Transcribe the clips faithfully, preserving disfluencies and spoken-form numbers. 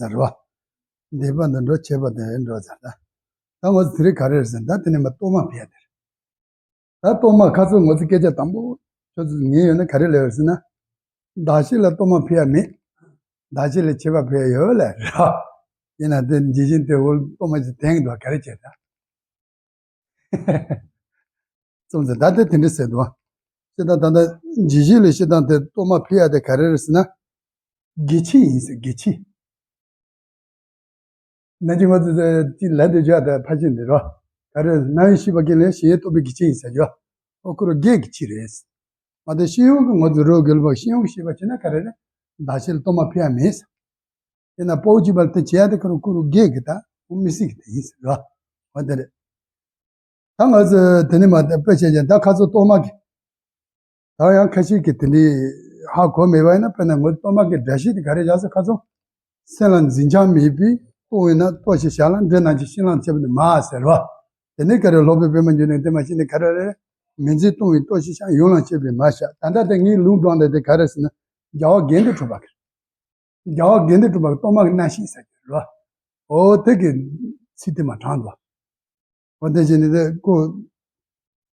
ཟེར་བ། འདས་པ་འདི་འགྲོ། བྱས་པ་འདི་འགྲོ་ཟེར་ད། ད་ངོ་ཚ་དེ་རིང་ག་རེ་རེད་ཟེར་ན། ད་དེ་ནས་མ་གཏོར་མ་ཕུལ་ཡ་དེ་རེད། ད་གཏོར་མ་ཁ་ཚོ་ངོ་ཚ་སྐད་ཆ་དང་པོ་ཁྱོད་ཚོ་ཉན་ཡོད་ན་ག་རེ་ལབ་ཡོད་ཟེར་ན། བདག་བསྐྱེད་ལ་གཏོར་མ་ཕུལ་ཡ་མེད། བདག་བསྐྱེད་ལ་མཆོད་པ་ཕུལ་ཡ་ཡོད་ལབ་ར། ཡིན་ན་དེ་ཇི་བཞིན་དེ་འོ་གཏོར་མ་ཅིག་དེང་གི་འདུག་ག་རེ་བྱས་ད། རྩོམ་ཟེར་ད་དེ་དེ་འདྲ་ཟེར་འདུག་སྤྱིར་བཏང་ད་ལྟ་ཇི་བཞིན་ལ་སྤྱིར་བཏང་དེ་གཏོར་མ་ཕུལ་ཡ་དེ་ག་རེ་རེད་ཟེར་ན། དགེ་ཆེ་ཡིན་ཟེར། དགེ་ཆེ། ནང་གི་ང་ཚོ་ཅིག་ལབ་དེ་བརྗོད་དེ་ཕལ་ཆེར་འདི་རོ། ག་རེ་རྣམ་དབྱེ་བཞི་པ་ཀུན་ལས་གཞན་རྟོག་པའི་དགེ་ཆེ་ཡིན་ཟེར་རྒྱུ། ཨོ་ཁོ་རང་དགེ་གི་ཆེ་རེད། མ་གཏོགས་སྤྱི་ཡོངས་ཀྱི་ང་ཚོ་རོ་རྒྱལ་བ་སྤྱི་ཡོངས་ཀྱི་བཤད་པ་བྱས་ན་ག་རེ་རེད། བདག་བསྐྱེད་ལ་གཏོར་མ་ཕུལ་ཡ་མེད་ཟེར། དེས་ན་དཔའ་བོ་གཅིག་པ་ལ་དེ་བྱེད་ཡ་དེ་ཁོ་རང་ཁོ་རང་དགེ་གི་ད་ཁོ་མི་སྲིད་གི་དེ་ཡིན་ཟེར་རོ། འོ་དེ་རེད། ད་ང་ཚོ་དེ་ནས་མ་དཔེ་བྱས་ཀྱང་ད་ཁ་ཚོ་གཏོར་མ་གི། ད་ཡང་ཁ་ཤས་ཀྱིས་དེ་འདྲའི་ཧ་གོ་མེད་པ་ཡིན་ན། དཔེར་ན་ངོ་གཏོར་མ་གི་སྒྲ་གཞི་དེ་ག་རེ་བཞག་ཟེར་ཁ་ཚོ། སེམས་ལ་འཛིན་བྱ་མེད་པས་གཏོང་བས་ན་ལྟོ་ཞེས་བྱ་ལ། འདྲེ་རྣམས་ཀྱིས་ཤིང་ལ་མཆེད་པ་ནི་མ་ཟེར་བ། དེ་ནས་ག་རེ་སློབ་དཔོན་པད་མ་འབྱུང་གནས་དེ་མ་ཤེས་ནས་ག་རེ་རེད། མི་འཛིན་གཏོང་བས་ལྟོ་ཞེས་བྱ། ཡུམ་ལ་མཆོད་པས་མ་བྱ། ད་ལྟ་དེ་ངའི་ལུང་དྲངས་དེ་དེ་ག་རེ་ཟེར་ན། རྒྱལ་བ་དགེ་འདུན་གྲུབ་པ་གི། རྒྱལ་བ་དགེ་འདུན་གྲུབ་པ་གི་གཏོར་མ་གི་རྣམ་ཤེས་ཟེར་གྱི་རེད་བ། འོ་དེ་གི་ཚིག་དེ་མ་དྲངས་འདུག་འོ་དེ་བཞིན་དེ་ཁོ་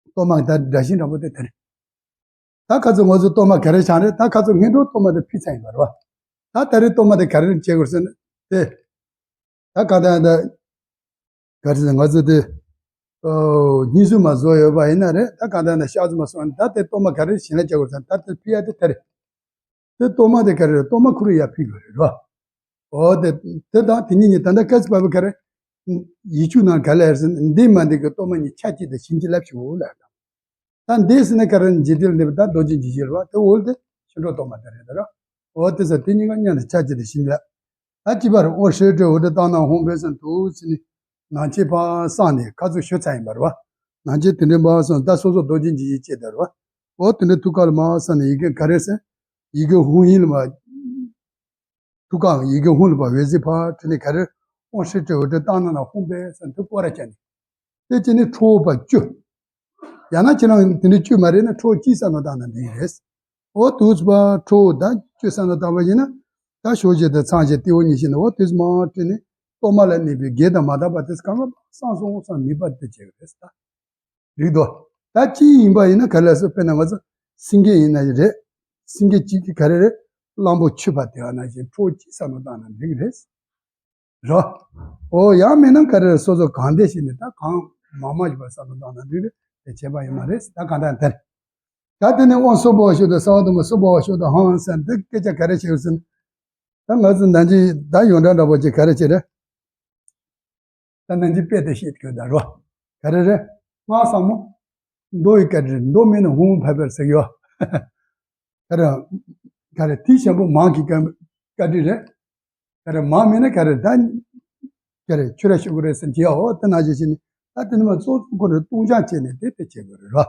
གཏོར་མ་གི་ད་སྒྲ་གཞི་འདྲ་པོ་དེ་དེ་རེད། ད་ཁ་ཚོ་ང་ཚོ་གཏོར་མ་ག་རེ་བྱུང་རེད། ད་ཁ་ཚོ་སྔོན་འགྲོ་གཏོར་མ་དེ་ཕུལ་ཚར་ཡིན་པ་རེད་བ། ད་ད་རེས་གཏོར་མ་དེ་ག་རེ་བྱེད་དགོས་ཟེར་ན་དེ། ད་གང་ལྟར་ད་ག་རེ་ཟེར་ང་ཚོ་དེ་ཨོ་སྙུན་གསོལ་མ་བཟོ་ཡོད་པ་ཡིན་ན་རེད། ད་གང་ལྟར་ན་ཕྱག་མཚན་མ་སོང་ན་ད་དེ་གཏོར་མ་ག་རེ་བྱིན་ལ་བྱེད་དགོས་ཟེར་ན་ད་དེ་ཕུལ་ཡ་དེ་དེ་རེད། དེ་གཏོར་མ་དེ་ག་རེ་རེད། གཏོར་མ་ཁོ་རང་ཡར་ཕུལ་དགོས་རེད་རོ། འོ་དེ་དེ་དང་དེ་གཉིས་གཉིས་ད་ལྟ་སྐབས་སུ་བབས་པ་ག་རེ། ཡིག་ཆུང་ནང་ག་ལ་ཡར་ཟེར་ན་འདི་མ་འདི་གི་གཏོར་མ་གཉིས་ཆ་གཅིག་ཏུ་བྱིན་གྱིས་བརླབས་ཤོག་ལབ། ད་འདི་ཟེར་ན་ག་རེ་འཇིག་རྟེན་འདི་བ་ད་རྡོ་རྗེ་འཇིགས་བྱེད་རེད་བ། དེ་འོག་དེ་ཆོ་འཕྲུལ་གཏོར་མ་དེ་རེད་ད་རོ། འོ་དེ་ཟེར་དེ་གཉིས་ཀ་མཉམ་དུ་ཆ་གཅིག་ཏུ་བྱིན་གྱིས་བརླབས། ད་གཅིག་པར་ཨོཾ་ཧྲཱིཿ་ཧྲཱིཿ་ཝཱ་དཱ་ཏཱ་ནཱ་ཧཱུྃ་ཕཊ་ཟེར་འདུག་ཟེར་ནས་ནང་ཆེན་ཕར་བསྲངས་ནས་ཁ་ཚུགས་ཞུ་ཚར་ཡིན་པ་རེད་བ། ནང་ཆེན་དེ་འདྲའི་མར་བསྲངས་ད་སོ་སོ་རྡོ་རྗེ་འཇིགས་བྱེད་བྱས་དེ་རེད་བ། འོ་དེ་འདྲའི་ཐུགས་ཀ་ལ་མར་བསྲངས་ནས་ཡི་གེ་ག་རེ་ཟེར། ཡི་གེ་ཧཱུྃ་ཡིག་ལ་མར་ཐུགས་ཀའང་ཡི་གེ་ཧཱུྃ་ལ་ཕར་འོད་ཟེར་ཕར་འཕྲོས་ནས་ག་རེ། ཨོཾ་ཧྲཱིཿ་ཧྲཱིཿ་ཝཱ་དཱ་ཏཱ་ནཱ་ཧཱུྃ་ཕཊ་ཟེར་འདུག་སྐོར་ར་བྱས་ནས། དེ་བྱས་ནས་ཁྲོ་བོ་ཕར་བཅུ། ཡང་ན་ཁྱེད་རང་དེ་འདྲ་བཅུ་མ་རེད་ན་ཁྲོ་བོ་གཅིག་བསམ་བློ་བཏང་ན་འགྲིག་གི་རེད། འོ་དུས་ཚོད་པ་ཁྲོ་བོ་ད་བཅུ་བསམ་བློ་བཏང་བ་ཡིན་ན། ད་ཞོགས་ཞེས་དང་མཚམས་ཞེས་སྟེ་འོ་གཉིས་ཤེས་ནས་འོ་དུས་མ་སྤྲད་ནས་གཏོར་མ་ལ་གནས་པའི་དགེ་དང་མ་དག་པ་དེ་གང་ག་བསམ་སོང་བསམ་མེད་པ་དེ་བྱེད་ཀྱི་རེད་ད། འགྲིག་འདུག་ད་ཅི་ཡིན་པ་ཡིན་ན་ག་ལ་སོགས་དཔེར་ན་ང་ཚོ་སེང་གེ་ཡིན་ན་རེད། སེང་གེ་གཅིག་གིས་ག་རེ་རེད། གླང་པོ་ཆོད་པ་དེ་བ་ན་བཞིན་ཁྲོ་བོ་གཅིག་བསམ་བློ་བཏང་ན་འགྲིག་གི་རེད། རོ། འོ་ཡང་མིན་ན་ག་རེ་རེད། སོ་སོ་གང་བདེ་ཞིག་ནས་ད་གང་མང་མང་ཞིག་པ་བསམ་བློ་བཏང་ན་འགྲིག་རེད། དེ་བྱས་པ་ཡིན་མ་རེད། ད་གང་ལྟར་དེར། ད་དེ་ནས་དབང་སོགས་པོ་ཞིག་ཏུ་གསང་བ་དུ་མ་སོགས་པོ་ཞིག་ཏུ་ཧང་ཟེར་འདི་སྐད་ཆ་ག་རེ་བྱེད་ཟེར་ན། ད་ང་ཚོ་ནང་ཆེན་ད་ཡོངས་གྲགས་འདྲ་པོ་ཅིག་ག་རེ་བྱེད་རེད། ད་ནང་ཆེན་དཔེ་དེ་བཤད་དགོས་ད་རོ། ག་རེ་རེད། སྔགས་ཟབ་མོ། མདོ་ཡི་བཀའ་དྲིན་མདོ་མིན་ན་ཧཱུྃ་ཕཊ་ཕཊ་ཟེར་གྱི་ཡོད། ག་རེ། ག་རེ་དེ་ཞན་པོ་མང་གི་བཀའ་བཀའ་དྲིན་རེད། ག་རེ་མང་མིན་ན་ག་རེ་ད། ག་རེ་ཆོས་ར་ཤོད་གི་རེད་ཟེར་གྱི་ཡོད། འོ་དེ་ནང་བཞིན་བྱས་ནས་ད་དེ་ནི་མ་གཙོ་ཁོ་རེ་ལྟུང་བྱ་བྱས་ནས་དེ་དེ་བྱེད་དགོས་རེད་རོ།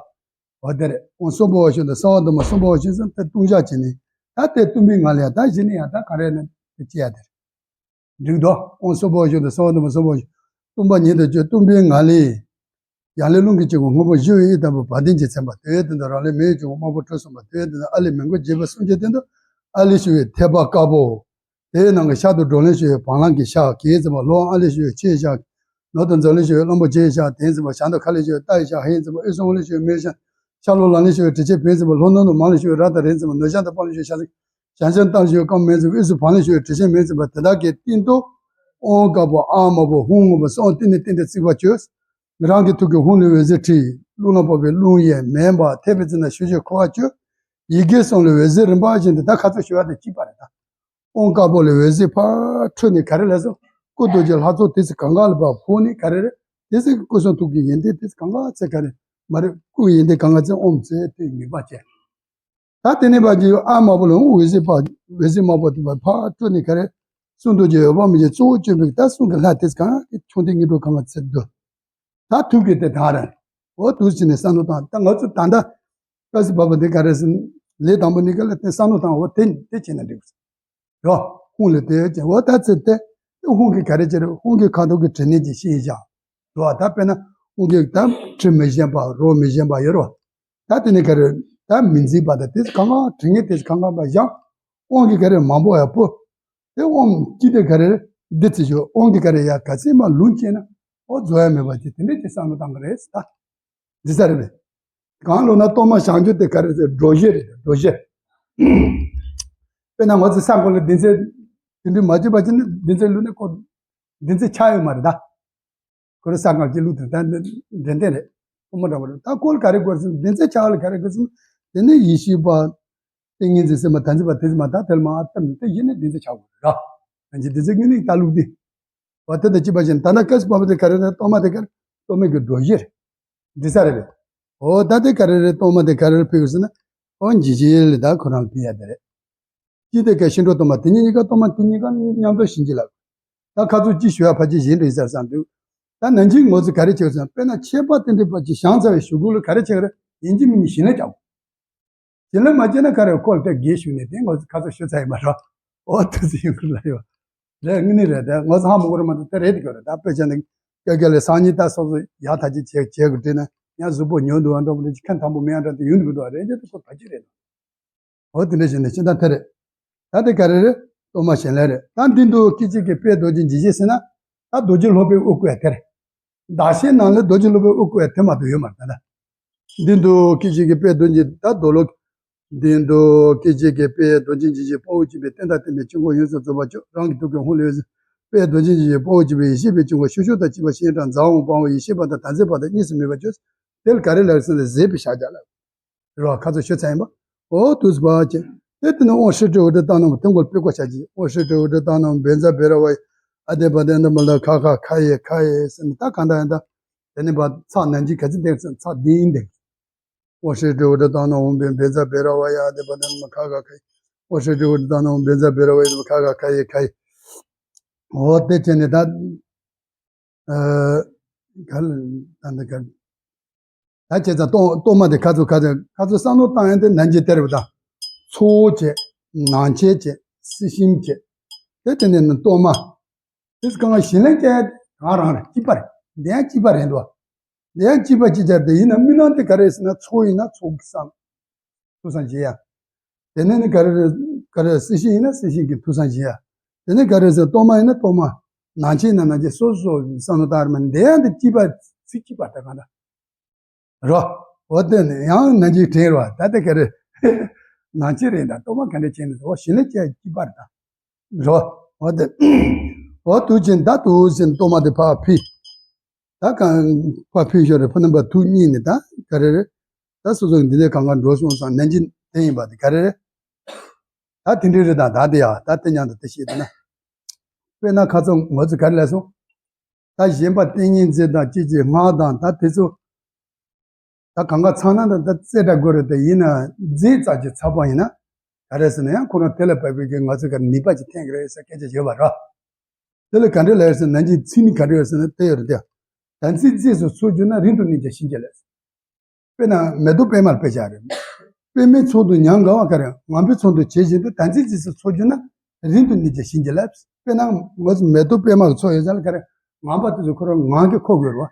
འོ་དེ་རེད། དབང་སོགས་པོ་ཞིག་ཏུ་གསང་བ་དུ་མ་སོགས་པོ་ཞིག་ཟེར་དེ་ལྟུང་བྱ་བྱས་ནས་ད་དེ་གཏུམ་པའི་ངང་ལ་ཡང་ད་གཞི་ནས་ཡང་ད་ག་རེ་ནས་དེ་བྱེད་ཡ་དེ་རེད། འགྲིག་འདུག་དབང་སོགས་པོ་ཞིག་ཏུ་གསང་བ་དུ་མ་སོགས་པོ་ཞིག་སྟོང་པ་ཉིད་དུ་བརྗོད་གཏུམ་པའི་ངང་ལས། ཡང་ལས་རླུང་གི་དཀྱིལ་འཁོར་སྔོན་པོ་ཞི་བའི་དབྱིངས་ལྟ་བུ་བ་དན་གྱིས་མཚན་པ་དེ་ཡོད་དེ་འདི་རང་ལས་མེ་ཡི་དཀྱིལ་འཁོར་དམར་པོ་འཕྲོས་སོང་བ་དེ་ཡོད་དེ་འདི་ཨ་ལས་མི་མགོ་བརྗེ་བ་སུམ་ཅུ་སྟེང་དུ་ཨ་ལས་ཞི་བའི་ཐེག་པ་དཀར་པོ། དེའི་ནང་གི་ཤར་དུ་བགྲོ་གླེང་ཞི་བའི་བ་ལང་གི་ཞགས་གིས་མཚན་པ་ལྷོ་ཨ་ལས་ཞི་བའི་ཆུའི་ཞགས། ནུབ་ཏུ་འཛམ་གླིང་ཞི་བའི་གླང་པོ་ཆེའི་ཞགས་དེས་མཚན་པ་བྱང་དུ་མཁའ་ལས་ཞི་བའི་རྟ་ཡི་ཞགས་ཧེས་མཚན་པ་དབུས་སུ་འོང་ལས་ཞི་བའི་མོའི་ཞགས། ཤར་ལྷོ་ལམ་ལས་ཞི་བའི་དྲི་ཆབ་བུས་མཚན་པ་ལྷོ་ནུབ་ཏུ་མང་ལས་ཞི་བའི་ར་དང་རིས་མཚན་པ་ནུབ་བྱང་དུ་ཕག་ལས་ཞི་བའི་ཤ་ཟན། བྱང་ཤར་ལྟག་ལས་ཞི་བའི་རྐང་མིན་ཟེར་བ། དབུས་སུ་བམ་ལས་ཞི་བའི་དྲི་ཆབ་མིན་ཟེར་བ། དེ་དག་གི་སྟེང་དུ་དབང་དཀར་པོ་ཨ་དམར་པོ་ཧཱུྃ་སྔོན་པོ་གསུམ་སྟེང་ནས་སྟེང་དུ་བརྩིགས་པར་བྱོས། རང་གི་ཐུགས་ཀྱི་ཧཱུྃ་ལས་འོད་ཟེར་འཕྲོས། རླུང་ལ་ཕོག་པའི་རླུང་ཡལ་མེ་འབར་ཐལ་བའི་རྩེ་ན་ཞུ་ཞུ་ཁུ་བ་བཅུ། ཡི་གེ་གསུམ་ལས་འོད་ཟེར་རིམ་པ་བཞིན་དུ་ད་ཁ་ཚུགས་ཞུ་བ་དང་གཅིག་པ་རེད་ད། དབང་དཀར་པོ་ལས་འོད་ཟེར་ཕར་འཕྲོས་ནས་ག་རེ་ལབ་སོང་། སྐུ་རྡོ་རྗེ་ལྷ་ཚོགས་དེ་ཚོ་གང་ག་ལ་ཕར་ཕོག་ནས་ག་རེ་རེད། དེ་ཚོ་གི་སྐུ་གསུང་ཐུགས་ཀྱི་ཡོན་ཏན་དེ་ཚོ་གང་ག་ཚེ་ག་རེ་མ་རེད། སྐུ་ཡི་ཡོན་ཏན་གང་ག་ཚེ་ཨོཾ་ཚེ་དེ་ངེས་པ་བྱས། ད་དེ་ནས་ཕར་གྱི་ཨ་དམར་པོ་ལ་འོད་ཟེར་ཕར་འོད་ཟེར་དམར་པོ་དེ་ཕར་ཕར་འཕྲོས་ནས་ག་རེ། གསུང་རྡོ་རྗེ་འོད་དཔག་མེད་ཀྱི་གཙོ་བོ་བཅོམ་པའི་ད་གསུང་གི་ལྷ་དེ་ཚོ་གང་ག་གི་མཆོད་རྟེན་དངོས་གྲུབ་གང་ག་ཚེ་འདུ། ད་ཐུགས་ཀྱི་དེ་དང་རེད། འོ་དུས་ཕྱིན་ནས་བསམ་བློ་བཏང་། ད་ང་ཚོ་ད་ལྟ་སྐབས་སུ་བབས་པ་འདི་ག་རེ་ཟེར་ན། ལས་དང་པོ་ནི་ག་ལ་བརྟེན་བསམ་བློ་བཏང་། འོ་དེ་དེ་བྱས་ན་འགྲིག་རོ། ཧཱུྃ་ལས་དེ་བྱས། འོ་ད་ཚེ་དེ་ཧཱུྃ་གི་ག་རེ་བྱེད་རེད། ཧཱུྃ་གི་ཁ་དོག་གི་དྲི་ནད་ཀྱི་ཤེས་བྱ་རོ། ད་དཔེར་ན་ཧཱུྃ་གི་ད་དྲི་མི་ཞིམ་པ་རོ་མི་ཞིམ་པ་ཡོད་རོ། ད་དེ་ནི་ག་རེ་ད་མི་འཛིན་པ་དང་དེ་གང་ག་དྲི་ངད་དེ་གང་ག་པ་བཞག་དབང་གི་ག་རེ་མང་པོ་ཡག་པོ། དེ་དབང་གཅིག་དེ་ག་རེ་རེད། འདི་ཚེ་ཞོག་དབང་གི་ག་རེ་ཡ་ག་ཚད་མ་ལུང་བྱས་ན་ཨོ་རྫོགས་ཡ་མེད་པ་ཅིག་དེ་འདྲས་ཅིག་བསམ་བློ་བཏང་གི་རེད་ད། འདི་ས་རེད་པས། གང་ལོ་ན་གཏོར་མ་བཞེངས་རྒྱུ་དེ་ག་རེ་ཟེར། སྒྲོ་བཞི་རེད། སྒྲོ་བཞི། དཔེར་ན་ང་ཚོ་ས་འཁོར་ལ་སྡིག་ཚད་དེ་འདྲས་མ་བྱས་པ་ཅིག་ན་སྡིག་ཚད་བླུགས་ན་ཁོ་སྡིག་ཚད་ཆག་ཡོད་མ་རེད་ད། ཁོ་རེ་ས་གང་ཅི་བླུགས་དེ་ད་འདྲེན་བསྟན་རེད། ཁོ་མོ་འདྲ་བ་རེད། ད་ཁོ་ལ་ག་རེ་དགོས་ཟེར་ན་སྡིག་ཚད་ཆག་ལ་ག་རེ་དགོས་ཟེར་ན། དེ་ནས་ཡེ་ཤེས་པ། ཏིང་ངེ་འཛིན་སེམས་དཔའ་དམ་ཚིག་པ་དེ་ཚོ་མ་ད་དེ་ལ་མ་ཨ་བཏབ་ནས་དེ་ཡིན་ན་སྡིག་ཚད་ཆག་དགོས་རེད་ར། ཨ་ཅི་སྡིག་ཚད་དངོས་གནས་ད་བླུགས་དེ། བ་དེ་དང་གཅིག་པ་བཞིན་ད་ལྟ་སྐབས་སུ་བབ་པ་དེ་ག་རེ་རེད། གཏོར་མ་དེ་ག་རེ། གཏོར་མའི་གི་སྒྲོ་བཞི་རེད། འདི་ས་རེད་པས། འོ་ད་དེ་ག་རེ་རེད། གཏོར་མ་དེ་ག་རེ་རེ་ཕུལ་དགོས་ཟེར་ན། འོ་འཇིགས་བྱེད་ལ་ད་ཁོ་རང་ལ་ཕུལ་ཡ་དེ་རེད། གཅིག་དེ་ག་ཤིང་འབྲས་གཏོར་མ་དེ་གཉིས་གཉིས་ཀ་གཏོར་མ་དེ་གཉིས་ཀ་མཉམ་དུ་བྱིན་གྱིས་བརླབས། ད་ཁ་ཚུར་གཅིག་ཞུ་ཡ་ཕར་གཅིག་གཞན་འདྲ་ཡིན་ས་བསམ་འདུག་ད་ནང་བཞིན་ངོ་ཚོས་ག་རེ་བྱེད་དགོས་ཟེར་ན། དཔེར་ན་མཆོད་པ་དེ་འདྲ་ཕར་གཅིག་བཞེངས་ཚར་བའི་གཞུག་གུ་ལ་ག་རེ་བྱེད་ཀྱི་རེད། ཡིན་གཅིག་མིན་གཉིས་བྱིན་རླབས་རྒྱག་དགོས། བྱིན་རླབས་མ་བྱས་ན་ག་རེ་ཁོ་ལ་དེ་དགེ་ཞུགས་ནས་དེ་ངོ་ཚོས་ཁ་ཚུར་ཞུ་ཚར་ཡིན་པ་རེད། འོ་དེ་ཚོ་ཡིན་དགོས་ལ་ཡོད། རེད། དངོས་གནས་རེད། དེ་ངོ་ཚོས་ཧ་མ་གོ་རེད་མ་གཏོགས་དེ་རེད་དེ་གོ་རེད། ད་དཔེ་བྱས་ན་སྐད་སྐད་ལས་སང་ཉིན་ད་སོ་སོ་ཡག་ཐག་ཆོད་བྱེད་བྱེད་དགོས་དྲན་ན་ཡང་གཟུགས་པོ་ཉོ་འདུག་ཨ་འགྲོ་གི་རེད། ཁ་འཐམ་པོ་མེད་ཨ་འདྲ་དེ་ཡོང་གི་འདུག་ཨ། རེད་དེ་ཁོ་ད་ཅི་རེད། འོ་དེ་འདྲ་བྱས་ནས་ཕྱི་ཟླ་དེ་རེད། ད་དེ་ག་རེ་རེད། གཏོར་མ་བྱིན་རླབས་རེད། ད་འདི་འདུག་སྐད་ཅིག་གིས་དཔལ་རྡོ་རྗེ་འཇིགས་བྱེད་ཟེར་ན། ད་རྡོ་རྗེ་སློབ་དཔོན་དབུ་བསྐོར་དེ་རེད། བདག་གཞན་ནང་ལ་རྡོ་རྗེ་སློབ་དཔོན་དབུ་བསྐོར་དེ་མ་གཏོགས་ཡོད་མ་རེད་ད། འདི་འདུག་སྐད་ཅིག་གིས་དཔལ་རྡོ་རྗེ་ད་རྡོ་ལོ། འདི་འདུག་སྐད་ཅིག་གིས་དཔལ་རྡོ་རྗེ་འཇིགས་བྱེད་དཔའ་བོས་སྤྱད་པའི་བསྟན་དང་བསྟན་པའི་དཀྱིལ་འཁོར་ཡོངས་སུ་རྫོགས་པར་ཤོག་རང་གི་ཐུགས་ཀའི་ཧཱུྃ་ལས་ཟེར། དཔལ་རྡོ་རྗེ་འཇིགས་བྱེད་དཔའ་བོས་སྤྱད་པའི་ཡེ་ཤེས་པའི་དཀྱིལ་འཁོར་ཕྱོགས་བཅུ་དང་གཅིག་པ་ཤིང་རྟ་ཛཿཧཱུྃ་དཔའ་བོ་ཡེ་ཤེས་པ་དང་དམ་ཚིག་པ་དང་གཉིས་སུ་མེད་པར་གྱུར། དེ་ལ་ག་རེ་ལབ་ཟེར་ན་ཟས་པའི་ཕྱག་རྒྱ་ལབ། རེད་བ། ཁ་ཚུར་ཞུ་ཚར་ཡིན་པ། འོ་དུས་སུ་བབ་ཅིང་། དེ་དེ་ནས་ཨོཾ་ཧྲཱིཿ་ཏྲཱི་ཨུ་དྲ་ཏ་ནཱ་ཧཱུྃ། དེ་མགོ་ལ་སྤོས་ཀོ་བྱ་ཅིག་ཨོཾ་ཧྲཱིཿ་ཏྲཱི་ཨུ་དྲ་ཏ་ནཱ་ཧཱུྃ། བཛྲ་བཻ་ར་ཝཱ་ཡེ། ཨ་དེ་བ་དེ་ནི་མ་ལ་ཁ་ཁ་ཁ་ཡེ་ཁ་ཡེ་ཟེར་ནས། ད་གང་ལྟར་ཡང་ད། དེ་ནས་བ་ཚག་ནང་གི་ག་ཚོད་འདེགས་ཟེར་ན་ཚག་འདི་ཡིན་འདེགས། ཨོཾ་ཧྲཱིཿ་ཏྲཱི་ཨུ་དྲ་ཏ་ནཱ་ཧཱུྃ། བཛྲ་བཻ་ར་ཝཱ་ཡེ། ཨ་དེ་བ་དེ་ནི་མ་ཁ་ཁ་ཁ་ཡེ། ཨོཾ་ཧྲཱིཿ་ཏྲཱི་ཨུ་དྲ་ཏ་ནཱ་ཧཱུྃ། བཛྲ་བཻ་ར་ཝཱ་ཡེ། ཁ་ཁ་ཁ་ཡེ་ཁ་ཡེ། འོ་དེ་བྱས་ནས་ད། ཨ། ག་ལ་ད་འདི་ག་ད་བྱས་ཙང་གཏོར་གཏོར་མ་དེ་ཁ་ཚུར་ཁ་ཚུར་ཁ་ཚུར་བསམ་བློ་བཏང་ཡ་དེ་ནང་བཞིན་དེ་རེད་པ་ད། ཚོགས་བྱས། ནང་ཆས་བྱས། སྲི་ཞིམ་བྱས། དེ་དེ་ནས་ནི་གཏོར་མ། དེ་གང་བྱིན་རླབས་ཅན་གང་རང་རེད། གཅིག་པ་རེད། དེ་ཡང་གཅིག་པ་རེད་འདུག་བ། དེ་ཡང་གཅིག་པ་གཅིག་ཆར་དེ་ཡིན་ན་རྨི་ལམ་དེ་ག་རེ་ཟེར་ན་ཚོགས་ཡིན་ན་ཚོགས་ཀྱི་བསམ། ཐུགས་བསམ་བཞེས་ཡ། དེ་ནས་ནི་ག་རེ་རེད། ག་རེ་སྲི་ཞིམ་ཡིན་ན་སྲི་ཞིམ་གྱི་ཐུགས་བསམ་བཞེས་ཡ། དེ་ནས་ག་རེ་ཟེར་གཏོར་མ་ཡིན་ན་གཏོར་མ། ནང་ཆས་ཡིན་ན་ནང་ཆས་སོ་སོ་བསམ་བློ་བཏང་རེད་མ་འདི་ཡང་དེ་གཅིག་པ་ཚིག་གཅིག་པ་ད་གང་ལྟར། རོ། འོ་དེ་ནི་ཡང་ནང་གཅིག་དྲན་རོ། ད་དེ་ག་རེ། ནང་ཆས་རེད་ད། གཏོར་མ་ག་འདྲ་བྱས་ནས་འོ་བྱིན་རླབས་ཅན་གཅིག་པ་རེད་ད། རོ། འོ་དེ། འོ་དུས་ཆེན་ད་དུས་ཆེན་གཏོར་མ་དེ་ཕར་ཕུལ། ད་གང་ཕར་ཕུལ་ཞོར་རེ་ཕུ་ནམ་པ་ཐུགས་གཉིས་ནས་ད་ག་རེ་རེད། ད་སོ་སོ་གི་འདི་ནས་གང་ག་འགྲོ་སོང་སང་ནན་གྱི་དེ་ཡིན་པ་དེ་ག་རེ་རེད། ད་དེ་འདྲའི་རེད་ད། ད་དེ་ཡ་ད་དེ་མཉམ་དུ་དེ་ཤེས་དེ་ན། དཔེར་ན་ཁ་ཚོ་ངོ་ཚོ་ག་རེ་ལས་སོང་། ད་གཞན་པ་ཏིང་ངེ་འཛིན་དང་སྐྱེ་མཆེད་སྔགས་དང་ད་དེ་ཚོ། ད་གང་ག་ཚང་ན་ད་ད་རྩེ་འདྲ་དགོས་རེད་དེ་ཡིན་ན་རྫས་རྩ་ཆེ་ཚ་པོ་ཡིན་ན། ག་རེ་ཟེར་ན་ཡང་ཁོ་རང་དེ་ལ་བབས་པའི་གི་ང་ཚོ་ག་ནུས་པ་ཅིག་འཐེན་གི་རེད་ཟེར་སྐད་ཆ་བརྗོད་པ་ར། དེ་ལ་ག་འདྲ་ལབ་ཟེར་ན་ནང་གི་ཚིག་ནི་ག་འདྲ་ཡོད་ཟེར་ན་དེ་ཡོད་རེད་དེ། དམ་ཚིག་རྗེས་སུ་འཚོ་གྱུར་ན་རིང་དུ་གནས་ཀྱང་བྱིན་གྱིས་བརླབས། དཔེར་ན་མེ་ཏོག་པད་མར་དཔེ་བཞག་རེད། པདྨའི་ཚོགས་དང་ཉམས་དགའ་བ་ག་རེ་ངང་པའི་ཚོགས་དང་བྱད་བཞིན་དུ་དམ་ཚིག་རྗེས་སུ་འཚོ་གྱུར་ན་རིང་དུ་གནས་ཀྱང་བྱིན་གྱིས་བརླབས། དཔེར་ན་ང་ཚོ་མེ་ཏོག་པད་མ་གི་ཚོགས་ཡོད་ཙང་ལ་ག་རེ་ངང་པ་དེ་ཚོ་ཁོ་རང་ངང་གིས་འཁོར་དགོས་རེད་བ།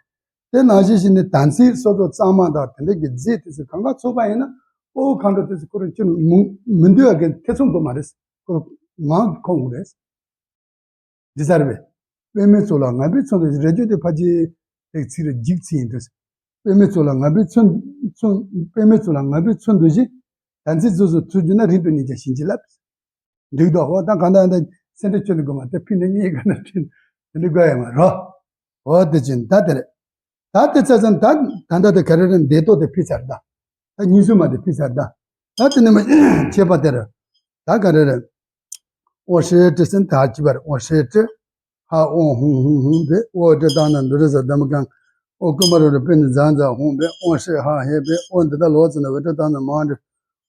དེ་ནང་བཞིན་བྱས་ནས་དམ་ཚིག་སོ་སོ་གཙང་མ་དང་དེ་འདྲ་གི་རྫས་དེ་ཚོ་གང་ག་ཚོགས་པ་ཡིན་ན་ཨོ་གང་འདྲ་དེ་ཚོ་ཁོ་རང་ཅི་མི་མི་འདོད་ཡ་གི་ཐེ་ཚོམ་དུ་མ་རེད། ཁོ་རང་ངང་གིས་འཁོར་དགོས་རེད། འདི་ཚར་བས། པདྨའི་ཚོགས་ལ་ངང་པའི་ཚོགས་འདུ་ཞིག་རེ་ཅོ་དེ་ཕ་ཅི། དེ་ཚིག་རེ་འཇིག་ཚིག་ཡིན་དུས། པདྨའི་ཚོགས་ལ་ངང་པའི་ཚོགས་ཚོགས་པདྨའི་ཚོགས་ལ་ངང་པའི་ཚོགས་འདུ་ཞིག་དམ་ཚིག་རྗེས་སུ་འཚོ་གྱུར་ན་རིང་དུ་གནས་ཀྱང་བྱིན་གྱིས་བརླབས། འགྲིག་དོ། འོ་ད་གང་ལྟར་ཡང་ད་སེམས་ཁྲལ་བཅོལ་ནས་དགོས་མ་ད་ཕི་ནས་གཉིས་ཀ་ན་ཕྲིན་དེ་འདྲ་དགོས་ཡ་མ་རོ། འོ་དེ་ཅན་ད་དེ་རེད། ད་དེ་ཚ་ཚ་ད་ད་ད་དེ་ག་རེ་རེད། འདས་རྟོག་དེ་ཕུལ་ཚར་ད། ད་གཉིས་སུ་མ་དེ་ཕུལ་ཚར་ད། ད་དེ་ནས་མ་བྱེད་པ་དེ་རེད། ད་ག་རེ་རེད། ཨོཾ་ཧྲཱིཿ་ཏྲཱིཿ་ཟེར་ད་ཅི་བར་ཨོཾ་ཧྲཱིཿ་ཏྲཱིཿ། ཧ་ཨོཾ་ཧཱུྃ་ཧཱུྃ་ཧཱུྃ་ཕཊ། ཨོཾ་ཏྲཱིཿ་ཏཱ་ན་དྷཱུ་ར་ས་དྷརྨ་ཀཾ། ཨོཾ་ཀུ་མ་ར་རུ་པྲ་ཎི་ཛ་ཛ་ཧཱུྃ་ཕཊ། ཨོཾ་ཤྲཱི་ཧ་ཧེ་ཕཊ། ཨོཾ་དི་ད་ལོ་ཙ་ན་བི་ཏྲ་ཏཱ་ན་མ་ཧཱ་ཊ།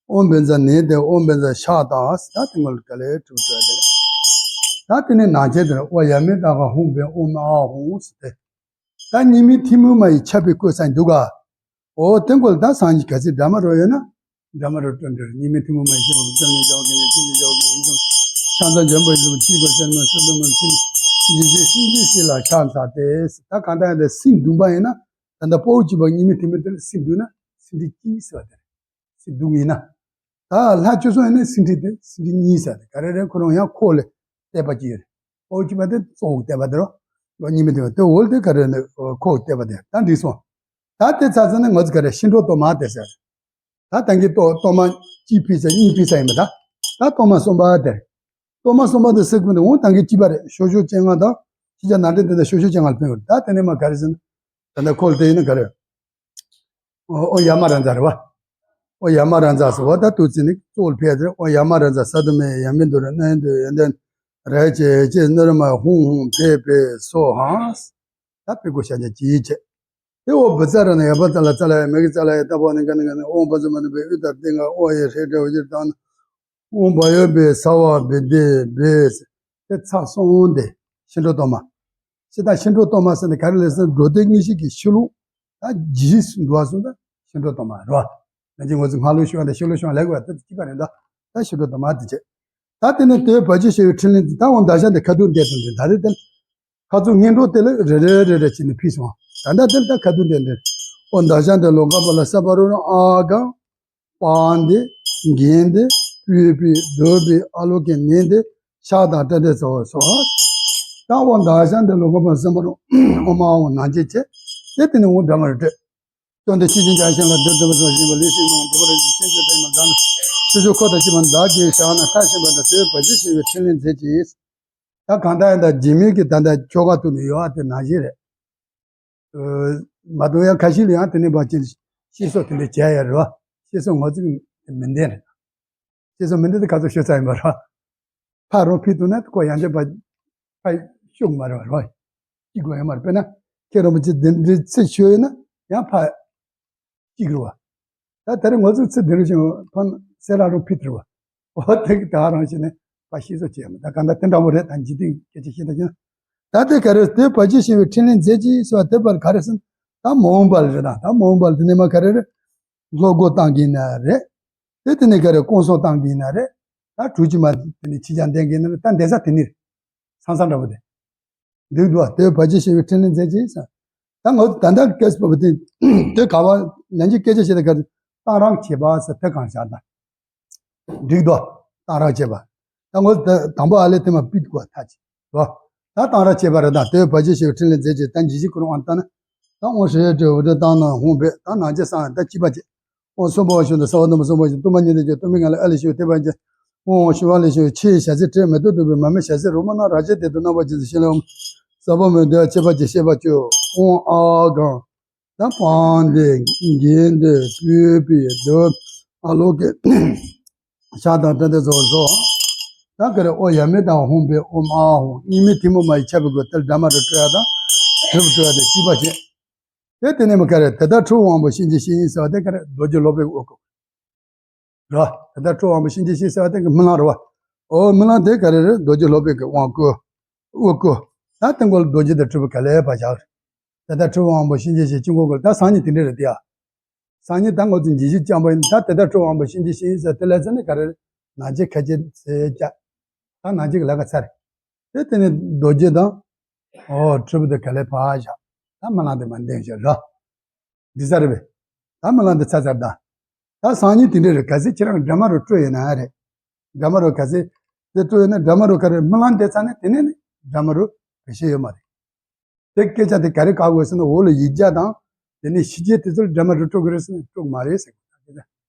ཨོཾ་བཛྲ་ནཻ་ཏེ། ཨོཾ་བཛྲ་ཤ་ཏ། ད་དེ་ངོ་ལ་ག་ལེ་གྲུབ་གྲུབ་དེ། ད་དེ་ནས་ནང་ཆེན་དེར་ཨོཾ་ཡ་མེ་ཏ་ཀ་ཧཱུྃ་ཕཊ། ཨོཾ་ཨཱཿཧཱུྃ་ཟེར་ཏེ། ད་གཉིས་མེད་ཐུན་མོང་མ་ཡི་ཁྱབ་པའི་སྐུ་ས་འདུག་ག་འོ་དེ་ཀོ་ལ་ད་སངས་རྒྱས་ག་ཚོད་འདྲ་མ་རོ་ཡོད་ན། འདྲ་མ་རོ་སྤྲོ་འདྲ་གཉིས་མེད་ཐུན་མོང་མ་ཡི་ཁྱབ་པའི་སྐུ་ས་འདུག་ག་ཆེན་པོ་ཡིན་ཙང་ཤ་ཚ་འཇམ་པོ་ཡིན་ཙང་ཕྱིར་གོ་ཤ་མ་སུ་དུ་མ་ཕྱིར་འཇིགས་བྱེད་སྲིན་རྗེའི་སྲིད་ལ་ཕྱག་འཚལ་ཏེ། ད་གང་ལྟར་ཡང་དེ་སྲིན་བརྡུངས་པ་ཡིན་ན། ད་ལྟ་དཔའ་བོ་གཅིག་པ་གཉིས་མེད་ཐུན་མོང་དེ་ལ་སྲིན་བརྡུངས་ན་སྲིན་རྗེ་གཅིག་ཟེར་བ་དེ་རེད། སྲིན་བརྡུངས་ཡིན་ན། ད་ལྷ་བཅུ་གསུམ་ཡིན་ན་སྲིན་རྗེ་དེ་སྲིན་རྗེ་གཉིས་ཟེར་བ་དེ་ག་རེ་རེད། ཁོ་རང་ཡང་ཁོ་ལས། བལྟས་པ་ཅིག་ཡོད་རེད། འོག་གཅིག་པ་དེ་གཙོ་བོ་བལྟས་པ་དེ་རོ། གཉིས་མི་དེ་བ་དེ་འོག་དེ་ག་རེ་ནི་ཁོག་བལྟས་པ་དེ་ད་འགྲིག་སོང་། ད་དེ་ཚར་ཚར་ནས་ང་ཚོ་ག་རེ་ཤིང་འབྲོག་གཏོར་མ་དེ་ཟེར། ད་ད་གིན་གཏོར་གཏོར་མ་གཅིག་ཕུལ་ཚར་གཉིས་ཕུལ་ཚར་ཡིན་པ། ད་ད་གཏོར་མ་གསུམ་པ་དེ་རེད། གཏོར་མ་གསུམ་པ་དེ་ཟེར་གི་མི་འདུག་འོང་ད་གིན་གཅིག་པ་རེད། ཤོ་ཤོ་སྤྱན་སྔ་དང་ཕྱི་རྒྱལ་ནང་འདྲེན་དེ་འདྲ་ཤོ་ཤོ་སྤྱན་སྔ་ལ་ཕུལ་ཡོད། ད་དེ་ནས་མ་ག་རེ་ཟེར་ན། ད་ལྟ་ཁོ་ལ་དེ་ཡིན་ན་ག་རེ། ཨོ་ཨོ་ཡ་མ་ར་ཛ་རེད་བ། ཨོ་ཡ་མ་ར་ཛ་ཟེར་བ་ད་དུས་ཚིགས་ནི་གཙོ་བོར་ཕེབས་ཏེ། ཨོ་ཡ་མ་ར་ཛ་ས་དུ་མེ་ཡ་མི་དུ་ར་ནན་དུ་ཡོན་ཏན་ར་ཅེ་ཅེ་ནུར་མ་ཧུང་ཧུང་ཕེ་ཕེ་སོ་ཧང་། ད་ཕེ་གོ་ཤ་ཉ་ཅི་ཅེ། དེ་འོ་བུ་ཙ་ར་ན་ཡ་བ་ཙ་ལ་ཙ་ལ་ཡ་མེ་གི་ཙ་ལ་ཡ་ད་བ་ནི་ག་ནི་ག་ནི་ཨོ་བ་ཙ་མ་ནི་བེ་ཨུ་ད་ཏི་ང་ཨོ་ཡ་ཧྲེ་ཏྲ་བ་ཅི་ཏང་ན། ཨོ་བ་ཡོ་བེ་ས་བ་བེ་དེ་བེ། དེ་ཚར་སོང་དེ་ཤིང་འབྲོག་གཏོར་མ། ཤི་ད་ཤིང་འབྲོག་གཏོར་མ་ཟེར་ནས་ག་རེ་ལས་ཟེར་ན་འགྲོ་དོན་དངོས་གཞི་གི་ཤི་ལུགས། ད་ཇི་སྲིད་འགྲོ་བ་སོང་ད་ཤིང་འབྲོག་གཏོར་མ་རོ། ང་ཅི་ངོ་ཚོ་སྔ་ལུགས་ཤི་བ་དང་ཤི་ལུགས་ཤི་བ་ལས་དགོས་པ་དེ་གཅིག་པ་རེད་འདུག་ད་ཤིང་འབྲོག་གཏོར་མ་དེ་བྱས། ད་དེ་ནས་དེའི་བར་ཆད་ཞི་བའི་ཕྲིན་ལས་འདི་ད་འོ་མདའ་ཤ་འདི་ཁ་ཐུག་འདས་དང་འདི་ད་རེད་དེ། ཁ་ཚུགས་སྔོན་འགྲོ་དེ་ལ་རེ་རེ་རེ་རེ་བྱས་ནས་ཕུལ་སོང་། ད་ལྟ་དེ་ལ་ད་ཁ་ཐུག་འདི་འདྲ། ཨོ་མདའ་ཤ་འདི་ལོ་ཀ་པ་ལ་ས་པ་རུ་རུ་ཨ་གང་། པང་འདི་འགན་འདི་པུས་པའི་རྡོ་པའི་ཨ་ལོ་ཀའི་ནན་འདི་ཕྱག་དང་སྤྲེལ་ཏེ་ཚོ་སོ། ད་ཨོ་མདའ་ཤ་འདི་ལོ་ཀ་པ་ལ་ས་པ་རུ་ཨོ་མ་ཨོ་ནང་བྱེད་བྱེད། དེ་དེ་ནས་འོ་འདྲ་མ་རེད་སྤྲད། སྟོན་ཏེ་ཤེས་བཞིན་བྱང་ཞིང་ལ་འདིར་འདུ་བ་སོགས་བཞིན་པ་ལུས་ཤིང་མང་འདི་པར་ཤེས་བྱ་དེ་མ་ལྡན། སྲི་ཞུ་འཁོར་དང་བཅས་པ་བདག་གིས་བཞག་ན་མཐའ་ཕྱིན་པ་དང་དེའི་བར་ཆད་ཞི་བའི་ཕྲིན་ལས་མཛད་ཅིག་ད་གང་ལྟར་ཡང་ད་རྗེ་མོའི་གི་ད་ལྟ་ཆོ་ག་ཐུག་ནས་ཡོད་ཨ་དེ་ནང་བཞིན་རེད། མ་གཏོགས་ཡང་ཁ་ཤས་ལ་ཡང་དེ་ནས་བ་ཅིན་ཤེས་སོ་དེ་འདྲ་བྱས་ཡ་རེད་བ། ཤེས་སོ་ངོ་ཚིག་མི་ལྡན་རེད། ཤེས་སོ་མི་ལྡན་དེ་ག་ཚོད་ཤོད་ཚར་ཡིན་པ་རེད་བ། ཕ་རོ་ཕི་ཐུག་ན་ཁོ་ཡང་ཅན་པ་ཕ་ཤོག་མ་རེད་བ་རོ། གཅིག་དགོས་ཡོད་མ་རེད། དཔེར་ན་ཁྱེད་རོ་མ་ཅི་དེ་འདྲའི་ཚིག་ཤོད་ཡོད་ན་ཡང་ཕ་གཅིག་རེད་བ། ད་དེ་རིང་ང་ཚོའི་ཚེ་འདི་རུ་ཞིང་ཕན་སེ་ར་རུ་ཕིད་རུ་བ། འོ་དེ་གི་ད་རང་བཞིན་ནས་པ་ཤེས་སོ་བྱེད་མི་ད་ག་འདྲ་དེ་འདྲ་བོ་རེད། ད་འཇིག་རྟེན་སྐད་ཆ་བཤད་ད་ཀྱང་། ད་དེ་ག་རེ་དེ་བར་ཆད་ཞི་བའི་ཕྲིན་ལས་མཛད་ཅིག་ཟེར་བ་དེ་བར་ག་རེ་ཟེར་ན་ད་མ་འོངས་པ་ལ་རེད། ད་ད་མ་འོངས་པ་ལ་དེ་ནས་མ་ག་རེ་རེད། སློབ་སྒོ་བཏང་གིན་ན་རེད། དེ་དེ་ནས་ག་རེ་སྐོང་གསོག་བཏང་གིན་ན་རེད། ད་གྲུ་ཆུ་མ་དེ་ནས་ཕྱི་རྒྱང་ལྡན་གིན་ན་རེད། ད་འདས་ས་དེ་ནི་རེད། ཚང་ཚང་འདྲ་བོ་དེ། འདུག་འདུག་དེ་བར་ཆད་ཞི་བའི་ཕྲིན་ལས་མཛད་ཅིག་ཟེར། ད་ངོ་ད་ལྟ་སྐད་ཆ་པ་དེ་དེ་ག་བ་ནན་གྱི་སྐད་ཆ་བཤད་ད་ག་གཏང་རག་བྱེད་པ་ཟེར་དེ་གང་བཞག་ད། འགྲིག་འདུག་གཏང་རག་བྱེད་པ། ད་ངོ་ད་དང་པོ་ཨ་ལེ་དེ་མ་པིད་གོ་ཐ་ཅི་འདུག་ད་གཏང་རག་བྱེད་པ་རེད། ད་དེ་བར་ཆད་ཞི་བའི་ཕྲིན་ལས་མཛད་ཅིག་ད་འཇིགས་བྱེད་ཀུན་དབང་ལྟ་ན། ད་འོང་ཧྲེ་ཧྲེ་འོ་དེ་བཏང་ན་ཧོང་བེ་ད་ནང་ཆེ་སང་ད་ཅི་པ་ཅི། ཨོ་སོ་པ་བ་ཤོ་ད་ས་བ་དུ་མ་སོ་པ་ཤོ་དུ་མ་ཉི་ད་ཅོ་དུ་མི་ང་ལ་ཨ་ལི་ཤོ་ཏེ་པ་ཅི། ཨོ་ཤོ་བ་ལི་ཤོ་ཆེ་ཞ་ཚི་ཏྲེ་མེ་ཏོ་དུ་བི་མ་མེ་ཞ་ཚི་རོ་མ་ན་ར་ཅེ་ཏེ་དུ་ན་བ་ཅི་ཟི་ཤེ་ལ་ཨོམ། ས་བ་མེ་དུ་ཡ་ཅེ་པ་ཅི་ཤེ་པ་ཅོ། ཨོ་ཨ་གང་། ད་པང་དེ་གིན་དེ་པུ་པི་དུ་ཨ་ལོ་ཀེ་ཤ་དང་ཏན་ཏན་ཟོ་ཟོ། ད་ག་རེ་ཨོ་ཡ་མེ་དང་ཧོང་པེ་ཨོམ་ཨ་ཧོང་གཉིས་མེ་ཐི་མོ་མ་ཡི་ཆ་བི་གོ་ཏེལ་འདྲ་མ་རུ་སྤྲོ་ཡ་དང་གྲུབ་སྤྲོ་ཡ་དེ་ཅི་པ་ཅི། དེ་དེ་ནས་མ་ག་རེ་དེ་ལྟར་ཁྲོ་བོ་དབང་པོ་གཤིན་རྗེ་གཤེད་ཡིན་ཟེར་བ་དེ་ག་རེ་རྡོ་རྗེ་སློབ་དཔོན་དབུ་སྐོར་རོ། དེ་ལྟར་ཁྲོ་བོ་དབང་པོ་གཤིན་རྗེ་གཤེད་ཟེར་བ་དེ་གི་རྨི་ལམ་རོ། ཨོ་རྨི་ལམ་དེ་ག་རེ་རེད། རྡོ་རྗེ་སློབ་དཔོན་གི་དབང་བསྐུར་དབུ་སྐོར། ད་དེ་མགོ་ལ་རྡོ་རྗེ་དང་གྲུབ་པའི་ག་ལེ་བ་བཞག་རེད། དེ་ལྟར་ཁྲོ་བོ་དབང་པོ་གཤིན་རྗེ་གཤེད་ཅི་མགོ་སྐོར་ད་སང་ཉིན་དེ་འདྲ་རེད་དེ་ཡ། སང་ཉིན་ད་ངོ་ཚོ་འཇིགས་བྱེད་རྐྱང་པ་ཡིན། ད་དེ་ལྟར་ཁྲོ་བོ་དབང་པོ་གཤིན་རྗེ་གཤེད་ཡིན་ཟེར་དེ་ལ་ཟེར་ནས་ག་རེ་རེད། ནང་ཆེ་ཁ་ཆེ་ཟེར་བྱ། ད་ནང་ཆེ་གི་ལ་ཁ་ཚར་རེད། དེ་དེ་ནས་རྡོ་རྗེ་དང་། ཨོ་གྲུབ་པ་དེ་ག་ལེ་བ་བཞག་ད་རྨི་ལམ་དེ་མ་འདེང་བཞག་རོ། འདི་ས་རེད་པས། ད་རྨི་ལམ་འདི་ཚར་ཚར་ད། ད་སང་ཉིན་དེ་འདྲ་རེད། གལ་སྲིད་ཁྱེད་རང་འདྲ་མ་རུ་སྤྲོ་ཡོད་ན་རེད། འདྲ་མ་རུ་གལ་སྲིད་དེ་སྤྲོ་ཡོད་ན་འདྲ་མ་རུ་ག་རེ་རྨི་ལམ་འདི་ཚར་ནས་དེ་ནས་ནི་འདྲ་མ་རུ་བེད་སྤྱོད་ཡོད་མ་རེད། དེ་སྐད་ཆ་དེ་ག་རེ་བཀག་དགོས་ཟེར་ན་འོག་ལ་ཡིག་བརྒྱ་དང་དེ་ནས་ཕྱི་རྒྱལ་དེ་ཚོར་འདྲ་མ་རུ་སྤྲོ་གི་རེད་ཟེར་ན་སྤྲོ་གི་མ་རེད་ཟེར་གི་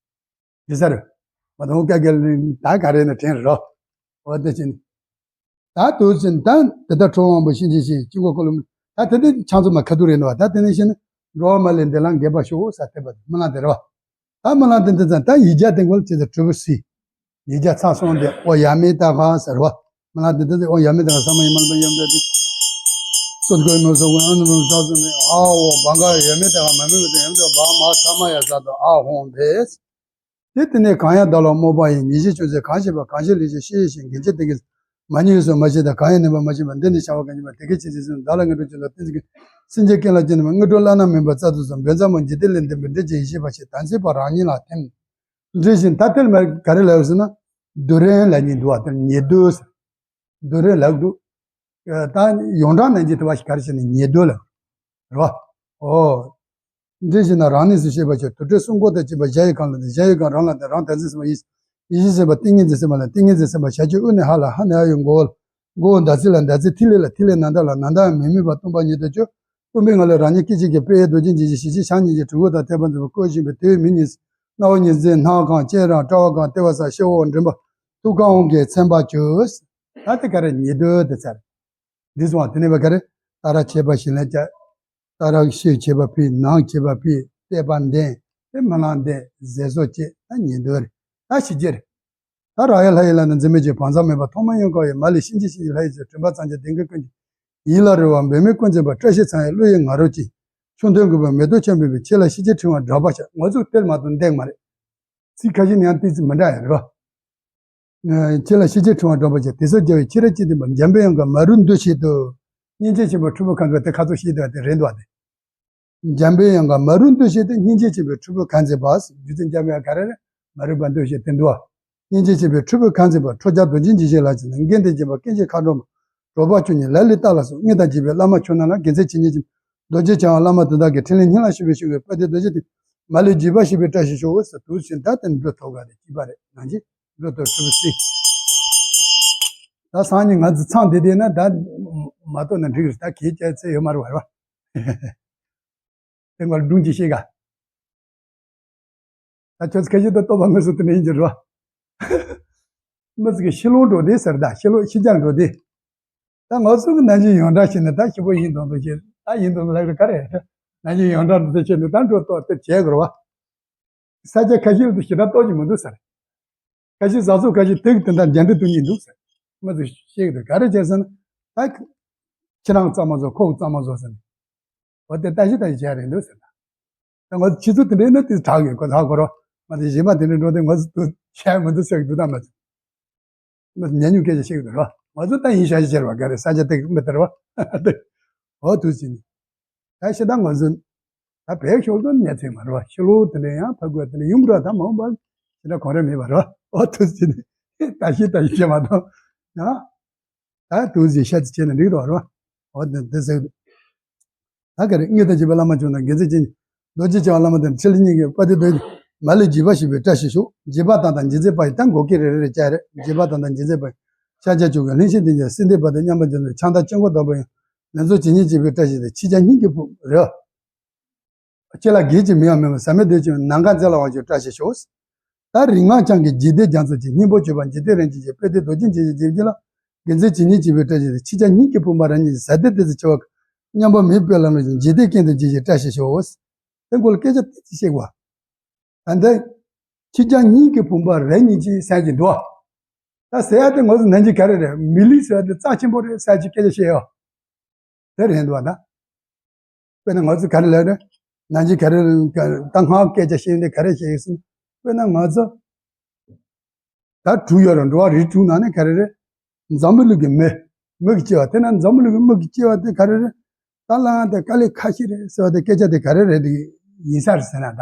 འདྲ་ས་རེད། མ་དང་བཀའ་རྒྱ་ད་ག་རེ་ན་དྲན་རོ། འོ་དེ་ཕྱིན། ད་དུས་ཚོད་ད་དེ་ལྟར་ཁྲོ་བོ་དབང་པོ་གཤིན་རྗེ་གཤེད་ཅི་མགོ་སྐོར་ལ། ད་དེ་འདི་ཆང་ཚོ་མ་ཁ་ཐུག་རེད་ནོ། ད་དེ་ནས་ཤེས་ན་འགྲོ་བ་མ་ལས་འདི་ལ་འགེབས་པ་ཤོག་ས་དེ་བ་རྨི་ལམ་དེ་རེད་བ། ད་རྨི་ལམ་དེ་འདི་ཚ་ད་ཡིག་བརྒྱ་དེ་མགོ་ལ་ཅི་ཟེར་གྲུབ་པ་སི། ཡིག་བརྒྱ་ཚ་སོང་དེ་ཨོ་ཡ་མེ་ད་ག་ཟེར་བ། རྨི་ལམ་དེ་འདི་ཚ་ཨོ་ཡ་མེ་ད་ག་ས་མ་ཡི་མ་ལ་མ་ཡོམ་དེ་དེ། སོ་གོ་མོ་སོ་གོ་ཨ་ནུ་རུ་ས་སུ་ནི་ཨ་ཨོ་བ་ག་ཡ་མེ་ད་ག་མ་མེ་མེ་དེ་ཡོམ་དེ་བ་མ་ས་མ་ཡ་ས་དོ་ཨ་ཧོང་བེ། དེ་དེ་ནས་གང་ཡང་བདག་ལ་སྨོད་པ་ཡིས། ཉེས་བྱས་ཅུང་ཟད་གང་བྱས་པ། གང་བྱས་ལེགས་བྱས་ཤེས་ཤིང་། འགལ་བྱས་དེ་གིས་མ་ཉེས་སོ་མ་བྱས་དང་། གང་ཡང་ནུས་པ་མ་བྱས་པ། འདི་ནི་བྱ་བ་གང་བྱས་པ། དེ་སྐད་ཅེས་ཟེར་ན་བདག་ལ་ངན་འགྲོར་གྱུར་ལ་བརྟེན་ཅིང་སེམས་ཅན་ཀུན་ལ་སྐྱོན་ནུས་པ། དངོས་གྲུབ་བླ་ན་མེད་པ་བཙལ་དུ་གསོལ། འབེན་ཚ་མོ་འཇིག་རྟེན་ལས་འདས་པའི་འདྲེ་ཅན་ཡེ་ཤེས་པ་ཞིག་དམ་ཚིག་པ་རང་ཉིད་ལ་ཐིམ། འདྲེ་ཅན་ད་ཐེར་མ་ག་རེ་ལབ་ཟེར་ན་རྡུལ་རེ་ལབ་ཉིན་འདུག་བ་དེར་ཉེ་རྡུལ་ཟེར། རྡུལ་རེ་ལབ་འདུག་ད་ཡོངས་གྲགས་ནང་གི་དེ་བ་ཞིག་ག་རེ་བྱས་ནས་ཉེ་རྡུལ་ལབ་རེད་བ། ཨོ། འདྲེ་ཞིག་ན་རང་གནས་སུ་ཤེས་པ་ཆོས་དུར་ཁྲོད་སྲུང་འཁོར་དང་བཅས་པ་གཞལ་ཡས་ཁང་ལ་ནི་གཞལ་ཡས་ཁང་རང་ལ་ནི་རང་དམ་ཚིག་སེམས་དཔའ་ཡེ་ཤེས་སེམས་དཔའ་ཏིང་ངེ་འཛིན་སེམས་དཔའ་ལ་ཏིང་ངེ་འཛིན་སེམས་དཔའ་བྱ་རྒྱུད་དབུ་ནས་ཧ་ལ་ཧ་ནས་ཨ་ཡོད་མགོ་བོ་ལ་ མགོ་བོ་ཟླ་ཚེས་ལ་ཟླ་ཚེས། ཐིག་ལེ་ལ་ཐིག་ལེ་ནཱ་ད་ལ་ནཱ་ད་ཡང་མེ་མེ་བ་སྟོང་པ་ཉིད་དུ་གྱུར། སྟོང་པའི་ངང་ལས་རང་ཉིད་སྐད་ཅིག་གིས་དཔལ་ཡུལ་རྡོ་རྗེ་འཇིགས་བྱེད་ཞི་བྱེད་ཕྱག་གཉིས་ཀྱིས་གྲུ་གུ་དང་ཐལ་བ་འཛིན་པ་བཀོད་བཞིན་པའི་དེའི་མིང་ནི་སྣང་བ་ཉེར་འཛིན་སྣང་གང་སྐྱེ་རང་བཀྲ་བ་གང་ལྟེ་བ་ས་ཤེ་འོ་མགྲིན་པ་ཐུགས་ཀ་འོང་གི་མཚན་པ་གྱུར། ད་དེ་ག་རེ་ཉེ་དུ་དེ་ཚར། འདི་སོང་བ་དེ་ནས་བ་ག་རེ། ད་ར་བྱེད་པ་ཞིག་ལ་བྱ། ད་ར་ཤེས་བྱེད་པ་ཕི་ནང་བྱེད་པ་ཕི་བལྟས་པ་འདན་དེ་མི་ལང་འདན་ཟས་བཟོ་བྱེད་ད་ཉེ་དུ་རེད། ད་ཞི་བྱེད་རེད། ད་ར་ཡ་ལྷ་ཡི་ལ་ནི་འཛིན་མེད་ཀྱི་བང་མཛངས་མེད་པ་ཐོག་མ་ཡོང་གང་ཡི་མ་ལུས་གཤིན་རྗེ་གཤིན་རྗེ་ལྷ་ཡི་ཚེ་དྲན་པ་གཙང་ཆེ་ལྡན་གྱི་ཀུན་གྱི་ཡིད་ལ་རེ་བ་འབད་མེད་ཀུན་འཛིན་པ་བཀྲ་ཤིས་ཚང་ཡི་བློ་ཡི་ང་རོ་ཅན། ཆུང་དོན་དགུ་པའི་མེ་ཏོག་ཆེན་པོའི་ཕི་ཁྱེད་ལ་ཤིན་ཅི་ཕྲེང་བ་སྒྲོག་པ་ཤ། ང་ཚོ་དེར་མ་གཏོགས་འདེགས་མ་རེད། ཚིག་ཁ་ཤས་ནི་ཡང་ཏི་ཙི་མི་འདྲ་ཡ་རེད་བ། ཁྱེད་ལ་ཤེས་བྱའི་ཕྲེང་བ་སྒྲོག་པ་བྱས། དེ་ཚོ་རྒྱལ་བའི་ཁྱེད་ར་ཅི་བསྟན་པ། འཇམ་པའི་དབྱངས་ཀྱིས་མ་རུ་འདུ་བྱེད་དུ། སྙིང་རྗེ་ཆེན་པོའི་ཕྲུ་གུ་གང་དགོས་དེ་ཁ་ཚོ་ཤེས་དུ་དེ་རེད་འདུག་བ་དེ། འཇམ་པའི་དབྱངས་ཀྱིས་མ་རུ་འདུ་བྱེད་དུ། སྙིང་རྗེ་ཆེན་པོའི་ཕྲུ་གུ་གང་མཛེས་པ། རྒྱུ་མཚན་འཇམ་པའི་དབྱངས་ག་རེ་རེད། མ་རུ་པ་འདུ་བྱེད་དེ་འདུག་བ། སྙིང་རྗེ་ཆེན་པོའི་ཕྲུ་གུ་གང་མཛེས་པ། ཁྲོ་རྒྱལ་རྡོ་རྗེ་འཇིགས་བྱེད་ལ་བྱེད་ན། མགོན་དེ་སྦྱིན་པ་ཀུན་གྱི་མཁའ་འགྲོ་མ། གྲོགས་པོ་ཁྱོད་ཉིད་ལ་ལས་བལྟ་ལ་སོགས། དངོས་དང་བརྒྱུད་པའི་བླ་མ་ཁྱོད་རྣམས་ལ། དགེ་མཚན་ཇི་སྙེད་ཅིག་རྡོ་རྗེ་འཆང་བ་བླ་མ་དེ་དག་གི། ཕྲིན་ལས་སྙིང་ལ་ཞུགས་པའི་ཤུགས་ཀྱིས། དཔལ་ལྡན་རྡོ་རྗེ་དེ་མ་ལུས་འཇིགས་པ་ཞི་བའི་བཀྲ་ཤིས་ཤོག་ཟེར་དུས་ཕྱིན། ད་དེ་འགྲོ་ཐོབ་ག་དེ་སྐྱིད་པ་རེད་ནང་ཅི་འགྲོ་ཐོབ་ཐུབ་སྲིད། ད་སང་ཉིན་ང་ཚོ་ཚང་བསྡད་བསྡད་ན་ད་མ་གཏོགས་ན་འགྲིག་རེད། ད་གལ་ཆེ་ཚེ་ཡོད་མ་རེད་བ། དེ་ང་ལ་སྒྲུང་ཅིག་བཤད་ག་ད་ཁྱོད་ཚོ་ཁ་ཤས་ད་ལྟོ་བ་ངོས་སུ་དེ་འདྲ་ཡིན་གྱི་རེད་བ། མི་ཚོ་གི་ཕྱི་ལོགས་འགྲོ་དེ་ཟེར། ད་ཕྱི་ལོགས་ཕྱི་རྒྱལ་འགྲོ་དེ། ད་ང་ཚོ་གི་ནང་ཆེན་ཡོངས་གྲགས་བྱས་ན་ད་ཞི་བོ་ཡིན་དང་དུ་བྱེད། ད་ཡིན་དང་དུ་ལགས་རེད་ག་རེ། ནང་ཆེན་ཡོངས་གྲགས་འགྲོ་དེ་བྱས་ནས་ད་འགྲོ་ཏོག་ཏོག་བྱས་དགོས་རེད་བ། ས་ཆ་ཁ་ཤས་དུ་ཞེ་དྲག་ཏོག་ཅིག་མི་འདུག་ཟེར། ཁ་ཤས་བཟའ་ཚོ་ཁ་ཤས་དེ་གི་དེ་འདྲ་འཇལ་འདྲི་དུ་གཉིས་འདུག་ཟེར། མི་ཚོ་བཤད་གི་འདུག་ག་རེ་བྱས་ཟེར་ན། ད་ཁྱེད་རང་གཙང་མ་བཟོ་ཁོ་གཙང་མ་བཟོ་ཟེར་ནས། འོ་དེ་ལྟ་ཞིབ་ལྟ་ཞིབ་བྱས་རེད་འདུག་ཟེར། ད་ང་ཚོ་ཕྱི་ཚུལ་དེ་འདྲའི་ནི་དེ་དྲག་ཡོད་ཁོ་ཐག་གོ་རོ། ང་ཚོ་གཞན་པ་དེ་འདྲའི་འགྲོ་དེ་ང་ཚོ་དུ་བྱས་མི་འདུག་ཟེར་གི་འདུག་ད་མ་ཚོ། མི་ཉན་ཉུང་སྐད་ཆ་བཤད་གི་འདུག་རོ། ང་ཚོ་ད་ཡིན་ཤ་ཤ་ཤེར་བ་ག་རེ་ས་ཆ་དེ་མི་དར་བ། འོ་དུ་ཟིན། ད་ཤི་ད་ང་ཚོ་ད་བལ་ཤོག་དོན་ཉན་ཚེ་མ་རོ། ཤི་ལོ་དེ་འདྲ་ཡང་ཕ་གོ་དེ་འདྲ་ཡོང་གི་ར། ད་མ་འོངས་པ་ཤི་ད་གོ་རེ་མེད་པ་རོ། འོ་དུ་ཟིན། ད་ཤི་ད་ཤི་བྱེད་མ་དང་ན། ད་དུང་ཞིག་ཤ་ཚ་བྱས་ན་འགྲིག་རོགས་རོ། འོ་དེ་དེ་ཟེར། ད་ག་རེ་དངོས་དང་བརྒྱུད་པའི་བླ་མ་ཁྱོད་རྣམས། དགེ་མཚན་ཅན་རྡོ་རྗེ་འཆང་བ་བླ་མ་དེ་ཕྲིན་ལས་སྙིང་གི་དཔལ་ལྡན་རྡོ་རྗེ། མ་ལུས་འཇིགས་པ་ཞི་བའི་བཀྲ་ཤིས་ཤོག་འཇིགས་པ་དང་དང་འཇིགས་མཛད་པ་ཡི། ད་མགོ་སྐད་རེ་རེ་རེ་བྱ་རེ། འཇིགས་པ་དང་དང་འཇིགས་མཛད་པ་ཡི། ཤཱཀྱ་མཆོག་གི་ལྷན་ཅིག་དེ་ཉིད་སྲིད་མཐའི་བར་དུ་མཉམ་པར་འབྱུང་ནས། ཕྱག་དང་སྤྱན་སྔར་བདག་པོ་ཡང་། ལེགས་ཚོགས་ཇི་སྙེད་ཅིག་པའི་བཀྲ་ཤིས་ཏེ། ཕྱི་ཁྱབ་སྙིང་གི་ཕུང་རེ། ལྕེ་ལ་གད་ཀྱི་མིག་ཡང་མེད་པར། ཟག་མེད་བདེ་ཆེན་ནམ་མཁའ་མཛེས་ལ་དབང་ཕྱུག་བཀྲ་ཤིས་ཤོག་ད་རིག་སྔགས་འཆང་གི་འཇིག་རྟེན་རྒྱ་མཚོ་ཆེ། སྙིང་པོ་བརྗོད་པ་འཇིག་རྟེན་རིན་ཆེན་གྱི། དཔལ་ལྡན་རྡོ་རྗེ་འཇིགས་བྱེད་འཇིགས་བྱེད་ལ། དགེ་མཚན་ཇི་སྙེད་ཅིག་པའི་བཀྲ་ཤིས་ཏེ། ཕྱི་ཁྱབ་སྙིང་གི་ཕུང་པོ་རང་ཉིད་ཀྱི། ཟ་ཏེ་ཏི་ཙི་འཆི་བ་མཉམ་པ་མེད་པའི་ལམ་ལ་ཞུགས། འཇིག་རྟེན་ཀུན་ཏུ་འཇིགས་བྱེད་བཀྲ་ཤིས་ཤོག་དེ་མགོ་ལ་སྐད་ཆ་ཏི་ཙི་བཤད་དགོས། ད་ལྟ་ཕྱི་ཁྱབ་སྙིང་གི་ཕུང་པོ་རང་ཉིད་ཀྱི་ཟེར་གྱི་འདུག་ད་ཟེར་ཡ་དེ་ང་ཚོ་ནང་གི་ག་རེ་རེད། མི་ལུས་ཟེར་ཡ་དེ་རྩ་ཆེན་པོ་རེད་ཟེར་གྱི་སྐད་ཆ་བཤད་ཡོད། དེ་རེད་འདུག་བ་ད། དཔེར་ན་ང་ཚོ་ག་རེ་ལབ་རེད། ནང་གི་ག་རེ་ད་སྔགས་སྐད་ཆ་བཤད་ཡོང་དུས་ག་རེ་བཤད་ཡོད་ཟེར་ན། དཔེར་ན་ང་ཚོ་ད་དྲུག་ཡོད་རེད། འགྲོ་བ་རིགས་དྲུག་ནང་ནས་ག་རེ་རེད། འཛམ་བུ་གླིང་གི་མི། མི་གི་སྐྱེ་བ་དེ་ན་འཛམ་བུ་གླིང་གི་མི་གི་སྐྱེ་བ་དེ་ག་རེ་རེད། ད་ལའང་དེ་དཀའ་ལས་ཁག་ཤོས་རེད་ཟེར་བ་དེ་སྐད་ཆ་དེ་ག་རེ་རེད། དེ་ཡིན་ས་རེད་ཟེར་ན། ད་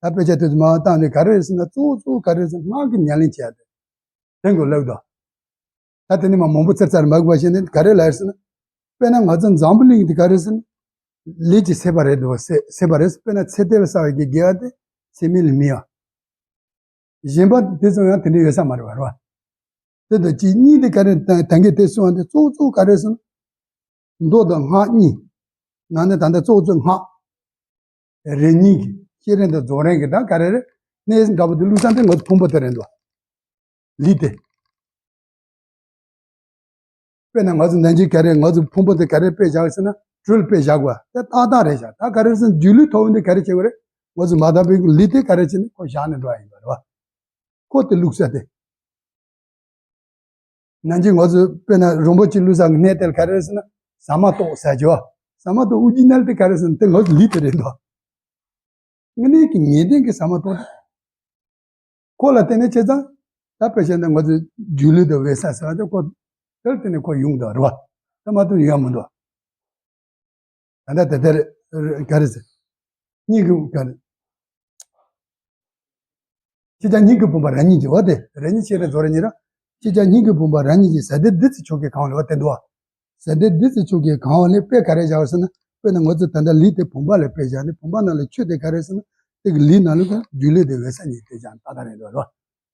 ད་དཔེ་ཆ་དེ་ཚོ་མར་བཏང་ནས་ག་རེ་རེད་ཟེར་ན། གཙོ་བོ་གཙོ་བོ་ག་རེ་རེད་ཟེར་ན་སྔགས་ཀྱི་ཉམས་ལེན་བྱས་ཏེ། དེ་མགོ་ལོག་དོ། ད་དེ་ནས་མ་མང་པོ་ཚར་ཚར་མ་དགོས་པ་བྱས་ནས་ག་རེ་ལབ་ཟེར་ན། དཔེར་ན་ང་ཚོ་འཛམ་བུ་གླིང་དེ་ག་རེ་ཟེར་ན། ལས་ཀྱི་ཚད་པ་རེད་འདུག་ཚད་པ་རེད། དཔེར་ན་ཚེ་འདས་ལ་བསགས་པའི་དགེ་བ་དེ་ཚད་མེད་ལས་མི་ཡོང་། གཞན་པ་དེ་ཚོ་ཡང་དེ་འདྲ་ཡོད་ས་མ་རེད་བ། རེད་བ། དེ་དང་གཅིག་གཉིས་དེ་ག་རེ་ད་ད་གིན་དེ་གསུངས་པ་དེ་གཙོ་བོ་གཙོ་བོ་ག་རེ་ཟེར་ན། མདོ་དང་སྔགས་གཉིས། ནང་ནས་ད་ལྟ་གཙོ་བོ་གཙོ་བོ་སྔགས། རེ་གཉིས་ཀྱི་བསྐྱེད་རིམ་དང་རྫོགས་རིམ་གྱི་ད་ག་རེ་རེད། གནས་འགག་པོ་དེ་བླུགས་ས་དེ་ང་ཚོ་ཕུང་པོ་དེ་རེད་འདུག་ལུས་དེ། དཔེར་ན་ང་ཚོ་ནང་གི་ག་རེ་ང་ཚོ་ཕུང་པོ་དེ་ག་རེ་དཔེ་བཞག་ཟེར་ན་སྦྲུལ་དཔེ་བཞག་དགོས། དེ་ཏག་ཏག་རེད་བཞག་ད་ག་རེ་ཟེར་ན་སྒྱུ་ལུས་ཐོབ་འདི་ག་རེ་བྱེད་དགོས་རེད། ང་ཚོ་མ་དག་པའི་ལུས་དེ་ག་རེ་བྱེད་ནས་ཁོ་བཞག་ནས་འགྲོ་ཡ་ཡིན་པ་རེད་བ། ཁོ་དེ་བླུགས་ས་དེ། ནང་གི་ང་ཚོ་དཔེར་ན་རིན་པོ་ཆེ་བླུགས་ས་གི་གནས་དེ་ལ་ག་རེ་ཟེར་ན་ཟ་མ་ཏོག་ཟེར་གྱི་བ། ཟ་མ་ཏོག་ཨོ་རི་ཇི་ནལ་དེ་ག་རེ་ཟེར་ན་དེ་ང་ཚོ་ལུས་དེ་རེད་འདུག་དངོས་གནས་ཀྱི་ངེས་གཏན་གྱི་ཟ་མ་ཏོག་དེ། ཁོ་ལ་བརྟེན་ནས་བྱས་ཙང་། ད་དཔེ་བཤད་ན་ང་ཚོ་སྒྱུ་ལུས་དང་འོད་གསལ་ཟེར་བ་དེ་ཁོ། དེར་བརྟེན་ནས་ཁོ་ཡོང་འདུག་རེད་བ། ད་མ་གཏོགས་ཡོང་མི་འདུག་ད་ལྟ་དེ་ལྟར་ག་རེ་ཟེར། སྙིང་གི་ག་རེ། ཕྱི་ཁྱབ་སྙིང་གི་ཕུང་པོ་རང་ཉིད་ཀྱི་འོ་དེ་རང་ཉིད་ཤེས་རབ་རྫོགས་རིམ་གཉིས་ར། ཕྱི་ཁྱབ་སྙིང་གི་ཕུང་པོ་རང་ཉིད་ཀྱི་ཟ་ཏེ་ཏི་ཙི་ཆོས་སྐྱེས་གང་ལ་འོ་དེ་འདུག་བ། ཟ་ཏེ་ཏི་ཙི་ཆོས་སྐྱེས་གང་བ་ལས་དཔེ་ག་རེ་བཞག་ཟེར་ན། དཔེར་ན་ང་ཚོ་ད་ལྟ་ལུས་དེ་བུམ་པ་ལ་དཔེ་བཞག་ནས་བུམ་པ་ནང་ལ་ཆོས་དེ་ག་རེ་ཟེར་ན། དེ་གི་ལུས་ནང་ལ་ག་སྒྱུ་ལུས་དེ་འོད་གསལ་ཉིད་དེ་བཞག་ཏག་ཏག་རེད་འདུག་ར།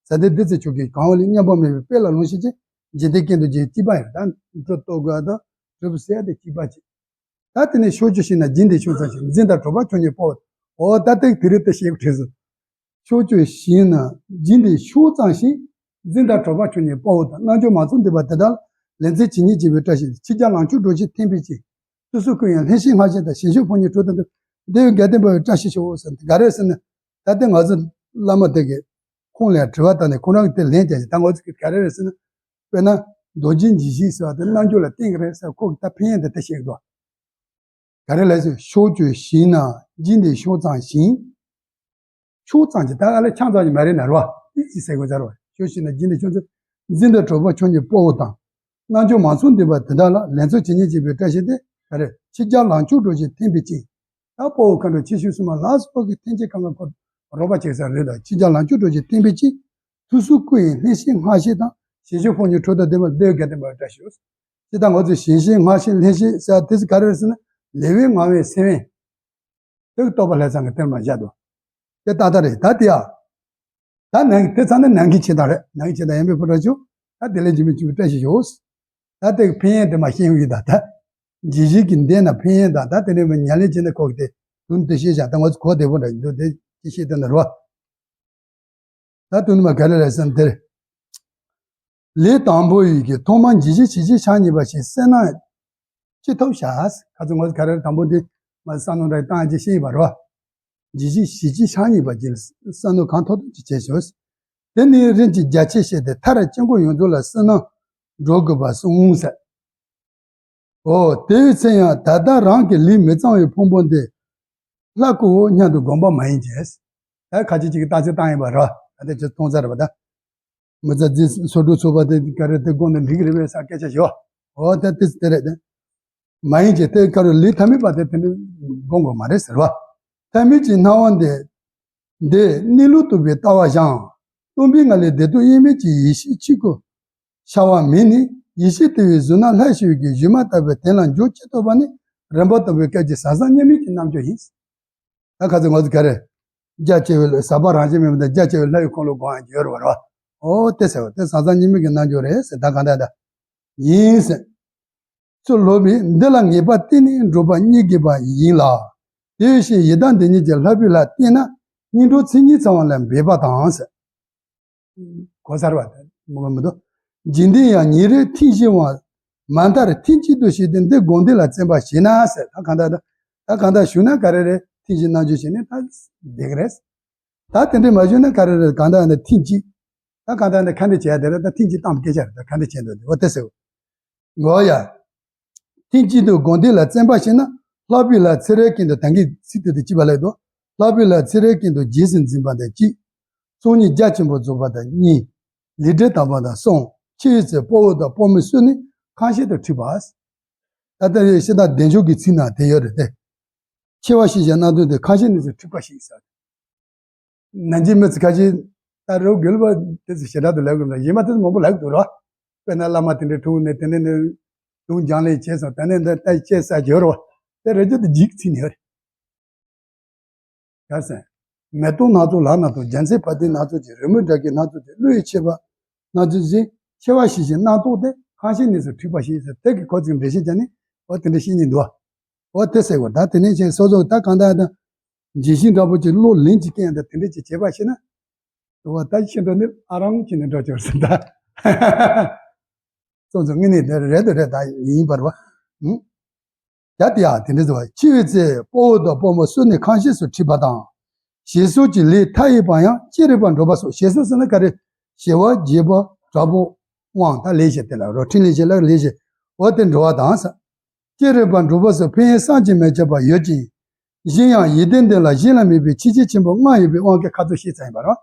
ཟ་ཏེ་ཏི་ཙི་ཆོས་སྐྱེས་གང་བ་ལས་མཉམ་པ་མེད་པའི་དཔལ་ལ་ལོངས་ཤིག་ཅེས། འཇིག་རྟེན་སྐྱོང་དུ་འཇིག་གཅིག་པ་ཡོད། ད་འབྲུ་བཏོག་དགོས་དང་། གྲུབ་ཟེར་ཏེ་གཅིག་པ་ཅིག་ད་དེ་ནས་ཕྱོགས་བཅུ་ཞིག་ན་སྦྱིན་དེ་ཕྱོགས་ཙམ་ཞིག་འཛིན་དང་གྲོགས་པ་ཁྱོད་ཉིད་དཔའ་བོ། འོ་ད་དེ་དེ་རིང་དེ་ཤེས་དགོས་བྲིས་སོ། ཕྱོགས་བཅུ་ཞིག་ན་སྦྱིན་དེ་ཕྱོགས་ཙམ་ཞིག་འཛིན་དང་གྲོགས་པ་ཁྱོད་ཉིད་དཔའ་བོ་དང་། རྣལ་འབྱོར་མང་ཚོགས་འདུས་པ་དེ་དག་ལ། ལན་ཚྭ་ཇི་སྙེད་བྱིན་པའི་བཀྲ་ཤིས་ཏེ། ཕྱི་རྒྱལ་ལང་ཚོའི་འགྲོ་ཕྱིར་ཐིམ་པའི་ཚེ། དུས་སུ་ཀུན་ཡང་ལྷན་ཅིག་སྔར་བཞིན་དང་། ཞིང་གཤེགས་ཕོ་ཉའི་དྲོད་དང་ལྡན་པ། འདི་ཡང་དགའ་ལྡན་དཔའ་བོའི་བཀྲ་ཤིས་ཤོག་ཟེར་ཏེ་ག་རེ་ཟེར་ན། ད་ལྟ་ང་ཚོ་བླ་མ་དེ་གིས་ཁོང་ལ་དྲི་བ་བཏང་ནས་ཁོང་རང་གིས་དེ་ལན་བརྒྱབ་ཅིང་། ད་ང་ཚོ་གིས་ག་རེ་རེད་ཟེར་ན། དཔེར་ན་རྡོ་རྗེ་འཇིགས་བྱེད་ཟེར་བ་དེ་རྣལ་འབྱོར་ལ་བརྟེན་གྱི་རེད་ཟེར། ཁོ་གིས་ད་ཕན་ཡོན་དེ་ལྟ་བཤད་ཀྱི་འདུག་ག་རེ་ལབ་ཟེར། ཕྱོགས་བཅུ་ཞིག་ན་སྦྱིན་དེ་ཕྱོགས་ཙམ་ཞིག་ཕྱོགས་ཙམ་གྱི་ད་ཨ་ལས་ཆང་ཙམ་གྱི་མ་རེད་ན་རོ། ཨི་ཙི་ཟེར་དགོས་ཚར་བ། ཕྱོགས་ཞིག་ན་སྦྱིན་དེ་ཕྱོགས་ཙམ། འཛིན་དང་གྲོགས་པ་ཁྱོད་ཉིད་དཔའ་བོ་དང་། རྣལ་འབྱོར་མང་ཚོགས་འདུས་པ་དེ་དག་ལ། ལན་ཚྭ་ཇི་སྙེད་བྱིན་པའི་བཀྲ་ཤིས་ཏེ། ག་རེ། ཕྱི་རྒྱལ་ལང་ཚོའི་འགྲོ་ཕྱིར་ཐིམ་པའི་ཚེ། ད་དཔའ་བོ་མཁའ་འགྲོ་ཆེ་ཆུང་སྲུང་མ་ལ་སོགས་པ་གིས་ཐམས་ཅད་གང་ག་ཁོ་རོགས་པ་བྱེད་ས་རེད་ད། ཕྱི་རྒྱལ་ལང་ཚོའི་འགྲོ་ཕྱིར་ཐིམ་པའི་ཚེ། དུས་སུ་ཀུན་ཡང་ལྷན་ཅིག་སྔར་བཞིན་དང་། ཞིང་གཤེགས་ཕོ་ཉའི་དྲོད་དང་ལྡན་པ། འདི་ཡང་དགའ་ལྡན་དཔའ་བོའི་བཀྲ་ཤིས་ཤོག་ཅེས་དང་། ང་ཚོས་ཞིང་གཤེགས་སྔར་བཞིན་ལྷན་ཅིག་ཟེར་བ་དེ་ཚོ་ག་རེ་རེད་ཟེར་ན། ལེའུའི་ལྔ་པའི་སེམས་དབེན། དེ་རྟོགས་པ་ལྷ་ཚང་གི་གཏེར་མ་བཞག་འདུག་དེ་ཏག་ཏག་རེད། ད་དེ་ཡ། ད་ནང་དེ་ཚང་ནི་ནང་གི་བྱེད་སྟངས་རེད། ནང་གི་བྱེད་སྟངས། ཡང་མི་ཕོ་བྲང་ཆུ། ད་དེ་ལས་འཇིགས་མེད་ཆོས་ཀྱི་བཀྲ་ཤིས་ཤོག་ད་དེ་གི་ཕན་ཡོན་དེ་མ་ཤེས་ཡོང་གི། ད་ད་འཇིགས་བྱེད་ཀྱི་འདས་ན་ཕན་ཡོན་དང་། ད་དེ་ནས་མི་ཉམས་ལེན་བྱེད་ན་ཁོ་གི་དེ་དོན་དེ་ཤེས་བཞག་ད་ང་ཚོ་གོ་བདེ་པོ་འདྲ་འདུག་དེ་ཅི་ཤེས་དེ་ན་རོ། ད་དོན་མ་ག་རེ་རེད་ཟེར་ན་དེར། ལས་དང་པོ་ཡི་གེ། ཐོག་མར་འཇིགས་བྱེད་ཞི་བྱེད་ཕྱག་གཉིས་པ་ཞིག་བསོད་ནམས་ཅི་ཐོབ་བྱ། ཁ་ཚོ་ངོ་ག་རེ་དང་པོ་འདི་མ་བསམ་མནོ་འདྲ་བཏང་ཅི་ཤེས་པ་རོ། འཇིགས་བྱེད་ཞི་བྱེད་ཕྱག་གཉིས་པ་ཅིག་བསམ་མནོ་གང་ཐོབ་ཐོབ་ཅིག་བྱས་ཤོག་དེ་ནི་རིན་ཆེན་རྒྱ་ཆེ་ཤོས་ཏེ། མཐར་དཀྱིལ་འཁོར་ཡོངས་རྫོགས་ལ་བསོད་ནམས་འགྲོ་དགོས་པར་གསུངས་ཟེར། འོ་དེའི་ཚེ་ཡང་ད་ལྟ་རང་གི་ལས་མི་གཙང་བའི་ཕུང་པོ་འདི་ལྷ་སྐུའོ་སྙམ་དུ་བསྒོམ་པ་མ་ཡིན་གྱི། ད་ཁ་ཅིག་ཅིག་གིས་རྟགས་གསལ་བཏང་ཡིན་པ་རོ། ད་དེ་ཅི་མཐོང་ཚར་བ་ད། མི་ཚེ་འདི་སོ་སོ་ཚོ་པ་དེ་ག་རེ་དེ་དགོངས་ནས་འགྲིག་གི་རེད་པས་ཟེར་སྐད་ཆ་ཞུ་བ། འོ་ད་དེ་དེ་རེད་དེ། མ་ཡིན་གྱི་དེ་ག་རེ་ལས་ཐ་མལ་པ་དེ་དེ་འདྲ་དགོངས་དགོས་མ་རེད་ཟེར་བ། ཐ་མལ་གྱི་སྣང་བ་འདི། འདི་གནས་ལུགས་རྟོགས་པའི་ལྟ་བ་བཞིན། སྟོང་པའི་ངང་ལས་བདེ་སྟོང་དབྱེར་མེད་ཀྱི་ཡེ་ཤེས་གཅིག་གུ་ཤར་བ་མིན་ནས། ཡེ་ཤེས་དེ་བས་གཟུགས་སྣང་ལྷ་ཞིག་གི་སྒྱུ་མ་ལྟ་བུའི་དོན་ལ་འཇོག་ཅི་ཐུབ་པ་ནི་རིམ་པ་དང་པོའི་སྐད་ཅིག་ཟང་ཟིང་གཉིས་མེད་ཀྱི་རྣལ་འབྱོར་ཡིན། ད་ཁ་ཚོ་ང་ཚོ་ག་རེ། རྒྱ་ཆེ་བའི་ཟག་པ་རང་བཞིན་མེད་པ་དང་། རྒྱ་ཆེ་བའི་ལྷ་ཡི་འཁོར་ལོ་སྒོམ་ཡག་ཡོད་རེད་བ། འོ་དེ་ཟེར་བ་དེ་ཟང་ཟིང་གཉིས་མེད་ཀྱི་རྣལ་འབྱོར་རེད་ཟེར། ད་གང་ལྟར་ད་ཡིན་ཟེར། ཚུར་ལོག་པས་འདི་ལ་ངེས་པར་བརྟེན་ནས་འགྲོ་བ་རྙེད་དགོས་པ་ཡིན་ལ། དེ་བཞིན་ཡི་དམ་དེ་ཉིད་ཀྱི་ལྷག་པའི་ལྷ་བསྟེན་ན་སྙིང་གྲོགས་མཚན་ཉིད་ཚང་བ་ལ་འབད་པ་དང་ཟེར། གོ་ཚར་བ་དེ་མི་དགོས་མི་འདུག་འཇིག་རྟེན་ཡང་ཉིན་རེར་ཐེངས་བཞི་བ། མ་མཐར་ཐེངས་གཅིག་ཏུ་ཞིག་སྟེ་འདི་དགོངས་འདོད་ལ་བརྩོན་པ་བྱས་ན་ཟེར། ད་གང་ལྟར་ད་ད་གང་ལྟར་ཞུ་ན་ག་རེ་རེད། ཐེངས་གཅིག་རྣལ་འབྱོར་བྱས་ནས་ད་བསྡད་ཀྱི་རེད། ད་དེ་འདྲས་མ་ཞུ་ན་ག་རེ་རེད། གང་ལྟར་ཡང་ན་ཐེངས་གཅིག་ད་གང་ལྟར་ཡང་ན་ཁ་འདོན་བྱས་ཡ་དེ་རེད། ད་ཐེངས་གཅིག་བཏང་སྐད་ཆ་རེད། ད་ཁ་འདོན་བྱས་འདུག་དེ་འོ་དེ་ཟེར། འོ་ཡ། ཐེངས་གཅིག་ཏུ་དགོངས་འདོད་ལ་བརྩོན་པ་བྱས་ན། ལྷག་པའི་ལྷ་ཚེ་རབས་ཀུན་ཏུ། ད་གིན་ཚིག་དེ་དང་གཅིག་པ་ལབ་འདུག་ལྷག་པའི་ལྷ་ཚེ་རབས་ཀུན་ཏུ་རྗེས་སུ་འཛིན་པ་དང་གཅིག་ཚོགས་གཉིས་རྒྱ་ཆེན་པོ་རྫོགས་པ་དང་གཉིས། ལས་འབྲས་དམ་པ་དང་གསུམ། འཆི་བའི་ཚེ་དཔའ་བོ་དང་དཔའ་མོའི་བསོད་ནམས་ཁ་ཤས་དང་འཕྲད་པ། ད་ལྟ་བཤད་སྟངས་བདེ་མཆོག་གི་ཚིག་ནང་དེ་ཡོད་རེད་དེ། འཆི་བ་ཤི་བྱའི་རྣམ་རྟོག་དེ་ཁ་ཤས་ནི་ཚུར་འཁྲུག་པ་ཞིག་ཟེར། ནན་གྱི་མི་ཚོ་ཁ་ཤས་ད་རེའུ་རྒོལ་བ་དེ་ཚོ་ཞེ་དྲག་ཏུ་ལབ་དགོས་ལ། གཞན་པ་དེ་ཚོ་མང་པོ་ལབ་འདུག་རོ། དཔེར་ན་བླ་མ་དེ་འདྲའི་འཁྲུངས་ནས་དེ་ནས་ནས་དུང་རྒྱང་ལས་བྱས་སོང་། དེ་ནས་འདི་ལྟ་བྱས་ས་བྱོས་རོ། དེ་རེ་ཅོ་དེ་འཇིག་ཚིག་ནས་རེད། ག་ཟེར། མེ་ཏོག་སྣ་ཚོགས་ལ་སྣ་ཚོགས། རྒྱལ་མཚན་བ་དན་སྣ་ཚོགས་ཀྱི། རོལ་མོའི་སྒྲ་སྐད་སྣ་ཚོགས་ཀྱི། གླུ་ཡི་མཆེད་པ་སྣ་ཚོགས་བཞིན། འཆི་བ་ཤི་བྱའི་རྣམ་རྟོག་དེ་ཁ་ཤས་ནི་ཚུར་འཁྲུག་པ་ཞིག་ཟེར། དེ་གི་ཁོ་ཚོས་འགྲེལ་བཤད་བྱས་ནས་འོ་དེ་འདྲ་བཤད་སྙིང་འདུག་བ། འོ་དེ་ཟེར་བ། ད་དེ་ནས་ཁྱེད་སོ་སོ་ད་གང་ལྟར་ད་ཇི་བཞིན་འདྲ་པོ་ཅིག་བློ་ལིང་ཅིག་བསྐྱེད་ཡང་ད་དེ་འདྲ་ཅིག་བྱེད་པ་ཞིག་ན། འོ་ད་ཤི་འགྲོ་ནི་ཨ་རང་ཅིག་ནས་འགྲོ་ཆོག་ཟེར་ད། སོ་སོ་དངོས་གནས་དེ་རེད་དོ་རེད་ད་ཡིན་པར་བ། ཨུ། ཡ་དེ་ཡ་དེ་འདྲ་ཟེར་བ། འཆི་བའི་ཚེ་དཔའ་བོ་དང་དཔའ་མོ་བསོད་ནམས་ཁ་ཤས་སུ་འཁྲིད་པ་དང་། ཞེས་སོགས་ཀྱི་ལས་མཐའ་ཡས་པ་ཡང་ཅི་རིགས་པར་འགྲོ་བ་སོགས། ཞེས་སོགས་ཟེར་ན་ག་རེ། ཞི་བ་རྒྱས་པ་དྲག་པོ་དབང་ད་ལས་བྱེད་དེ་ལ་རོ། ཕྲིན་ལས་བྱེད་ལ་ལས་བྱེད། འོ་དེ་འགྲོ་བ་དང་ས། ཅི་རིགས་པར་འགྲོ་བ་སོགས་ཕན་ཡོན་བསམ་གྱིས་མི་ཁྱབ་པ་ཡོད་ཅིང་། གཞན་ཡང་ཡི་དམ་འདི་ལ་གཞན་ལ་མེད་པའི་ཆེས་ཆེར་ཆེན་པོ་མངའ་ཡོད་པའི་དབང་གིས་ཁ་ཚུར་ཤེས་ཚར་ཡིན་པ་རོ།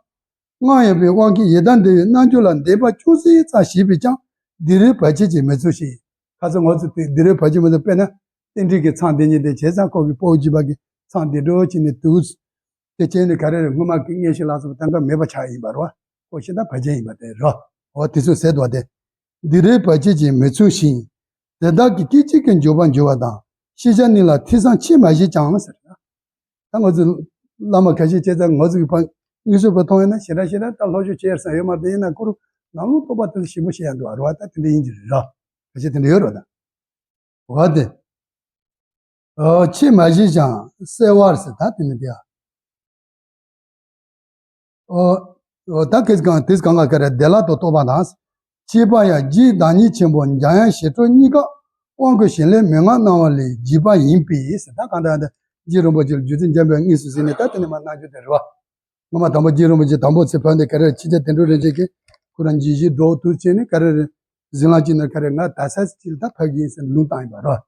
མངའ་ཡོད་པའི་དབང་གིས་ཡི་དམ་འདི་ཡི་རྣལ་འབྱོར་ལ་འདོད་པ་ཅུང་ཟད་ཙམ་བྱས་པས་ཀྱང་སྡིག་རུས་བར་ཆད་ཀྱིས་མི་ཚུགས་ཤིང་། ཁ་ཚུར་ངོ་ཚུར་དེ་སྡིག་རུས་བར་ཆད་མི་ཚུགས། དཔེར་ན་རྟེན་འབྲེལ་གྱི་མཚམས་འདི་ཉིད་དེ་བྱས་ཙང་ཁོ་གི་སྤོ་བོ་བརྒྱུད་པ་གི་མཚམས་འདི་འགྲོ་བྱས་ནས་དུས་དེ་བྱས་ནས་ག་རེ་རེད། སྔོན་མ་གི་མངོན་ཤེས་ལ་སོགས་པ་དེ་འགའ་མེད་པ་ཆགས་ཡིན་པ་རོ། ཁོ་ཤི་ད་བར་ཆད་ཡིན་པ་དེ་རོ། འོ་དེ་ཚོ་ཟེར་འདུག་སྟེ། སྡིག་རུས་བར་ཆད་ཀྱིས་མི་ཚུགས་ཤིང་། དེ་དག་གི་སྐད་ཅིག་གིས་འགྱུར་བར་འགྱུར་བ་དང་། ཤེས་བྱ་ནི་ལ་ཐོས་བསམ་ཆེས་མ་བྱས་ཀྱང་ཟེར། ད་ང་ཚོ་བླ་མ་ཁ་ཤས་བྱས་ཙང་ང་ཚོ་གི་ཕ་དངོས་སུ་ཕ་མཐོང་ཡོད་ན་ཞེ་དྲག་ཞེ་དྲག་ད་ལྷོ་ཕྱོགས་ཆེར་ས་ཡོད་མ་རེད། ཡིན་ན་ཁོ་རུ་ ནང་ལོགས་རྟོགས་པ་དེ་ལ་ཞིབ་པོ་བཤད་ཡ་འདུག་བ། རེད་བ། ད་དེ་འདྲ་ཡིན་གྱི་རེད་ར། ཁ་ཤས་དེ་འདྲ་ཡོད་རེད་བ། ད་བ་དེ། ཨོ་ཆེས་མ་ཞིག་ཀྱང་གསལ་བར་ཟེར། ད་དེ་ནི་དེ་ཡ། ཨོ། ཨོ་ད་གེས་གང་དེས་གང་ག་ག་རེ་བདེ་བླག་ཏུ་རྟོགས་པ་དང་། ཤེས་པ་ཡང་རྒྱུའི་བདག་ཉིད་ཆེན་པོ་འཇམ་དབྱངས་ཞི་ཁྲོ་གཉིས་ཀ་དབང་བསྐུར་ཞིང་ལས་མན་ངག་གནང་བ་ལས་བགྱིས་པ་ཡིན་པས་ཟེར། ད་གང་ལྟར་ད་རྗེ་རིན་པོ་ཆེ་རྗེ་བཙུན་འཇམ་དཔལ་དངོས་སུ་གཟིགས་ནས་ད་དེ་ནི་མ་གནང་རྒྱུ་དེ་རེད་བ། སྔོན་མ་དང་པོ་རྗེ་རིན་པོ་ཆེ་དང་པོ་ཚེ་ཕེབས་ནས་ག་རེ་ཕྱི་རྒྱལ་དོན་གྲུབ་རིན་ཆེན་གྱིས་ཁོ་རང་འཇིགས་བྱེད་འགྲོ་དུས་བྱས་ནས་ག་རེ་རེད། གཟིམ་ལམ་གྱི་ནང་ག་རེ་ང་ད་ས་ཅིག་ད་ཕེབས་ཀྱི་ཡིན་ཟེར་ལུང་བཏང་ཡིན་པ་རེད།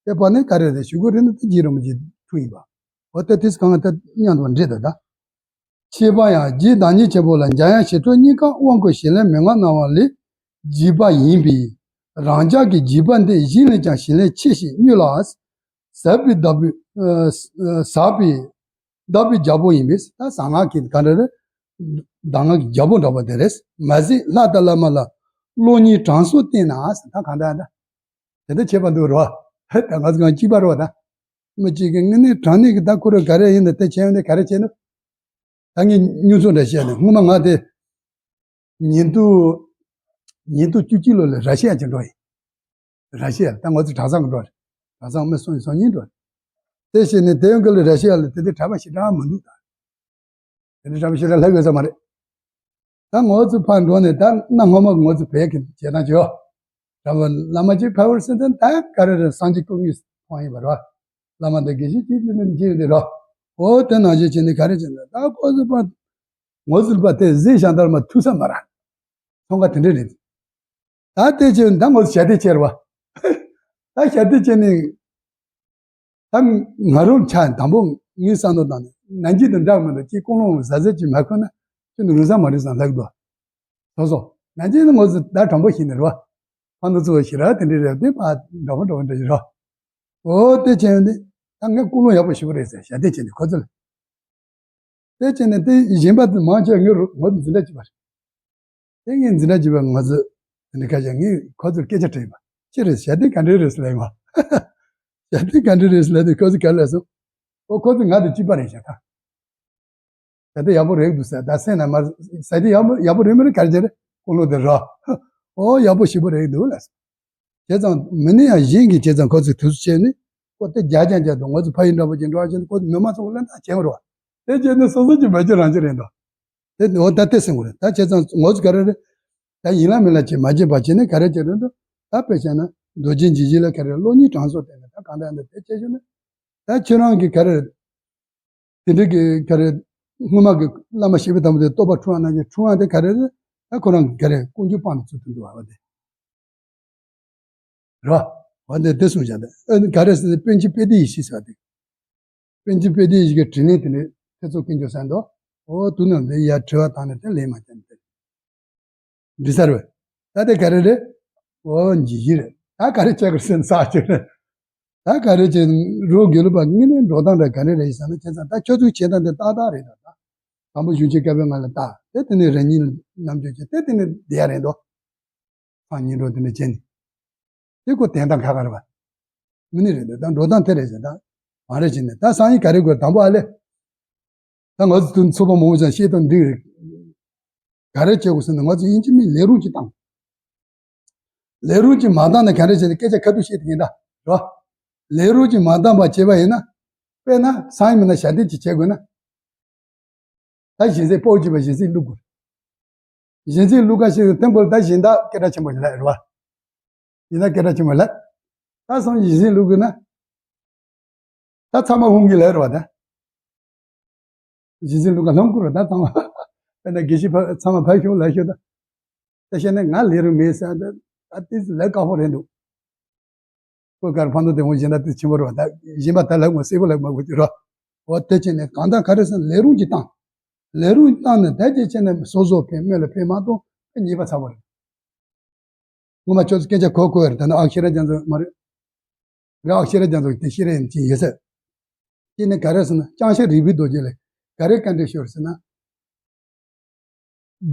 དེ་བར་ནས་ག་རེ་རེད་ཞུ་དགོས་རེད་ན་ད་རྗེ་རིན་པོ་ཆེ་ཐུག་ཡིན་པ། འོ་ད་དེས་གང་ད་མཉམ་དུ་འདྲེས་ད་ད། ཤེས་པ་ཡང་རྒྱུའི་བདག་ཉིད་ཆེན་པོ་ལ་འཇམ་དབྱངས་ཞི་ཁྲོ་གཉིས་ཀ་དབང་བསྐུར་ཞིང་ལས་མན་ངག་གནང་བ་ལས་བགྱིས་པ་ཡིན་པས། རང་ཅག་གི་བགྱིས་པ་འདི་གཞན་ལས་ཀྱང་ཞིང་ལས་ཆེ་ཞིང་མྱུར་ལ། ཟབ་པའི་བདག་པོའི་ཨ་ཟབ་པའི་བདག་པོའི་རྒྱལ་པོ་ཡིན་པས། ད་གསང་སྔགས་ཀྱི་ག་འདྲ་རེད། གདམས་ངག་གི་རྒྱལ་པོ་འདྲ་པོ་དེ་རེད། མ་གཞི་ལྷ་དང་བླ་མ་ལ་བློ་སྙིང་དྲང་སོགས་བསྟེན་ན་ཟེར། ད་གང་ལྟར་ད་དེ་འདྲ་བྱེད་པ་འདུག་རོ། ད་ང་ཚོ་གང་གཅིག་པ་རོ། ད་མི་གཅིག་གིས་དངོས་གནས་དྲང་གནས་ཀྱི་ད་ཁོ་རང་ག་རེ་ཡིན་ད་དེ་བྱས་ཡོང་དེ་ག་རེ་བྱས་འདུག་ད་ངས་སྙུང་ཚོད་འདྲ་བཤད་ནས་སྔོན་མ་ང་དེ་ཉིས་སྟོང་ཉིས་སྟོང་བཅུ་གཅིག་ལོ་ལ་ར་ཤི་ཡ་ཅིག་འགྲོ་ཡིན། ར་ཤི་ཡ་ལ་ད་ང་ཚོ་གྲྭ་ཚང་གི་འགྲོ་རེད། གྲྭ་ཚང་མི་སུམ་ཅུ་སོ་གཉིས་འགྲོ་རེད། དེ་བྱས་ནས་དེ་ཡང་གི་ལ་ར་ཤི་ཡ་ལ་དེ་དུས་གྲྭ་པ་ཞེ་དྲག་མི་འདུག་ད་དེ་དུས་གྲྭ་པ་ཞེ་དྲག་ལྷག་ཡོད་ས་མ་རེད། ད་ང་ཚོ་ཕར་འགྲོ་ནས་ད་གནའ་སྔ་མོ་ང་ཚོ་བོད་ཀྱི་བྱེད་སྟངས་བྱོས། གྲྭ་པ་བླ་མ་གཅིག་ཕེབས་པར་སེམས་ཙམ་ད་ག་རེ་རེད། སངས་རྒྱས་སྐུ་དངོས་མཐོང་ཡིན་པ་རེད། བླ་མ་དང་དགེ་བཤེས་གཅིག་དེ་འདྲ་མཇལ་ཡོང་དེ་རེད། འོ་དེ་ནང་བཞིན་བྱས་ནས་ག་རེ་བྱས་ན་ད་ཁོ་ཚོ་ཕར་ངོ་ཚུལ་པ་དེ་གཟིགས་བཞག་འདར་མ་ཐུག་ས་མ་ར། ཚོང་ཁ་དེ་འདྲས་རེད། ད་དེ་བྱས་ད་ངོ་ཚ་ཞལ་འདེབས་བྱས་ར་བ། ད་ཞལ་འདེབས་བྱས་ནས་ད་ང་རང་ཆ་དང་པོ་ངའི་བསམ་བློ་བཏང་ནས་ནན་གྱིས་དང་འདྲ་མི་འདུག་ཅིག་ཀུན་སློང་གཟབ་གཟབ་ཅིག་མ་ཁུར་ན་ཁྱོད་ནི་རུང་ས་མ་རེད་བསམ་ལབ་འདུག་སོ་སོ་ནན་གྱིས་ནི་ངོ་ཚ་ད་དྲང་པོ་ཞིག་ནི་ར་བ། ཕ་ནུ་ཚོ་ཞིག་ར་དེ་འདྲས་རེད་དེ་ཕ་འདྲ་པོ་འདྲ་པོ་འདྲ་ཞིག་ར། འོ་དེ་བྱས་ནས་ད་ངས་ཀུན་སློང་ཡག་པོ་ཞིག་པོ་རེད་ཟེར་ཞལ་འདེབས་བྱས་ནས་ཁོ་ཚོ་ལ། དེ་བྱས་ནས་དེ་གཞན་པ་དེ་མང་ཆེ་བ་ངའི་རུ་ངོ་དེ་འཛིན་གྲྭ་གཅིག་པ་རེད། དེ་ངས་འཛིན་གྲྭ་གཅིག་པ་ང་ཚོས་དེ་འདྲ་ཁ་ཤས་ངས་ཁོ་ཚོར་སྐད་ཆ་དྲིས་པ། ཅི་རེད་ཞལ་འདེབས་ག་འདྲས་རེད་ཟེར་ལབ་ཡོང་བ། ཞལ་འདེབས་ག་འདྲས་རེད་ཟེར་ལབ་དུས་ཁོ་ཚོས་ག་ལབ་སོང་། ཨོ་ཁོ་ཚོ་ང་དང་གཅིག་པ་རེད་ཤག་ད། ཞལ་འདེབས་ཡག་པོ་རེད་འདུག་ཟེར་ད་སེམས་ནང་མར་ཞལ་འདེབས་ཡག་པོ་ཡག་པོ་རེད་མི་རེད་ག་རེ་བྱས་རེད་ཀུན་སློང་དེ་ར། ཨོ་ཡག་པོ་ཞེ་པོ་རེད་འདུག་ལབ་སོང་། བྱས་ཙང་མི་ནི་ཡང་གཞན་གྱིས་བྱས་ཙང་ཁོ་ཚོས་དུས་སུ་བྱས་ནས་ཁོ་དེ་རྒྱ་རྐྱང་རྐྱང་དང་ང་ཚོ་ཕ་ཡུལ་འདྲ་པོ་ཅིག་འགྲོ་བ་བྱས་ནས་ཁོ་ཚོ་མི་མང་ཚོ་ལ་ད་བྱས་པ་རེད་བ། དེ་བྱས་ནས་སོ་སོ་གྱི་མ་བྱས་རང་བྱས་རེད་འདུག་དེ་འོ་ད་དེ་སེམས་ཁུར་ད་བྱས་ཙང་ང་ཚོ་ག་རེ་རེད། ད་ཡིན་ལ་མིན་ལ་བྱས་མ་བྱས་པ་བྱས་ནས་ག་རེ་བྱས་རེད་འདུག་ད་དཔེ་བྱས་ན་རྡོ་རྗེ་འཇིགས་བྱེད་ལ་ག་རེ་བློ་སྙིང་དྲང་སོགས་བསྟན་ནས་ད་གང་ལྟར་འདི་དེ་བྱས་ཞུ་ན། ད་ཁྱོད་རང་གི་ག་རེ། དེ་འདྲ་གི་ག་རེ། སྔོན་མ་གི་བླ་མ་ཞེ་པོ་དམ་པ་དེ་རྟོགས་པ་འཁྲུལ་བ་ན་ཀྱང་འཁྲུལ་བ་དེ་ག་རེ་རེད། ད་ཁོ་རང་གི་ག་རེ་ཀུན་སྤྱོད་སྤང་དུ་ཚུལ་དུ་འདུག་བ་བ་དེ། རོ། བ་དེ་དེ་གསུངས་བཞག་དེ་ཨ་ནི་ག་རེ་ཟེར་ན་པཎ་ཆེན་དཔལ་ལྡན་ཡེ་ཤེས་ཟེར་བ་དེ། པཎ་ཆེན་དཔལ་ལྡན་ཡེ་ཤེས་ཀྱི་དྲིན་ལན་དེ་ནི་ཐེ་ཚོམ་ཀུན་སྤྱོད་ཟེར་འདུག་འོ་དུ་ནང་དེ་ཡར་དྲི་བ་བཏང་ནས་དེ་ལན་མ་བསྟན་ཏེ། འདི་ཟེར་བས། ད་དེ་ག་རེ་རེད། འོ་འཇིགས་བྱེད་རེད། ད་ག་རེ་བྱེད་དགོས་ཟེར་ན་ས་ཆུ་རེད། ད་ག་རེ་བྱེད་རོགས་དགེ་ལུགས་པ་དངོས་གནས་འགྲོ་སྟངས་འདྲ་ག་རེ་རེད་ཟེར་ན་བྱས་ཙང་ད་ཁྱོད་ཚོའི་བྱེད་སྟངས་དེ་ཏག་ཏག་རེད་ད། ད་དང་པོ་གཞུང་ཆེན་བཀའ་པོད་ལྔ་ལ་ལྟ། དེ་དེ་ནས་རང་ཉིད་རྣམ་དཔྱོད་བྱེད་དེ་དེ་ནས་བསྡད་ཡ་རེད་འདུག་སང་ཉིན་འགྲོ་དེ་ནས་བྱས་ནས། དེ་ཁོ་དན་སྟངས་ཁག་ཁག་རེད་པ། མི་ནི་རེད་འདུག་ད་འགྲོ་སྟངས་དེ་རེད་ཟེར་ད། མ་རེད་བྱས་ནས་ད་སང་ཉིན་ག་རེ་དགོས་དང་པོ་ཨ་ལེ། ད་ང་ཚོ་དུ་ཚོགས་པ་མང་པོ་ཅང་བཤད་སྟངས་འདི་རེད། ག་རེ་བྱེད་དགོས་ཟེར་ན་ང་ཚོ་དབྱིན་ཇི་མི་ལས་རུང་ཅིག་བཏང་། ལས་རུང་ཅིག་མ་བཏང་ན་ག་རེ་བྱས་ཏེ་སྐད་ཆ་ཁ་ཐུག་བཤད་དེ་ཡིན་ད་རོ། ལས་རུང་ཅིག་མ་བཏང་བ་བྱས་པ་ཡིན་ན། དཔེར་ན་སང་ཉིན་མིན་ན་ཞལ་འདེབས་ཅིག་བྱེད་དགོས་ན། ད་གཞན་སེམས་སྤོ་བྱས་པ་གཞན་སེམས་བླུག་དགོས། གཞན་སེམས་བླུག་ག་ཞིག་ཐེངས་པོ་ད་གཞན་དག་སྐད་གྲགས་ཆེན་པོ་ཞིག་ལབ་རེད་བ། གཞན་དག་སྐད་གྲགས་ཆེན་པོ་ལབ། ད་སང་གཞན་སེམས་བླུག་དགོས་ན། ད་ཚང་མ་ཧུང་གི་ལབ་རེད་བ་ད། གཞན་སེམས་བླུག་ག་ལྷམ་བསྐུར་བ་ད་ཚང་མ། དཔེར་ན་དགེ་བཤེས་ཕ་ཚང་མ་ཕ་ཤོང་ལབ་ཤོག་ད། ད་བཤད་ན་ང་ལས་རུང་མེད་ཟེར་ད་ད་ཏིས་ལས་དཀའ་པོ་རེད་འདུག་ཁོས་གར་ཕན་ཐོགས་དེ་འོང་གཞན་དག་ཏིས་ཆེན་པོ་རེད་བ་ད་གཞན་པ་ད་ལབ་དགོས་སེ་པོ་ལབ་མ་དགོས་ཀྱི་རོ། འོ་དེ་བྱས་ནས་གང་ལྟར་ག་རེ་ཟེར་ན་ལས་རུང་གི་བཏང་། ལས་རུང་བཏང་ནས་ད་ཅི་བྱས་ནས་སོ་སོ་ཕན་སྨོས་ལ་ཕན་མ་གཏོགས་ཕན་ཉེས་པ་ཚ་པོ་རེད། ངོ་མ་ཁྱོད་ཚོ་སྐད་ཆ་གོ་གོ་རེད་ད་ནི་ཨ་ཤེས་ར་རྒྱ་མཚོ་མ་རེད། རེད་ཨ་ཤེས་ར་རྒྱ་མཚོ་དེ་ཤེས་ར་ཡིན་ཅི་ཡོད་ཟེར། ཅི་ནས་ག་རེ་ཟེར་ན་ལྕང་ཤ་རིག་པའི་རྡོ་རྗེ་ལས་ག་རེ་བཀའ་འདྲི་ཤོར་ཟེར་ན།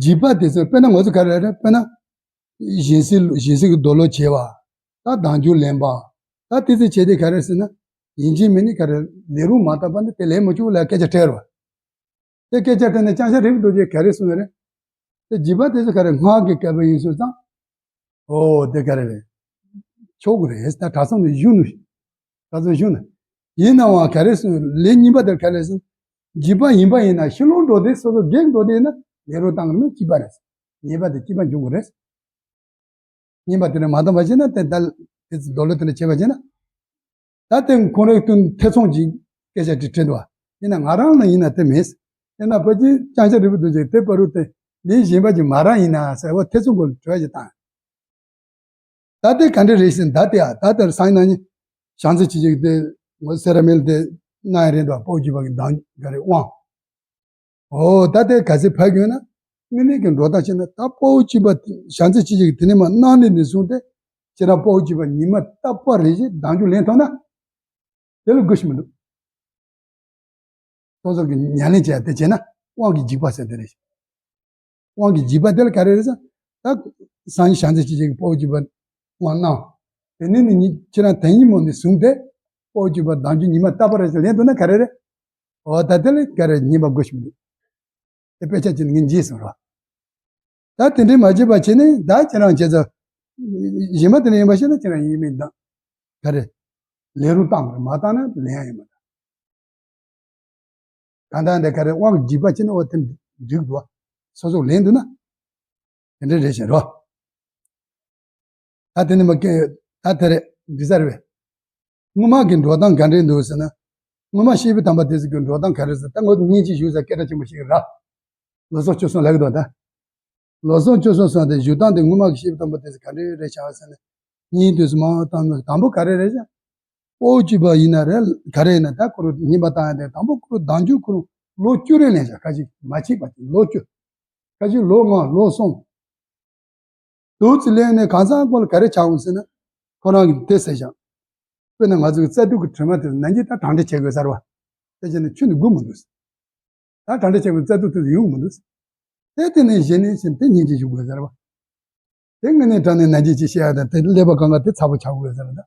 འཇིགས་པ་དེ་ཚོ་དཔེར་ན་ང་ཚོ་ག་རེ་རེད་དཔེར་ན། གཞན་སེམས་གཞན་སེམས་ཀྱི་རྡོ་ལོ་བྱེད་པ། ད་བདག་འཇུག་ལེན་པ། ད་དེ་ཚོ་བྱས་ཏེ་ག་རེ་ཟེར་ན། ཡིན་གཅིག་མིན་གཅིག་ག་རེ་ལས་རུང་མ་བཏབ་པ་ནི་དེ་ལས་མི་ཆོག་ལ་སྐད་ཆ་སྤྲད་རོགས། དེ་སྐད་ཆ་སྤྲད་ནས་ལྕང་ཤ་རིག་པའི་རྡོ་རྗེ་ག་རེ་གསུངས་ཡོད་རེད། དེ་འཇིགས་པ་དེ་ཚོ་ག་རེ་སྔགས་ཀྱི་བསྐལ་པ་ཡིན་སོང་ཙང་། ཨོ་དེ་ག་རེ་རེད། ཆོག་གི་རེད། ད་གྲྭ་ཚང་ནས་བཞུགས་ནས། གྲྭ་ཚང་བཞུགས་ནས། ཡིན་ནའང་ག་རེ་སོང་ལས་གཉིས་པ་དེར་ག་རེ་སོང་། འཇིགས་པ་ཡིན་པ་ཡིན་ན་ཕྱི་ལོགས་འགྲོ་དུས་སོ་སོ་སྒེར་འགྲོ་དུས་ན་ལས་རོགས་བཏང་གི་མིན་སྐྱིད་པ་རེད། ཉེས་པ་དེ་སྐྱིད་པ་འབྱུང་གི་རེད། ཉེས་པ་དེ་ནས་མ་བཏང་བ་བྱས་ན་དེ་ལྟར་དེ་ཚོ་རྡོ་ལོ་དེ་འདྲ་བྱས་པ་བྱས་ན། ད་དེ་ཁོང་རའི་སྟེང་ཐེ་ཚོམ་གྱི་སྐད་ཆ་དེ་དྲིས་འདུག་བ། ཡིན་ན་ང་རང་ལ་ཡིན་ན་དེ་མེད། ཡིན་ན་ཕལ་ཆེར་ལྕང་སྐྱ་རིལ་བུ་རྡོ་རྗེ་དེ་བར་དུ་དེ་ལས་གཞན་པ་ཅིག་མ་རག་ཡིན་ན་ཟེར་བ་ཐེ་ཚོམ་སྐོར་དྲི་བ་ཞིག་བཏང་། ད་དེ་ག་འདྲ་རེད་ཟེར་ན། ད་དེ་ཨ་ད་དེར་སང་ཉིན་ན་ནི་བྱང་རྩེ་ཆོས་རྗེ་དེ་ངོ་སེ་ར་མལ་དེ་གནང་ཡ་རེད་འདུག་དཔའ་བོ་སྐྱིད་པ་གི་གདངས་ག་རེ་དབང་། ཨོ་ད་དེ་ག་ཚོད་ཕེབས་ཡོད་ན། དངོས་གནས་ཀྱི་འགྲོ་སྟངས་བྱས་ན་ད་དཔའ་བོ་སྐྱིད་པ་བྱང་རྩེ་ཆོས་རྗེ་གི་དེ་ནས་མར་གནང་ནས་ནས་བཟུང་སྟེ། ཁྱེད་རང་དཔའ་བོ་སྐྱིད་པ་ཉི་མ་རྟག་པར་རེ་བཞིན་གདངས་རྒྱུན་ལེན་ཐུབ་ན། དེ་ལ་དགོས་ཤིག་མི་འདུག་སོ་སོ་གི་ཉམས་ལེན་བྱས་ཏེ་བྱས་ན་དབང་གི་འཇིགས་པ་ཟེར་དེ་རེད། དབང་གི་འཇིགས་པ་དེ་ལ་ག་རེ་རེད་ཟེར། ད་སངས་རྒྱས་བྱང་རྩེ་ཆོས་རྗེ་གི་དཔའ་བོ་སྐྱིད་པ་དབང་གནང་། དེ་ནས་ནི་ཁྱེད་རང་དེ་ཉིན་མོ་ནས་བཟུང་སྟེ་དཔའ་བོ་སྐྱིད་པ་གདངས་རྒྱུན་ཉི་མ་རྟག་པར་རེ་བཞིན་ལེན་ཐུབ་ན་ག་རེ་རེད། འོ་ད་དེ་ལ་ག་རེ་ཉེས་པ་དགོས་ཤིག་མི་འདུག་དེ་དཔེ་ཆ་ཅིག་ངས་མཇལ་སོང་ར། ད་དེ་འདྲའི་མ་བྱེད་པ་བྱས་ནས་ད་ཁྱེད་རང་བྱས་ཙང་། གཞན་པ་དེ་འདྲ་ཡིན་པ་ཤེས་ན་ཁྱེད་རང་ཡིན་མིན་དང་། ག་རེ། ལས་རོགས་བཏང་མ་བཏང་ན་ལེན་ཡ་ཡིན་མ་ད། གང་ལྟར་འདི་ག་རེ་དབང་འཇིགས་པ་བྱས་ན་འོ་དེ་འགྲིག་འདུག་སོ་སོ་ལེན་འདུག་ན། དེ་འདྲ་རེད་ཤག་རོ། ད་དེ་ནི་མ་སྐད་ད་དེ་རེད་འདི་ས་རེད་པས། སྔོན་མ་གི་འགྲོ་སྟངས་ག་འདྲས་འདུག་ཟེར་ན། སྔོན་མ་སྐྱེས་བུ་དམ་པ་དེ་ཚོ་གི་འགྲོ་སྟངས་ག་རེ་ཟེར་ད་ངོ་སྙིང་རྗེ་ཞུ་ས་སྐད་གྲགས་ཆེན་པོ་ཞིག་ར། ལོ་གསུམ་སྤྱོད་གསུམ་ལབ་ཀྱི་འདུག་ད། ལོ་གསུམ་སྤྱོད་གསུམ་སོང་སྟེ་བཞུགས་སྟངས་དེ་སྔོན་མ་གི་སྐྱེས་བུ་དམ་པ་དེ་ཚོ་ག་འདྲས་རེད་ཤག་ཟེར་ན། སྙིང་དུས་སུ་མ་བཏང་ན་དང་པོ་ག་རེ་རེད་ཤག་དཔའ་བོ་སྐྱིད་པ་ཡིན་ན་རེད་ག་རེ་ཡིན་ན་ད་ཁོ་རང་ཉེས་པ་བཏང་ཡ་དེ་དང་པོ་ཁོ་རང་གདངས་རྒྱུན་ཁོ་རང་ལོ་བཅུ་རེ་ལེན་ཤག་ཁ་ཅིག་མ་ཕྱིས་པ་ཅིག་ལོ་བཅུ། ཁ་ཅིག་ལོ་ལྔ་ལོ་གསུམ། དུས་ཚོད་ལེན་ནས་གང་ཟག་ཁོ་ལ་ག་རེ་ཆགས་འོང་ཟེར་ན། ཁོ་རང་གིས་དེ་ཟེར་ཤག་དཔེར་ན་ང་ཚོ་གི་རྩ་དྲུག་གི་དྲི་མ་དེ་ནན་གྱིས་ད་གྲ་སྒྲིག་བྱེད་དགོས་ཟེར་བ། དེ་བྱས་ནས་ཆུ་ནི་སྒུག་མི་འདུག་ད་གྲ་སྒྲིག་བྱེད་དགོས་རྩ་དྲུག་དེ་ཡོང་མི་འདུག་དེ་དེ་ནས་གཞི་ནས་ཕྱིན་དེ་སྙིང་རྗེ་ཞུ་དགོས་ཟེར་བ། དེ་དངོས་གནས་དྲང་གནས་ནན་གྱིས་ཅིག་བཤད་ཡ་དང་དེ་ཀླད་པ་གང་ག་དེ་ཚ་པོ་ཆགས་དགོས་ཟེར་བ་ད།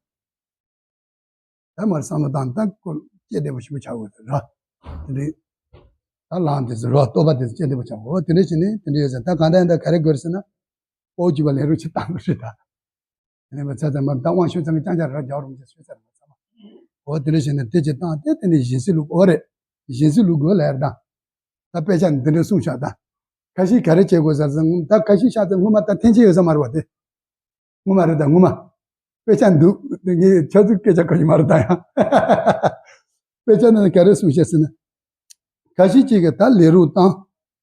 ད་མར་བསམ་བློ་བཏང་ད་ཀོ་སྐྱེ་བདེ་པོ་ཞིག་ཆགས་དགོས་ཟེར་ར། དེ་འདྲའི། ད་ལངས་དེ་ཟེར་རོ་ལྟོ་པ་དེ་ཚོ་སྐྱེ་བདེ་པོ་ཆགས་དགོས་དེ་འདྲ་བྱས་ནས་དེ་འདྲ་ཡོད་ཟེར་ད་གང་ལྟར་ཡིན་ད་ག་རེ་དགོས་ཟེར་ན། དཔའ་བོ་སྐྱིད་པ་ལས་རོགས་ཆེ་བཏང་དགོས་རེད་ད། དེ་ནས་མ་ཚད་ཚད་མར་ད་དབང་ཤུགས་ཚང་གི་ཅང་ཅང་ར་རྒྱག་རུང་ཅེས་ཤུགས་ཚད་མ་ཚང་མ། འོ་དེ་འདྲ་བྱས་ནས་དེ་ཅིག་བཏང་དེ་དེ་ནས་སྦྱིན་སྲེག་བླུག་འོ་རེད། སྦྱིན་སྲེག་བླུག་དགོས་ལབ་ཡ་རེད་ད། ད་དཔེ་ཆ་འདི་འདྲ་གསུངས་ཤག་ད། ཁ་ཤས་ག་རེ་བྱེད་དགོས་ཟེར་ཟེར་ད་ཁ་ཤས་ཤག་ཚེ་སྔོན་མ་ད་འཐེན་འཁྱེར་ཡོད་ས་མ་རེད་བ་དེ། སྔོན་མ་རེད་ད་སྔོན་མ། དཔེ་ཆ་འདུག་དེ་ངས་ཆ་ཚིག་སྐད་ཆ་གོ་ཡི་མ་རེད་ད་ཡང་། དཔེ་ཆ་ནང་ག་རེ་གསུངས་ཤག་ཟེར་ན། ཁ་ཤས་ཅིག་གིས་ད་ལས་རོགས་བཏང་།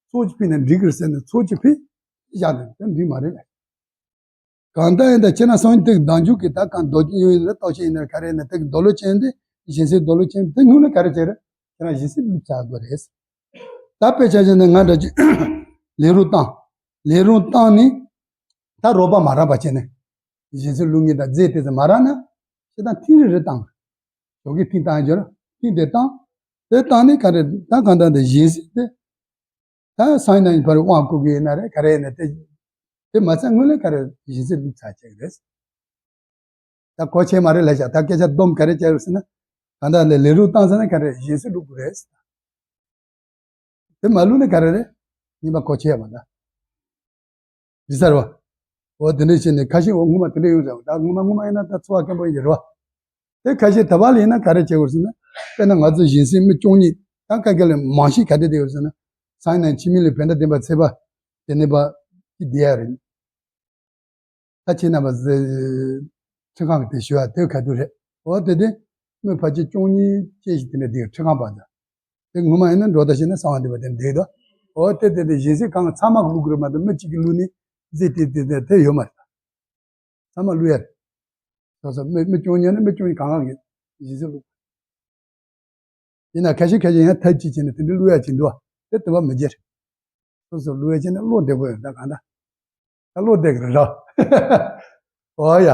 ཚོགས་ཅིག་ཕུལ་ན་འགྲིག་གི་རེད་ཟེར་ནས་ཚོགས་ཅིག་ཕུལ། བཞག་ནས་ད་འགྲིག་མ་རེད། གང་ལྟར་ཡིན་ད་ཁྱེད་རང་སང་ཉིན་དེ་གདངས་རྒྱུན་གྱི་ད་གང་རྡོ་རྗེ་ཡིན་ན་རྟོགས་ཆེན་ཡིན་ན་ག་རེ་ཡིན་ན་དེ་གི་རྡོ་ལོ་ཅན་དེ་སྦྱིན་སྲེག་རྡོ་ལོ་ཅན་དེ་སྔོན་ལ་ག་རེ་བྱས་རེད། ཁྱེད་རང་སྦྱིན་སྲེག་བླུགས་ཚར་དགོས་རེད། ད་དཔེ་ཆ་བཞག་ན་ང་འདྲ་ཅིག་ལས་རོགས་བཏང་། ལས་རོགས་བཏང་ནས་ད་རོགས་པ་མ་རག་པ་བྱས་ནས་སྦྱིན་སྲེག་བླུགས་ངེས་ད་རྫས་དེ་ཚོ་མ་རག་ན་ཞེ་ད་ཐེངས་རེ་རེ་བཏང་། ཞོགས་ཀས་ཐེངས་བཏང་རྒྱུ་ར་ཐེངས་དེ་བཏང་། དེ་བཏང་ནས་ག་རེ་ད་གང་ལྟར་འདི་སྦྱིན་སྲེག་དེ། ད་སང་ཉིན་ནས་ཕར་དབང་བསྐུར་གི་ཡིན་ན་རེད་ག་རེ་ཡིན་ན་དེ། དེ་མ་ཚད་སྔོན་ལ་ག་རེ་སྦྱིན་སྲེག་བླུགས་ཚར་བྱེད་ཀྱི་རེད། ད་གོ་ཆེ་མ་རེད་ལབ་ཤག་ད་སྐད་ཆ་སྡོམ་ག་རེ་བྱས་ཡོད་ཟེར་ན། གང་ལྟར་ལས་ལས་རོགས་བཏང་ཟེར་ན་ག་རེ་སྦྱིན་སྲེག་བླུགས་དགོས་རེད་ཟེར། དེ་མ་བླུགས་ན་ག་རེ་རེད། ཉིན་པ་གོ་ཆེ་ཡ་མ་ད། འདི་ཚར་བ། འོ་དེ་འདྲ་བྱས་ནས་ཁ་ཤས་འོ་སྔོན་མ་དེ་འདྲ་ཡོང་ཟེར་བ་ད་སྔོན་མ་སྔོན་མ་ཡིན་ན་ད་འཚོ་བ་སྐྱེན་པོ་ཡིན་གྱི་རེད་བ། དེ་ཁ་ཤས་ད་བར་ལ་ཡིན་ན་ག་རེ་བྱེད་དགོས་ཟེར་ན། དཔེར་ན་ང་ཚོ་སྦྱིན་སྲེག་མི་བཅུ་གཉིས་ད་ཀ་ཀ་ལ་མང་ཤས་ག་དེ་བསྡད་ཡོད་ཟེར་ན། སང་ཉིན་ཕྱི་མི་ལ་བོད་ཟླ་བདུན་པ་ཚེས་པ། དེ་ནས་པ་ཅི་བསྡད་ཡ་རེད། ད་ཁྱེད་རྣམ་པ་ཚོས་ཁྲི་ཁང་གི་དེ་ཞུ་བ་དེ་ག་དུས་རེད། འོ་དེ་དེ་མི་ཕལ་ཆེར་བཅུ་གཉིས་ཅན་ཞིག་དེ་འདྲ་འདུག་ཁྲི་ཁང་པ་ཚོ། དེ་ངོ་མ་ཡིན་ན་འགྲོ་ལྟ་བྱས་ན་གསང་བ་འདུས་པ་དེ་འདུག་དོ། འོ་དེ་དེ་དེ་སྦྱིན་སྲེག་གང་ཚང་མ་གི་བླུག་གི་རེད་མ་གཏོགས་མི་གཅིག་གིས་བླུག་ནས་རྫས་དེ་དེ་དེ་དེ་ཡོད་མ་རེད། ཚང་མ་བླུག་ཡ་རེད། སོ་སོ་མི་མི་བཅུ་གཉིས་ནི་མི་བཅུ་གཉིས་གང་གང་གིས་སྦྱིན་སྲེག་བླུག་ཡིན་ན་ཁ་ཤས་ཁ་ཤས་ཡང་ཐབས་ཅིག་བྱས་ནས་དེ་འདྲ་བླུག་ཡ་ཅིག་འདུག་བ། དེ་དུ་བ་མི་བརྗེད། སོ་སོ་བླུག་ཡ་བྱས་ན་བློ་བདེ་པོ་ཡོད་ད་གང་ལྟར། ད་བློ་བདེ་གི་རེད་ར། ཨོ་ཡ།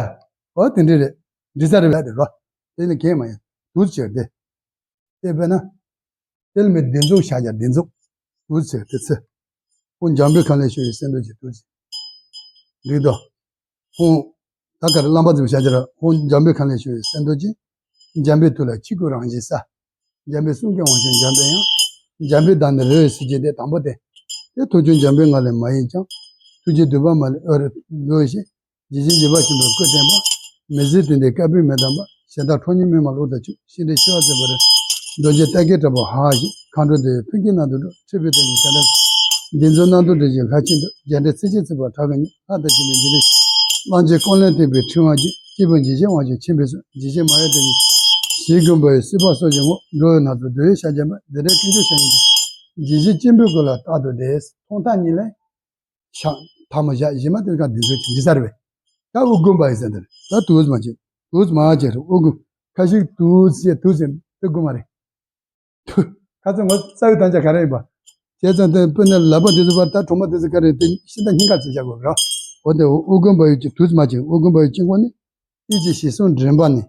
ཨོ་དེ་འདྲ་རེད། འདི་ས་རེད་བ་དེ་རོ། དེ་ནི་གས་མ་ཡིན། དུས་ཆེར་དེ། དེ་བས་ན། དེ་ལ་མི་བདེ་མཛུབ་བཞག་ཀྱང་བདེ་མཛུབ། དུས་ཆེར་དེ་ཚེ། ཁོང་འཇམ་པའི་ཁ་ལས་བྱུང་བའི་སེང་འབྲུག་གི་དུས་ཆེར། འགྲིག་དོ། ཁོང་། ད་ག་རེ་བླ་མ་ཙམ་བྱ་རྒྱུ་ར་ཁོང་འཇམ་པའི་ཁ་ལས་བྱུང་བའི་སེང་འབྲུག་གི། འཇམ་པའི་དུས་ལ་ཆིབས་ཀྱི་རང་བཞིན་ས། འཇམ་པའི་གསུང་སྐད་འོང་ཞིང་འཇམ་པའི་དབྱངས། འཇམ་པའི་བདག་ནི་རི་བོའི་གཟི་བརྗིད་དེ་དང་པོ་དེ། དེ་ཐུགས་ཀྱང་འཇམ་པའི་ངང་ལས་མ་གཡེངས་ཀྱང་ ཐུགས་རྗེ་འདུས་པ་མ་ལུས་འོད་རེ་འགྲོ་ཞིང་། ཇི་བཞིན་བཞུགས་པ་ཆེན་པོའི་སྐུ་བསྟན་པ། མི་ཟད་དོན་ལྡན་བསྐལ་པའི་མེ་ལྟ་བུ། ཞི་མཐའ་ཁྲོ་གཉེར་མི་མང་གློག་དང་གཅིག་ཤིང་རྟའི་ཆུ་བ་འཛིན་པ་རེད། རྡོ་རྗེ་རྟ་སྐད་བྲག་པོ་ཧ་ཧ་ཞེས། མཁའ་འགྲོ་འདུ་བའི་ཕུན་སྐྱེད་རྣམ་དུ་སྒྲོག་འཁྲིག་པའི་རྟེན་གྱི་ཞལ་ལག་འདི་ཚོ་རྣམ་རྟོག་སྒྲིབ་བཞི་ལྷག་ཅན་དུ། རྒྱ་འདྲེ་ཚིགས་བཅད་ཚིག་པ་ཁྲག་གི་སྙིང་། ལྷ་དང་བཅས་པའི་རྗེས་ལུས། གླང་ཆེན་ཀུན་ལེགས་ཐེག་པའི་ཕྲེང་བ་ཅན། སྐྱེས་བུ་འཇིགས་བྱེད་དབང་ཕྱུག་མཁྱེན་པའི་གཟུགས། འཇིགས་བྱེད་མ་ཡི་དོན་གཉེར། ཞེས་མགོན་པོ་ཡི་སྲིད་པ་སྲོག་གཅོད་ངོ་། འགྲོ་བའི་ནང་དུ་བསྡུ་བའི་ཕྱག་རྒྱ་མ། འདི་འདྲའི་ཀུན་སྤྱོད་བྱ་ངན་ཅན། འཇིགས་བྱེད་གཅེན་པོའི་སྐུ་ལ་རྟག་ཏུ་བཟླས། མཐོང་ཐག་ཉིད་ལས་ཕྱག་ཐལ་མོ་བཞག་གཞི་མ་དེ་ག་འདི་ཚོ་ཅི་འདི་ས་རེད་པས། ད་དབུ་དགོན་པ་ཡི་ཟེར་འདི་རེད། ད་དུས་མ་བྱེད་དུས་མ་བྱེད་རེད། དབུ་དགོན་ཁ་ཤས་དུས་བྱེད་དུས་ཟེར་དེ་དགོས་མ་རེད། ཁ་ཚ་ངོ་རྩ་བའི་དམ་བཅའ་ག་རེ་ཡིན་པ། བྱས་ཙང་དེ་དཔེར་ན་ལག་པ་དེ་ཚོ་བར་ད་གྲོག་མ་དེ་ཚོ་ག་རེ་དེ་ཤིན་ཏུ་སྙིང་ག་ཚོད་བཞག་དགོས་ར། འོ་དེ་དབུ་དགོན་པ་ཡོད་ཀྱི་དུས་མ་ཅིག་དབུ་དགོན་པ་ཡོད་ཀྱི་ངོ་ནི། ཡིད་ཀྱི་ཞལ་གསུམ་འདྲེན་པ་ནི།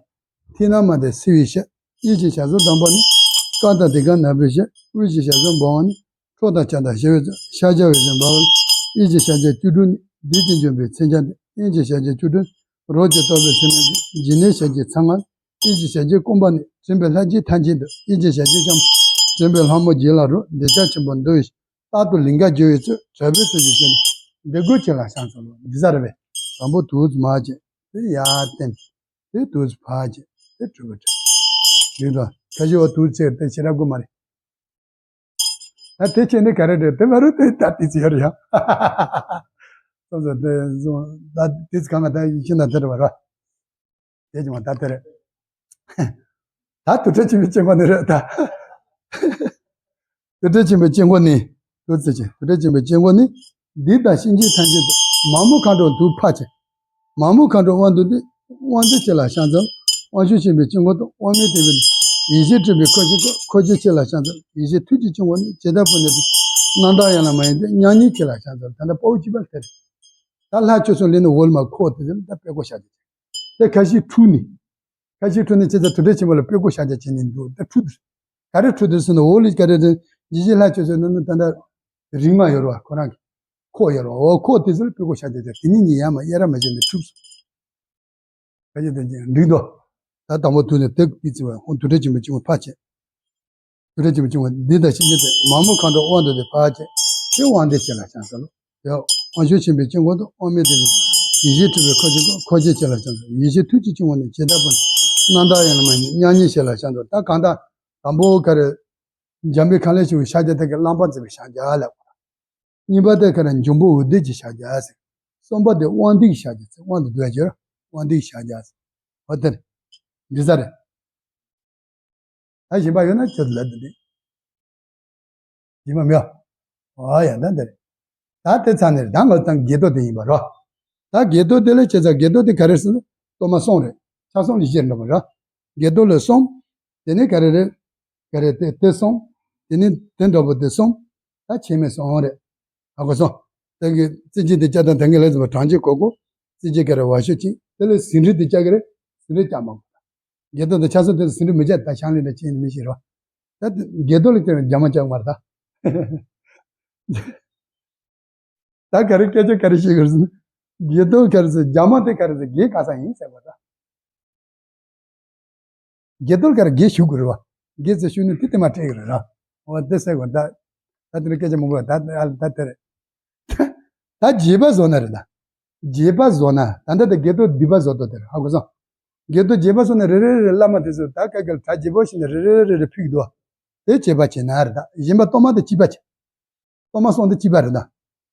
མཐིང་ནག་མ་དང་སེར་བའི་ཞལ། ཡིད་ཀྱི་ཞལ་གསུམ་གདངས་པ་ནི། དཀར་དང་དེ་ག་ནག་པོའི་ཞལ། དབུས་ཀྱི་ཞལ་གསུམ་འབར་བ་ནི། ཁྲོ་དང་ཕྱག་དང་ཞི་བའི་ཚུལ། ཤཱཀྱ་འོད་ཟེར་འབར་བ་ནི། ཡིད་ཀྱི་ཞལ་གྱི་བཅུ་དྲུག་ནི། བདུད་ཀྱི་འཇོམས་པའི་མཚོན་ཆ་སྟེ། གཡོན་གྱི་ཞལ་གྱི་བཅུ་དྲུག་ནི། རོ་གཅིག་གཏོར་བའི་མཚན་མ་སྟེ། སྦྱིན་ནས་ཞལ་གྱི་ཚངས་མང་། ཡིད་ཀྱི་ཞལ་གྱི་བཀོད་པ་ནི། འཛིན་པའི་ལྷ་བརྒྱའི་ཐམས་ཅད་དང་། གཡོན་གྱི་ཞལ་གྱི་ལྕམ། འཛིན་པའི་ལྷ་མོ་བརྒྱད་ལ་རོལ། འདོད་ཆགས་ཆེན་པོ་འདུལ་བའི། རྟག་ཏུ་ལིང་ག་རྒྱུ་བའི་ཚུལ། གྲགས་པའི་ཚུལ་གྱིས་བྱོན་ནས། འདི་ཀོ་ཁྱེད་ལ་ཕྱག་འཚལ་ལོ། འདི་ས་རེད་པས། དང་པོ་དུས་མ་བྱེད་དེ་ཡར་བསྟན། དེ་དུས་ཕར་བྱེད་དེ་གྲུབ་པ་དྲན། ཡིན་དང་ཁ་ཤས་བ་དུས་ཚེ་དེ་ཕྱི་ར་དགོས་མ་རེད། ད་དེ་བྱས་ནས་ག་རེ་རེད་དེ་མ་རུ་དེ་ད་དེ་ཚེ་ཡོད་རེད་ཡ། སོ་སོ་དེ་སོ་ད་དེ་ཚེ་གང་ག་ད་ཤིན་ད་དེ་རེད་བ་ར། དེ་ཅི་མ་ད་དེ་རེད། ད་དུར་ཁྲོད་ཆེན་པོའི་སྐྱེ་དངོས་ནི་རེད་ད། དུར་ཁྲོད་ཆེན་པོའི་སྐྱེ་དངོས་ནི། དུར་ཚེ་ཆེ་དུར་ཁྲོད་ཆེན་པོའི་སྐྱེ་དངོས་ནི། འདི་དང་གཤིན་རྗེའི་ཐམས་ཅད་དུ། མ་མོ་མཁའ་འགྲོ་དུ་ཕ་ཆེ། མ་མོ་མཁའ་འགྲོ་དབང་དུ་འདུས། དབང་འདུས་ཁྱེད་ལ་ཕྱག་འཚལ། དབང་ཕྱུག་ཆེན་པོའི་སྐྱེ་དངོས་དང་། དབང་མེད་བདེ་བའི་ཡེ་ཤེས་སྤྲུལ་པའི་འཁོར་བཅས་འཁོར་བཅས་ཁྱེད་ལ་ཕྱག་འཚལ། ཡེ་ཤེས་ཐུགས་ཀྱི་སྐྱེ་དངོས་ནི། ཇི་ལྟར་བུ་ནི་དུ། རྣམ་དག་ཡན་ལ་མ་ཡིན་ཏེ། མྱ་ངན་ཁྱེད་ལ་ཕྱག་འཚལ། ད་ལྟ་དཔའ་བོ་གཅིག་པ་དེ་རེད། ད་ལྷ་ཆོས་སོང་ལེན་ནི་འོལ་མ་ཁོག་དེ་ཚོ་ད་དཔེ་གོ་བྱ་རྒྱུ་དེ། ཁ་ཤས་ཁྲུ་ནི། ཁ་ཤས་ཁྲུ་ནི་ཁྱེད་ཚོ་དུར་ཁྲོད་ཆེན་པོ་ལ་དཔེ་གོ་བྱ་རྒྱུ་བྱེད་ནི་འདུག་ད་ཁྲུ་དེ། ག་རེ་ཁྲུ་དེ་ཟེར་ན་འོལ་ལི་ག་རེ་རེད། ཇི་ཞིག་ལྷ་ཆོས་སོང་ནི་ད་ལྟ་རིག་མ་ཡོད་ར་བ་ཁོ་རང་གི་ཁོག་ཡོད་ར་བ། འོ་ཁོག་དེ་ཚོ་ལ་དཔེ་གོ་བྱ་རྒྱུ་དེ་དེ་ཉིད་ཉིད་ཡ་མ་ཡ་ར་མ་བྱེད་ནི་ཁྲུ། ཁ་ཤས་དེ་འགྲིག་འདུག་ད་དང་པོ་དུས་ནི་དེ་དེ་ཚེ་བ་ཁོང་དུར་ཁྲོད་ཆེན་པོ་གཅིག་མ་ཕ་ཆེ། དུར་ཁྲོད་ཆེན་པོ་གཅིག་མ་འདི་དང་གཤིན་རྗེ་དེ། མ་མོ་མཁའ་འགྲོ་དབང་དུ་འདུས་ཕ་ཆེ། དེ་དབང་འདུས་ཁྱེད་ལ་ཕྱག་འཚལ་ལོ། དེ་དབང་ཕྱུག་ཆེན་པོའི་སྐྱེ་དངོས་དང་། དབང་མེད་བདེ་བའི་ཡེ་ཤེས་སྤྲུལ་པའི་འཁོར་བཅས་འཁོར་བཅས་ཁྱེད་ལ་ཕྱག་འཚལ། ཡེ་ཤེས་ཐུགས་ཀྱི་སྐྱེ་དངོས་ནི། ཇི་ལྟར་བུ་ནི་དུ། རྣམ་དག་ཡན་ལ་མ་ཡིན་ཏེ། མྱ་ངན་ཁྱེད་ལ་ཕྱག་འཚལ། ད་གང་ལྟར་དང་པོ་ག་རེ། འཇམ་དཔལ་ཁ་ལས་ཞུ་བའི་ཕྱག་རྒྱ་དེ་ག་རླངས་པ་འཛིན་པའི་ཕྱག་རྒྱ་ལ། གཉིས་པ་དེ་ག་རེ། འབྱུང་པོ་འོད་ལྡན་གྱི་ཕྱག་རྒྱ་ཟེར། གསུམ་པ་དེ་དབང་ལྡན་གྱི་ཕྱག་རྒྱ་ཟེར། དབང་དུ་འདུས་པ་ཅིག་དབང་ལྡན་གྱི་ཕྱག་རྒྱ་ཟེར། འོ་དེ་རེད། འདི་ས་རེད། ད་གཞན་པ་ཡོད་ན་ཁྱོད་ལབ་དེ་འདི། གཞན་པ་མེད། ཨ་ཡ་ད་འདི་རེད། ད་དེ་ཚར་ནས་ད་ང་ཚོ་ད་བརྒྱད་རྡོ་དེ་ཡིན་པ་རོ། ད་བརྒྱད་རྡོ་དེ་ལ་བྱས་ཙང་བརྒྱད་རྡོ་དེ་ག་རེ་ཟེར་ན་གཏོར་མ་གསུམ་རེད། ཆ་གསུམ་ལ་བཤད་འགྲོ་བ་རོ། བརྒྱད་རྡོ་ལ་གསུམ། དེ་ནས་ག་རེ་རེད། ག་རེ་དེ་དེ་གསུམ། དེ་ནས་དེ་འདྲ་པོ་དེ་གསུམ། ད་ཕྱེ་མའི་གསུམ་རེད། ཧ་གོ་སོང་། དེ་གི་རྩི་ཅན་དེ་བཅའ་དང་དེ་གི་ལས་ཟིན་པ་གྲངས་ཀྱི་གོ་གོ། རྩི་ཅན་ག་རེ་བ་ཤོ་ཅིག་དེ་ལས་ཟིན་རིལ་དེ་བཅའ་གི་རེད། ཟིན་རིལ་བཅའ་མ་དགོས། བརྒྱད་རྡོ་དང་ཆ་གསུམ་དེ་ལ་ཟིན་རིལ་མི་བཅའ། ད་ཤང་ལི་འདྲ་ཅན་མི་ཤེས་རོ། ད་བརྒྱད་རྡོ་ལ་དེ་རྒྱ་མ་བཅའ་མ་རེད་ད། ད་ག་རེ་སྐད་ཆ་ག་རེ་བཤད་གི་རེད་ཟེར་ན། བརྒྱད་རྡོ་ག་རེ་ཟེར། རྒྱ་མ་དེ་ག་རེ་ཟེར། བརྒྱད་ག་ས་ཡིན་ཟེར་བ་ད། བརྒྱད་རྡོ་ག་རེ་བརྒྱད་ཞུ་དགོས་རེད་བ། བརྒྱད་ཟེར་ཞུ་ནི་དེ་དེ་མ་སྤྲད་གི་རེད་ར། འོ་དེ་ཟེར་གོ་ད། ད་དེ་ནི་སྐད་ཆ་མང་པོ་ད་ད་དེ་རེད། ད་རྗེས་པ་བཟོ་ན་རེད་ད། རྗེས་པ་བཟོ་ན་ད་ལྟ་དེ་བརྒྱད་རྡོ་བསྡུས་པ་བཟོ་དོ་དེ་རེད། ཧ་གོ་སོང་། བརྒྱད་རྡོ་རྗེས་པ་བཟོ་ན་རེ་རེ་རེ་བླ་མ་དེ་ཚོ་ད་ག་གལ་གྲ་རྒྱས་པོ་ཞིག་ནས་རེ་རེ་རེ་རེ་ཕུལ་གི་འདུག་དེ་བྱེད་པ་བྱེད་ན་རེད་ད། གཞན་པ་གཏོར་མ་དེ་གཅིག་པ་བྱེད། གཏོར་མ་གསུམ་དེ་གཅིག་པ་རེད་ད།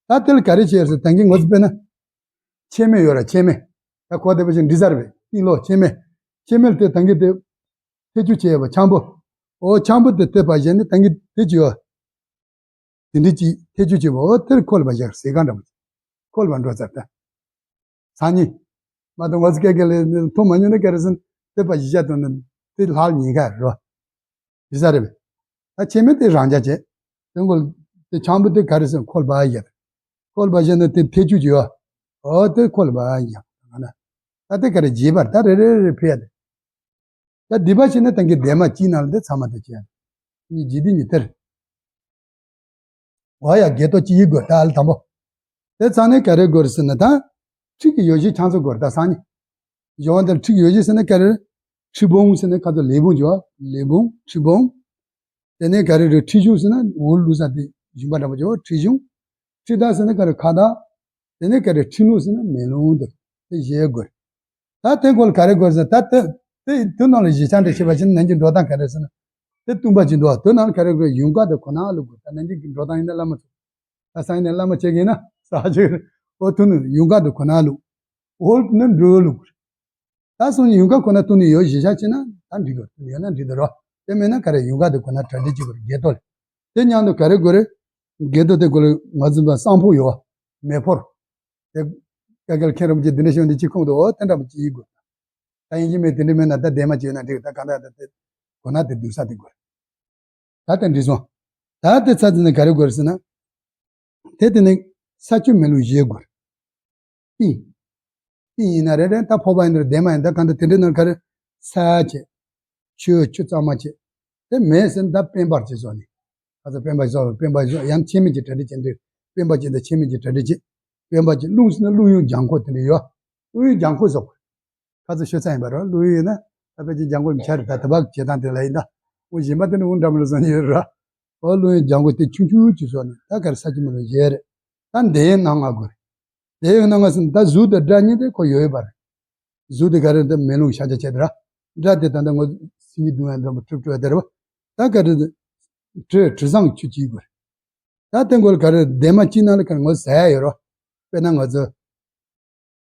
ད་དེ་ལ་ག་རེ་བྱས་ཟེར་ད་གིན་ངོ་ཚ་དཔེར་ན། ཕྱེ་མེ་ཡོད་ར་ཕྱེ་མེ། ད་གོ་བདེ་པོ་ཞིག་འབྲི་ས་རེད་པས་ཏིང་ལོ་ཕྱེ་མེ། ཕྱེ་མེ་ལ་དེ་ད་གིན་དེ། ཐེ་ཆུ་བྱས་པ་ཆང་བུ། འོ་ཆང་བུ་དེ་དེ་པ་བཞིན་ནི་ད་གིན་དེ་ཅི་ཡོད། དེ་འདྲ་ཅིག་ཐེ་ཆུ་བྱས་པ་འོ་དེར་ཁོལ་བ་བཞག་ཟས་གང་འདྲ་པོ། ཁོལ་བ་འགྲོ་ཚར་ད། སང་ཉིན། མ་གཏོགས་ང་ཚོ་སྐད་སྐད་ལས་མཐོང་མ་མྱོང་ན་ག་རེ་ཟེར་ན་དེ་པ་གཞི་བཞག་དང་ནི་དེ་ལྷག་ཉེན་ཁ་རེད་བ། ཡིན་ས་རེད་པས། ད་ཕྱེ་མེ་དེ་རང་འཇགས་བྱས། དེ་འགོ་དེ་ཆང་བུ་དེ་ག་རེ་ཟེར་ཁོལ་བ་ཡ། ཁོལ་བ་བཞིན་ནི་དེ་ཐེ་ཆུ་ཅི་ཡོད། འོ་དེ་ཁོལ་བ་ཡ། ད་དེ་ག་རེ་རྗེས་པར་ད་རེ་རེ་རེ་ཕེ་ཡ་དེ། ད་སྡིག་པ་བྱས་ན་ད་གིན་སྡེ་མ་གཅིག་ནང་ལ་དེ་ཚང་མ་དེ་བྱས། གཉིས་རྗེས་དེ་གཉིས་དེར། འོ་ཡ་བརྒྱད་རྡོ་གཅིག་ཡིག་དགོས་ད་ཨ་ལ་དང་པོ། དེ་ཚང་ནས་ག་རེ་དགོས་རེད་ཟེར་ན་ད། ཁྲི་གི་ཡོ་བྱད་ཆང་ཚོ་དགོས་རེད་ད་སང་ཉིན། གཞུང་དེར་ཁྲི་གི་ཡོ་བྱད་ཟེར་ན་ག་རེ། ཁྲི་བོང་ཟེར་ན་ཁ་ཚོ་ལས་བོང་ཅོ། ལས་བོང་ཁྲི་བོང་། དེ་ནས་ག་རེ་རེད་ཁྲི་གཞུང་ཟེར་ན་འོ་ལུ་ས་དེ་གཞུང་པ་འདྲ་པོ་ཅོ་ཁྲི་གཞུང་། ཁྲི་དར་ཟེར་ན་ག་རེ་ཁ་དར། དེ་ནས་ག་རེ་ཁྲིམས་ལུགས་ཟེར་ན་མེ་ལོང་དེ་དེ་བཞེས་དགོས། ད་དེ་སྐོར་ལ་ག་རེ་དགོས་ཟེར་ན། ད་དེ་དེ་དེ་ནང་ལ་བཞེས་ཆ་འདྲ་བྱས་པ་ཅིན་ནན་གྱི་འགྲོ་སྟངས་ག་རེ་ཟེར་ན། དེ་བཏུང་བ་ཅིག་འདུག་དེ་ནང་ལ་ག་རེ་དགོས། ཡུངས་ཀར་དེ་ཁོ་ན་བླུགས་དགོས། ད་ནན་གྱི་འགྲོ་སྟངས་ཡིན་ན་བླ་མ་ཚོ། ད་སང་ཉིན་ནས་བླ་མ་བྱེད་ཀྱི་ཡིན་ན་ས་ཆ་ཅིག་རེད། འོ་དེ་ནི་ཡུངས་ཀར་དེ་ཁོ་ན་བླུགས། འོ་ནི་འགྲོས་བླུགས། ད་སང་ཉིན་ཡུངས་ཀར་ཁོ་ན་བཏུང་ནས་ཡོད་བཞེས་ཆ་ཅིག་ན་ད་འགྲིག་གི། ཡོད་ན་འགྲིག་འདུག་རོ། དེ་མེད་ན་ག་རེ་ཡུངས་ཀར་དེ་ཁོ་ན་གྲ་སྒྲིག་བྱེད་དགོས་རེད། འགལ་གཏོར་ལ། དེ་མཉམ་དུ་ག་རེ་དགོས་རེད། འགལ་གཏོར་དེ་དགོས་ལ་ང་ཚོ་བསང་ཕོར་ཡོད་བ། མེ་ཕོར། དེ་ཀ་ཀལ་མཁན་རིན་པོ་ཆེ་འདི་འདྲ་ཤོད་འདི་གཅིག་ཁོང་དུ་འོ་དེ་འདྲ་མ་གཅིག་ཡིན་དགོས། ད་ཡིན་གཅིག་མིན་དེ་འདྲ་མེད་ན་ད་དེ་མ་བྱས་ན་འགྲིག་ད་ག་འདྲ་ད་དེ་དགོས་ན་དེ་བསྡུ་ས་དེ་དགོས་རེད། ད་དེ་འགྲིག་སོང་། ད་དེ་ཚར་ཚར་ནས་ག་རེ་དགོས་རེད་ཟེར་ན། དེ་དེ་ནས་ས་ཆུ་མེ་རླུང་བཞི་དགོས་རེད། ཏིང་། ཏིང་ཡིན་ན་རེད་རེད། ད་ཕོར་པ་ཡིན་ན་རེད། ལྡེབ་མ་ཡིན་ད་གང་ལྟར་དེ་འདྲའི་ནང་ག་རེ། ས་བྱས། ཆུ་ཆུ་གཙང་མ་བྱས། དེ་མེད་ཟེར་ན་ད་སྤེན་པར་བྱས་སོང་ནི། ཁ་ཚ་སྤེན་པ་བཟོ་སྤེན་པ་བཟོ་ཡང་ཆད་མེད་ཀྱི་གྲ་སྒྲིག་བྱས་འདུག་སྤེན་པ་བྱས་ད་ཆད་མེད་ཀྱི་གྲ་སྒྲིག་བྱས། སྤེན་པ་བྱས་རླུང་ཟེར་ན་རླུང་གཡུག་ལྗང་ཁུ་དེ་འདྲ་ཡོད། རླུང་གཡུག་ལྗང་ཁུ་བཟོ་དགོས། ཁ་ཚ་ཤོད་ཚ་ཡིན་པ་རེད། རླུང་གཡུག་ཡིན་ན་ད་ཕལ་ཆེར་ལྗང་ཁུ་མི་ཆགས་རེད། ད་དེ་བག་བྱེད་སྟངས་དེ་ལ་ཡིན་ད། འོ་གཞན་པ་དེ་ནི་འུ་འདྲ་མི་ལ་སོང་ཡོད་ར། འོ་རླུང་གཡུག་ལྗང་ཁུ་དེ་ཆུང་ཆུང་ཅིག་བཟོ་ནི་ད་ག་རེ་ས་ཆུ་མེ་རླུང་བཞི་རེད། ད་འདི་ཡི་སྣ་ལྔ་དགོས་རེད། དེ་ཡི་སྣ་ལྔ་ཟེར་ན་ད་གཟུགས་དང་སྒྲ་གཉིས་དེ་ཁོ་ཡོད་ཡོད་པ་རེད། གཟུགས་དེ་ག་རེ་འདི་མེ་རླུང་ཤ་ཆ་བྱས་དེ་ར། སྒྲ་དེ་ད་ལྟ་ངོ་སྲིད་ཉིད་སྡུག་བསྔལ་འདྲ་པོ་གྲུབ་གྲུབ་དེ་ར་བ། ད་ག་རེ་དྲི་དྲི་བཟང་ཆུ་གཅིག་དགོས་རེད། ད་དེ་འགོལ་ག་རེ་ལྡེབ་མ་གཅིག་ནང་ལ་ག་རེ་ངོ་ཟ་ཡ་ཡོད་ར། དཔེར་ན་ང་ཚོ་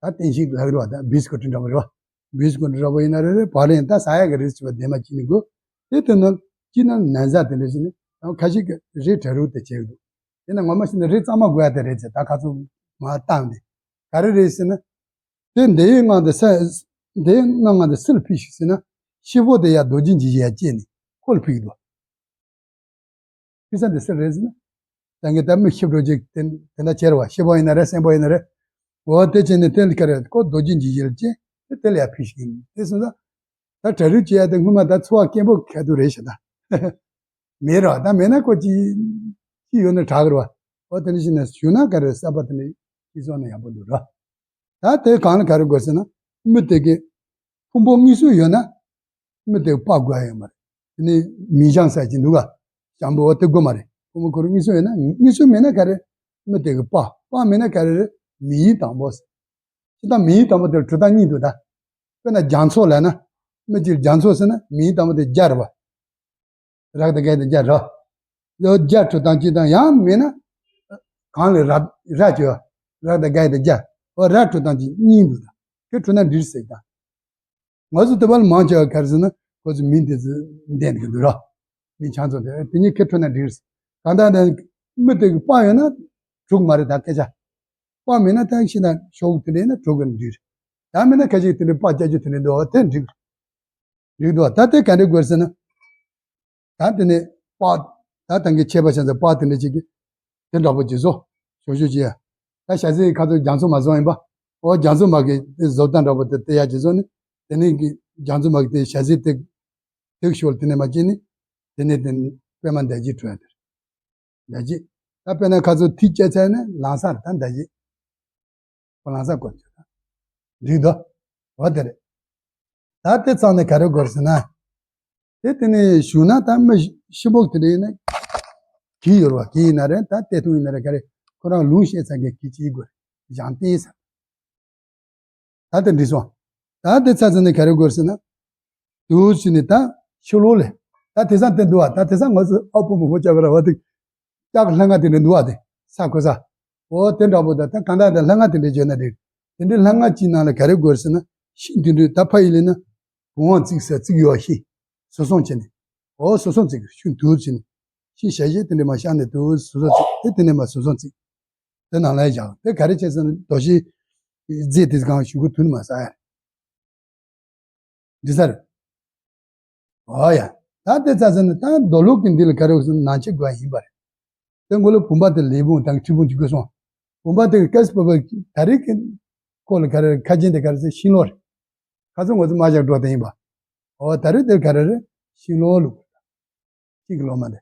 ད་བསྟན་བཤིག་ལག་རེད་བ། ད་བིས་ཀུ་ཊི་འདྲ་པོ་རེད་བ། བིས་ཀུ་ཊི་འདྲ་པོ་ཡིན་ན་རེ་རེ་བ་རེ་ད་ཟ་ཡ་གི་རེད་ཅེས་པ་ལྡེབ་མ་གཅིག་ནི་དགོས། དེ་དེ་ནང་གཅིག་ནང་ན་ཟ་དེ་འདྲ་ཞིག་ནི་ཁ་ཤས་ཀྱི་རེ་གྲ་རུ་དེ་བྱེད་ཀྱི་འདུག་དེ་ན་ངོ་མ་ཞིག་ནི་རེ་གཙང་མ་དགོས་ཡ་དེ་རེད་ཅེས་ད་ཁ་ཚུགས་མ་བཏང་དེ་ག་རེ་རེད་ཟེར་ན། དེ་འདི་ཡི་ངང་དུ་ས། འདི་ཡི་སྣ་ལྔ་དུ་སུ་ལ་ཕིགས་ཤིག་ཟེར་ན། ཤི་བོ་དེ་ཡ་རྡོ་རྗེ་འཇིགས་བྱེད་ཡ་སྐྱེས་ནས་ཁོ་ལ་ཕིགས་འདུག་ཕིགས་ས་འདི་སུ་རེད་ཟེར་ན། ད་ངས་ད་མི་ཤི་འགྲོ་ཅིག་དེ་དེ་འདྲ་བྱེད་ར་བ། ཤི་བོ་ཡིན་ན་རེད། སེམས་པོ་ཡིན་ན་རེད། འོ་དེ་བྱས་ནས་དེ་ལ་ག་རེ་ཁོ་རྡོ་རྗེ་འཇིགས་བྱེད་ལ་སྐྱེས་དེ་དེ་ལ་ཡ་ཕིགས་ཤིག་ཡིན་དེ་སོང་ཙང་། ད་གྲ་སྒྲིག་བྱེད་ཡ་དེ་སྔོན་མ་ད་འཚོ་བ་སྐྱེན་པོ་ཁ་ཐུག་རེད་ཤག་ད། མེད་ར་ད་མེད་ན་ཁོ་ཅི་ཅི་ཡོད་ན་དྲག་གི་ར་བ། འོ་དེ་འདྲ་ཞིག་ནས་ཞུ་ན་ག་རེ་གསར་པ་དེ་འདྲ་ཅི་སོང་ན་ཡག་པོ་འདུག་ར། ད་དེ་གང་ལ་ག་རེ་དགོས་ཟེར་ན། མི་དེ་གི་ཕུང་པོ་གཉིས་གསུམ་ཡོད་ན། མི་དེ་གི་པགས་དགོས་ཡ་ཡོད་མ་རེད། དེ་ནི་མིང་བྱང་ཟེར་གྱི་འདུག་ག་བྱང་བུ་འོ་དེ་དགོས་མ་རེད། ཕུང་པོ་ཁོ་རང་གཉིས་གསུམ་ཡོད་ན་གཉིས་གསུམ་མེད་ན་ག་རེ། མི་དེ་གི་པགས་པགས་མེད་ན་ག་རེ་རེད། མིང་དང་པོ་ཟེར། སྤྱིར་བཏང་མིང་དང་པོ་དེར་གྲུབ་སྟངས་གཉིས་འདུག་ད། དཔེར་ན་རྒྱ་མཚོ་ལབ་ན། མི་གཅིག་རྒྱ་མཚོ་ཟེར་ན་མིང་དང་པོ་དེ་རྒྱ་རེད་བ། རག་དང་རྒ་དང་རྒྱ་ར། ལོ་རྒྱ་གྲུབ་སྟངས་གཅིག་དང་ཡང་མིན་ན། གང་ལས་ར་ར་བྱོས། རག་དང་རྒ་དང་རྒྱ། འོ་ར་གྲུབ་སྟངས་གཅིག་གཉིས་འདུག་ད། དེ་གྲུབ་ན་འགྲིག་ཟེར་ད། ང་ཚོ་དེ་བར་མང་ཆེ་བ་ག་རེ་ཟེར་ན་ཁོ་ཚོ་མིང་དེ་ཚོ་འདེམས་གི་འདུག་ར། མིང་ཆང་ཚོ་དེ་དེ་གཉིས་ཁེ་གྲུབ་ན་འགྲིག་ཟེར། གང་ལྟར་ན་མི་དེ་གི་པགས་ཡོད་ན་གྲུབ་མ་རེད་ད་སྐད་ཆ། པགས་མེད་ན་ད་ཤི་ན་ཤོག་དེ་འདྲ་ཡིན་ན་གྲུབ་གི་འགྲིག་རེད། ད་མིན་ན་ཁ་ཅིག་དེ་འདྲའི་པགས་སྐྱ་ཅུ་དེ་འདྲ་འདུག་འོ་དེ་འགྲིག་རེད། འདུག་ད་དེ་ག་འདྲ་དགོས་ཟེར་ན། ད་དེ་ནས་པགས། ད་དེང་གི་ཆད་པ་ཆ་ཚང་པགས་དེ་འདྲ་ཅིག་གི་དེ་འདྲ་པོ་ཅིག་བཟོ། ཞོ་ཞོ་ཅིག་ཡ། ད་ཞྭ་སེར་ཁ་ཚོ་རྒྱ་མཚོ་མ་བཟོ་ཡིན་པ། འོ་རྒྱ་མཚོ་མ་གི་དེ་བཟོ་སྟངས་འདྲ་པོ་དེ་དེ་ཡ་ཅིག་བཟོ་ནི། དེ་ནས་གི་རྒྱ་མཚོ་མ་གི་དེ་ཞྭ་སེར་དེ་དེ་ཤོར་དེ་ནས་མ་ཅིག་ནི། དེ་ནས་དེ་པད་མ་མདའ་རྒྱས་འཕྲོ་ཡ་དེ། མདའ་རྒྱས། ད་དཔེར་ན་ཁ་ཚོ་ཐིག་བཅད་ཚར་ན་ལང་ས་རེད་ད་མདའ་རྒྱས། ཁོ་ལང་ས་བཀོད་ཚོད་ད། འགྲིག་དོ། འོ་དེ་རེད། ད་དེ་ཚང་ནས་ག་རེ་དགོས་ཟེར་ན། དེ་དེ་ནས་ཞུ་ན་ད་མི་ཤི་མོག་དེ་འདྲ་ཡིན་ན། གི་ཡོད་རེད་བ། གི་ཡིན་ན་རེད་ད་ལྟས་ཐུང་ཡིན་ན་རེད་ག་རེ། ཁོ་རང་ལུང་བཤད་ཚར་མཁན་གི་ཅིག་དགོས་རེད། བཞེངས་བསྟན་ས། ད་དེ་འགྲིག་སོང་། ད་དེ་ཚར་ཚར་ནས་ག་རེ་དགོས་ཟེར་ན། དུས་ཕྱིན་ནས་ད་ཕྱི་ལོགས་ལས། ད་དེ་སང་དེ་འདུག་བ། ད་དེ་སང་ང་ཚོ་ཨ་ཕོ་མོ་ཕོ་ཅག་ག་ར་བ་དེ། ལྕགས་ལྷ་ང་དེ་འདྲ་འདུག་བ་དེ། ས་ཁོ་ས། འོ་དེ་འདྲ་པོ་ད་ད་གང་ལྟར་ད་ལྷ་ང་དེ་འདྲ་བརྗོད་ན་འགྲིག་དེ་འདྲའི་ལྷ་ང་གཅིག་ནང་ལ་ག་རེ་དགོས་ཟེར་ན། ཤིང་དེ་འདྲའི་ད་ཕ་ཡི་ལས་ན། བུང་བ་བརྩིགས་ས་བརྩིགས་ཡོད་ཤིང་། བཟོ་ཚོང་བྱས་ནས། འོ་བཟོ་ཚོང་བརྩིགས་ཤིང་དུས་ཕྱིན་ནས། ཤིང་ཞལ་ཞལ་དེ་འདྲ་མ་བཞག་ནས་དུ་བཟོ་ཚོང་བརྩིགས་དེ་དེ་འདྲ་མ་བཟོ་ཚོང་བརྩིགས། དེ་ནང་ལ་བཞག་དེ་ག་རེ་བྱས་ཟེར་ན་རྡོ་ཞིག་རྫས་དེ་གང་ཞུ་གུ་དུ་ནི་མ་ཟ་ཡ་རེད། འདི་ས་རེད། ཨོ་ཡ། ད་དེ་ཚ་ཟེར་ན་ད་རྡོ་ལུག་གི་འདི་ལ་ག་རེ་ཟེར་ན་ནང་ཆེ་དགོས་ཡིན་པ་རེད། དེ་མགོ་ལ་བུམ་པ་དེ་ལས་བུང་དང་ཁྲི་བུང་གཅིག་དགོས་སོང་། བུམ་པ་དེ་གི་ཀེ་སི་པ་པ་ད་རེས་ཀྱི་ཁོ་ལ་ག་རེ་ཁ་ཆེན་དེ་ག་རེ་ཟེར་ཤིང་ལོ་རེད། ཁ་ཚོ་ངོ་ཚོ་མ་བཞག་འགྲོ་དེ་ཡིན་པ། ཨོ་ད་རེས་དེ་ག་རེ་རེད་ཤིང་ལོ་ལུག་གཅིག་གི་ལོ་མ་རེད།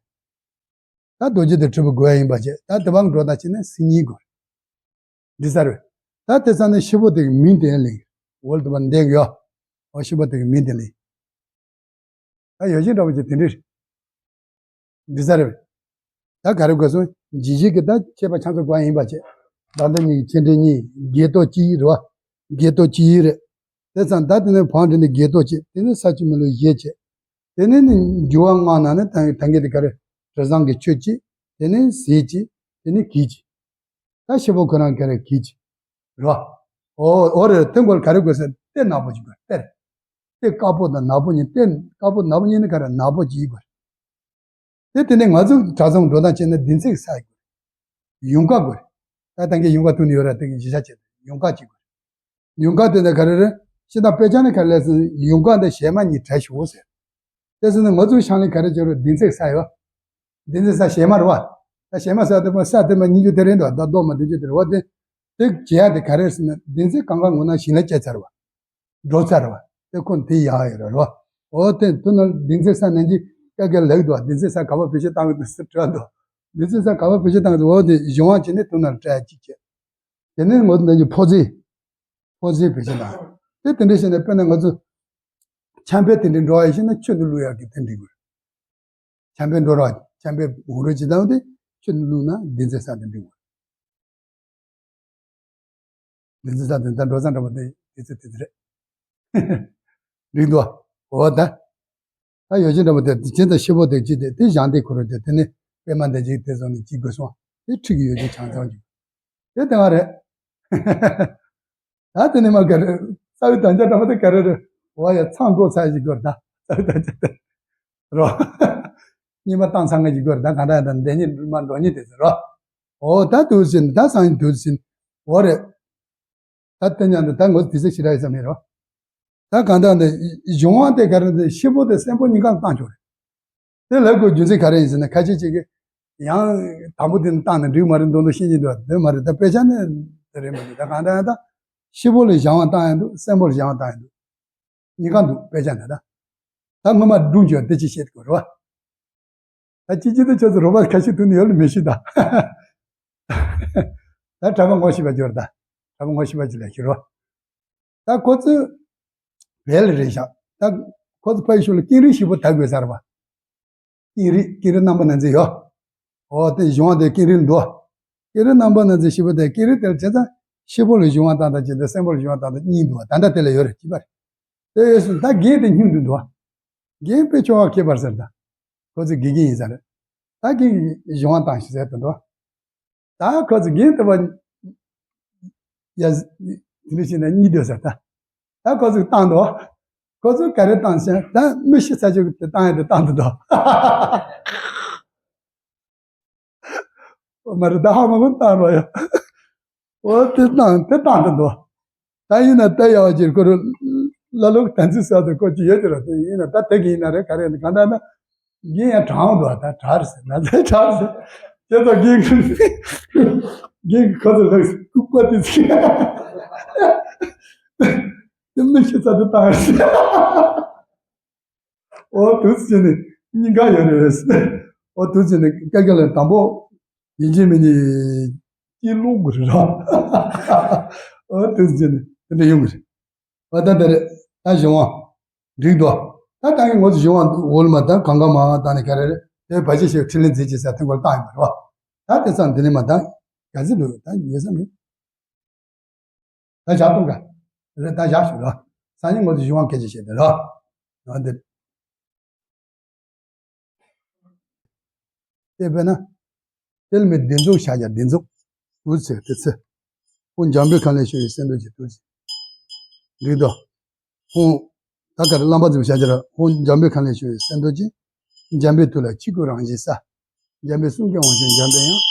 ད་རྡོ་རྗེ་དེ་གྲུབ་པའི་དགོས་ཡ་ཡིན་པ་བྱས་ད་དེ་བང་འགྲོ་ད་ཕྱིན་ན་སིལ་སྙན་དགོས་རེད། འདི་ས་རེད། ད་དེ་ས་ནས་ཤི་བོ་དེ་གི་མིང་དེ་ལེན། འོལ་དུ་བ་འདེགས་ཡོ། འོ་ཤི་བོ་དེ་གི་མིང་དེ་ལེན། ད་ཡོ་བྱད་འདྲ་བོ་ཅིག་དེ་འདྲ་རེད། འདི་ས་རེད། ད་ག་རེ་དགོས་སོང་ཇི་བཞི་གི་ད་ཁྱད་པར་ཆ་ཚང་དགོས་ཡ་ཡིན་པ་བྱས། ད་ལྟ་གཉིས་ཀྱི་ཆེ་འབྲིང་གཉིས། བརྒྱད་ཐོག་གཅིག་རེད་བ། བརྒྱད་ཐོག་གཅིག་རེད། དེ་ཙང་ད་དེ་ནས་བང་བསྒྲིགས་ནས་བརྒྱད་ཐོག་གཅིག་དེ་ནས་ས་བཅུ་མི་ལུས་བཞི་བྱས། དེ་ནས་ནི་འགྱུར་བ་ལྔ་ནང་ནས་ད་ད་གིན་དེ་ག་རེ། དྲི་བཟང་གི་ཆུ་གཅིག་དེ་ནས་ཟས་གཅིག་དེ་ནས་གོས་གཅིག་ད་ཤི་བོ་ཁོ་རང་ག་རེ་གོས་གཅིག་རེད་བ། ཨོ་ཨོ་རེད། དེ་མགོར་ག་རེ་དགོས་ཟེར་གཏེར་ནག་པོ་གཅིག་དགོས། གཏེར། གཏེར་དཀར་པོ་དང་ནག་པོ་གཉིས། གཏེར་དཀར་པོ་ནག་པོ་གཉིས་ནི་ག་རེ། ནག་པོ་གཅིག་དགོས། དེ་དེ་ནས་ང་ཚོ་གྲྭ་ཚང་འགྲོ་སྟངས་བྱས་ན་བདུན་ཚིགས་ས་ཡི་དགོས། ཡུངས་ཀར་དགོས། ད་ད་གིན་ཡུངས་ཀར་ཐུག་ནི་ཡོད་ར། དེ་གི་གཞི་བཞག་བྱས་ཏེ་ཡུངས་ཀར་གཅིག་དགོས། ཡུངས་ཀར་དེ་ནས་ག་རེ་རེད། སྤྱིར་བཏང་དཔེ་ཆ་ནས་ག་རེ་ལབ་ཟེར་ན་ཡུངས་ཀར་འདི་ཞལ་མ་གཉིས་བྲལ་ཤོག་ཟེར། དེ་ཟེར་ན་ང་ཚོའི་ཤང་ལས་ག་རེ་བྱེད་རོགས། བདུན་ཚིགས་ས་ཡོད། བདུན་ཚིགས་ས་ཞལ་མ་རེད་བ། ད་ཞལ་མ་ས་དེ་མ་ས་དེ་མ་ཉིས་བརྒྱ་དེ་རེད་འདུག་ད་རྡོག་མ་བདུན་ཅུ་དེ་རེད་བ། དེ་དེ་བྱེད་ཡ་དེ་ག་རེ་ཟེར་ན་བདུན་ཚིགས་གང་ག་ངོ་ན་ཞིང་ལས་བྱས་ཚར་བ། འགྲོ་ཚར་བ། དེ་ཁོ་དེ་ཡག་ཡོད་རེད་རོ། འོ་དེ་དུ་ན་བདུན་ཚིགས་ས་ནང་གི་ཀ་ཀ་ལེགས་འདུག་བདུན་ཚིགས་ས་ག་པར་བེད་སྤྱོད་བཏང་གི་འདུག་ཟེར་དྲི་བ་འདུག་བདུན་ཚིགས་ས་ག་པར་བེད་སྤྱོད་བཏང་གི་འདུག་འོ་དེ་གཞུང་དབང་བྱས་ནས་དུ་ན་སྤྲད་ཅིག་བྱས། དེ་ནས་ངོ་དེ་ནང་གི་ཕོ་རྩེ། ཕོ་རྩེ་བེད་སྤྱོད་བཏང་། དེ་དེ་འདྲ་བྱས་ནས་དཔེར་ན་ང་ཚོ་ཆམ་པའི་དེ་འདྲའི་འགྲོ་བ་ཡིན་ཕྱིན་ན་ཆུ་འདི་བླུག་ཡག་གི་དེ་འདྲ་དགོས། ཆམ་པའི་འགྲོ་ར། ཆམ་པའི་འུ་རུ་ཇི་ལྟ་བུ་དེ་ཆུ་བླུགས་ན་བདུན་ཚིགས་ས་དེ་འགྲིག་གོ། བདུན་ཚིགས་ས་དེ་ད་འགྲོ་ས་འདྲ་པོ་དེ་བདུན་ཚིགས་དེ་རེད། འགྲིག་འདུག་འོ་ད། ད་ཡོ་བྱད་འདྲ་པོ་དེ་དེ་ཅི་ད་ཤི་བོ་དེ་ཅི་དེ་དེ་བཞག་དེ་ཁོ་རུ་དེ་དེ་ནི་པད་མ་འདི་ཅིག་དེ་ཚོ་ནི་ཅི་དགོས་སོང་། དེ་ཁྲི་གི་ཡོ་བྱད་ཆང་ཚང་ཅིག་དེ་ལྟ་བ་རེད། ད་དེ་ནས་མ་ག་རེ། རྩ་བའི་དམ་བཅའ་འདྲ་པོ་དེ་ག་རེ་རེད། འོ་ཡ་ཚང་དགོས་ཚར་ཞིག་དགོས་ད། རྩ་བའི་དམ་བཅའ་དེ། རོ། གཉིས་པ་བཏང་ཚང་གི་ཞིག་དགོས་ད། གང་ལྟར་ཡང་ད་འདི་ཉིད་མ་འགྲོ་ཉིད་དེ་ཟེར་རོ། འོ་ད་དུས་ཟིན་ད་སང་ཉིན་དུས་ཟིན། འོ་རེད། ད་དེ་ཉང་དུ་ད་ངོ་དེ་ཚེ་ཞི་ར་ཡི་ཙམ་མེད་རོ། ད་གང་ལྟར་འདི་གཞུང་དབང་དེ་ག་རེ་འདི་ཤི་བོ་དེ་གསོན་པོ་གཉིས་ཀ་ལ་བཏང་ཆོག་རེད། དེ་ལབ་དགོས་རྒྱུ་མཚན་ག་རེ་ཡིན་ཟེར་ན་ཁ་ཤས་ཅིག་གིས་ཡང་དང་པོ་དེ་ནི་བཏང་ནས་འགྲིག་མ་རེད་མདོག་མདོག་བཤད་ཀྱི་འདུག་དེ་མ་རེད། ད་དཔེ་ཆ་ནི་དེ་རེད་མ་རེད། ད་གང་ལྟར་ཡང་ད་ཤི་བོ་ལ་སྦྱང་བ་བཏང་ཡང་འདུག་གསོན་པོ་ལ་སྦྱང་བ་བཏང་ཡང་འདུག་གཉིས་ཀ་འདུག་དཔེ་ཆ་ནི་ད། ད་སྔོན་མ་སྒྲུང་བརྗོད་དེ་ཅི་བཤད་དགོས་རེད་བ། ད་ཅི་ཅི་དེ་ཁྱོད་ཚོ་རོགས་པ་ཁ་ཤས་ཐུག་ནི་ཡོད་ལ་མི་ཤེས་ད། ད་གྲྭ་པ་ངོ་ཤེས་པ་འབྱོར་ད། གྲྭ་པ་ངོ་ཤེས་པ་ཅིག་ལ་ཤེས་རོགས། ད་ཁོ་ཚོས་བལ་རེད་ཤག་ད་ཁོ་ཚོ་ཕ་ཡི་ཤུགས་ལ་ཀེང་རུས་ཞིག་པོ་ད་དགོས་ས་རེད་བ། ཀེང་རུས་ཀེང་རུས་རྣམ་པ་སྣ་ཚོགས་ཡོད། འོ་དེ་གཞུང་དེ་ཀེང་རུས་འདུག་ཀེང་རུས་རྣམ་པ་སྣ་ཚོགས་ཞིག་པོ་དེ་ཀེང་རུས་དེ་བྱས་ཙང་ཤི་བོ་ལ་གཞུང་བ་བཏང་དང་བྱས་ཏེ་གསོན་པོ་ལ་གཞུང་བ་བཏང་དང་གཉིས་འདུག་ད་ལྟ་དེ་ལ་ཡོད་རེད་ཅི་པ་རེད། དེ་ཡོད་སོང་ད་རྒན་དེ་སྙུང་དུ་འདུག་རྒན་དཔེ་ཆོ་བ་མཁས་པར་ཟེར་ད། ཁོ་ཚོ་དགེ་རྒན་ཡིན་ས་རེད། ད་རྒན་གྱིས་གཞུང་བ་བཏང་ཞིག་ཟེར་དུ་འདུག་ད་ཁོ་ཚོ་རྒན་དེ་བ། ཡ། དེ་འདྲ་བྱས་ན་གཉིད་སྡོད་ཟེར་ད། ད་ཁོ་ཚོས་བཏང་འདུག་ཁོ་ཚོས་ག་རེ་བཏང་ཟེར་ད་མི་ཤི་ཚར་ཆོག་གི་དེ་བཏང་ཡ་དེ་བཏང་དུ་འདུག་མ་རེད་ད་ཧ་མ་གོ་བཏང་རོགས་ཡ། འོ་དེ་བཏང་དེ་བཏང་དུ་འདུག་ད་ཡིན་ན་ད་ཡ་བ་ཅིར་ཁོ་རུ་ལ་ལུག་དན་ཚིག་ཟ་དུ་ཁོ་ཅི་ཡོད་ཅི་ར་དེ་ཡིན་ན་ད་དེ་གི་ཡིན་ན་རེད་ག་རེ་ཡིན་ན་ག་འདྲ་ན། རྒན་ཡང་དྲང་འདུག་ད་དྲག་རེད་ཟེར་ན་ཚེ་དྲག་རེད་ཟེར། དེ་ལྟར་རྒན་གྱིས་རྒན་གྱིས་ཁོ་ཚོ་ལ་ལྐུགས་པ་དེ་ཚིག་དེ་མི་ཤི་ཚ་དེ་བཏང་རེད་ཟེར། འོ་དུས་ཚོད་ནི་སྙིང་ག་ཡོད་རེད་ཟེར། འོ་དུས་ཚོད་ནི་སྐད་ཆ་ལ་དང་པོ་ཡིན་གཅིག་མིན་གཅིག་སྐྱིད་ལོག་དགོས་རེད་ར། འོ་དུས་ཚོད་ནི་དེ་འདྲ་ཡོང་གི་རེད། བ་ད་དེ་རེད། ད་གཞུང་དབང་འགྲིག་འདུག་ད་ད་གིན་ངོ་ཚོ་གཞུང་དབང་འོལ་མ་ད་གང་ག་མ་ད་ནི་ག་རེ་རེད། དེ་བ་ཅི་ཞིག་ཕྲིན་ལས་མཛད་ཅེས་ཟེར་ཐེངས་སྐོར་བཏང་ཡོད་པ་རེད་བ། ད་དེ་ཚང་འདི་ནས་མ་ད་ག་ཚོད་འདུག་ད་ཡོད་ས་མེད། ད་བཞག་གཏོང་ག་རེད། ད་བཞག་ཞུ་རོགས། སང་ཉིན་ངོ་ཚོ་གཞུང་དབང་སྐད་ཆ་བཤད་དེ་རོགས། ཡང་འདིར། དེ་བས་ན། དེ་ལ་མི་བདེན་རྫོགས་བྱ་རྒྱ་བདེན་རྫོགས། དུས་ཚོད་དེ་ཚེ། ཁོང་འཇམ་པའི་ཁ་ལས་ཞུ་བའི་སེམས་རྟོགས་ཀྱི་དུས་ཚོད། འགྲིག་དོ། ཁོང་། ད་ག་རེ་བླ་མ་ཙམ་བྱ་རྒྱ་ར་ཁོང་འཇམ་པའི་ཁ་ལས་ཞུ་བའི་སེམས་རྟོགས་ཀྱི། འཇམ་པའི་དུས་ལ་ཆོས་སྐུ་རང་བཞིན་གསལ། འཇམ་པའི་གསུང་སྐད་དབང་ཕྱུག་འཇམ་པའི་དབྱངས།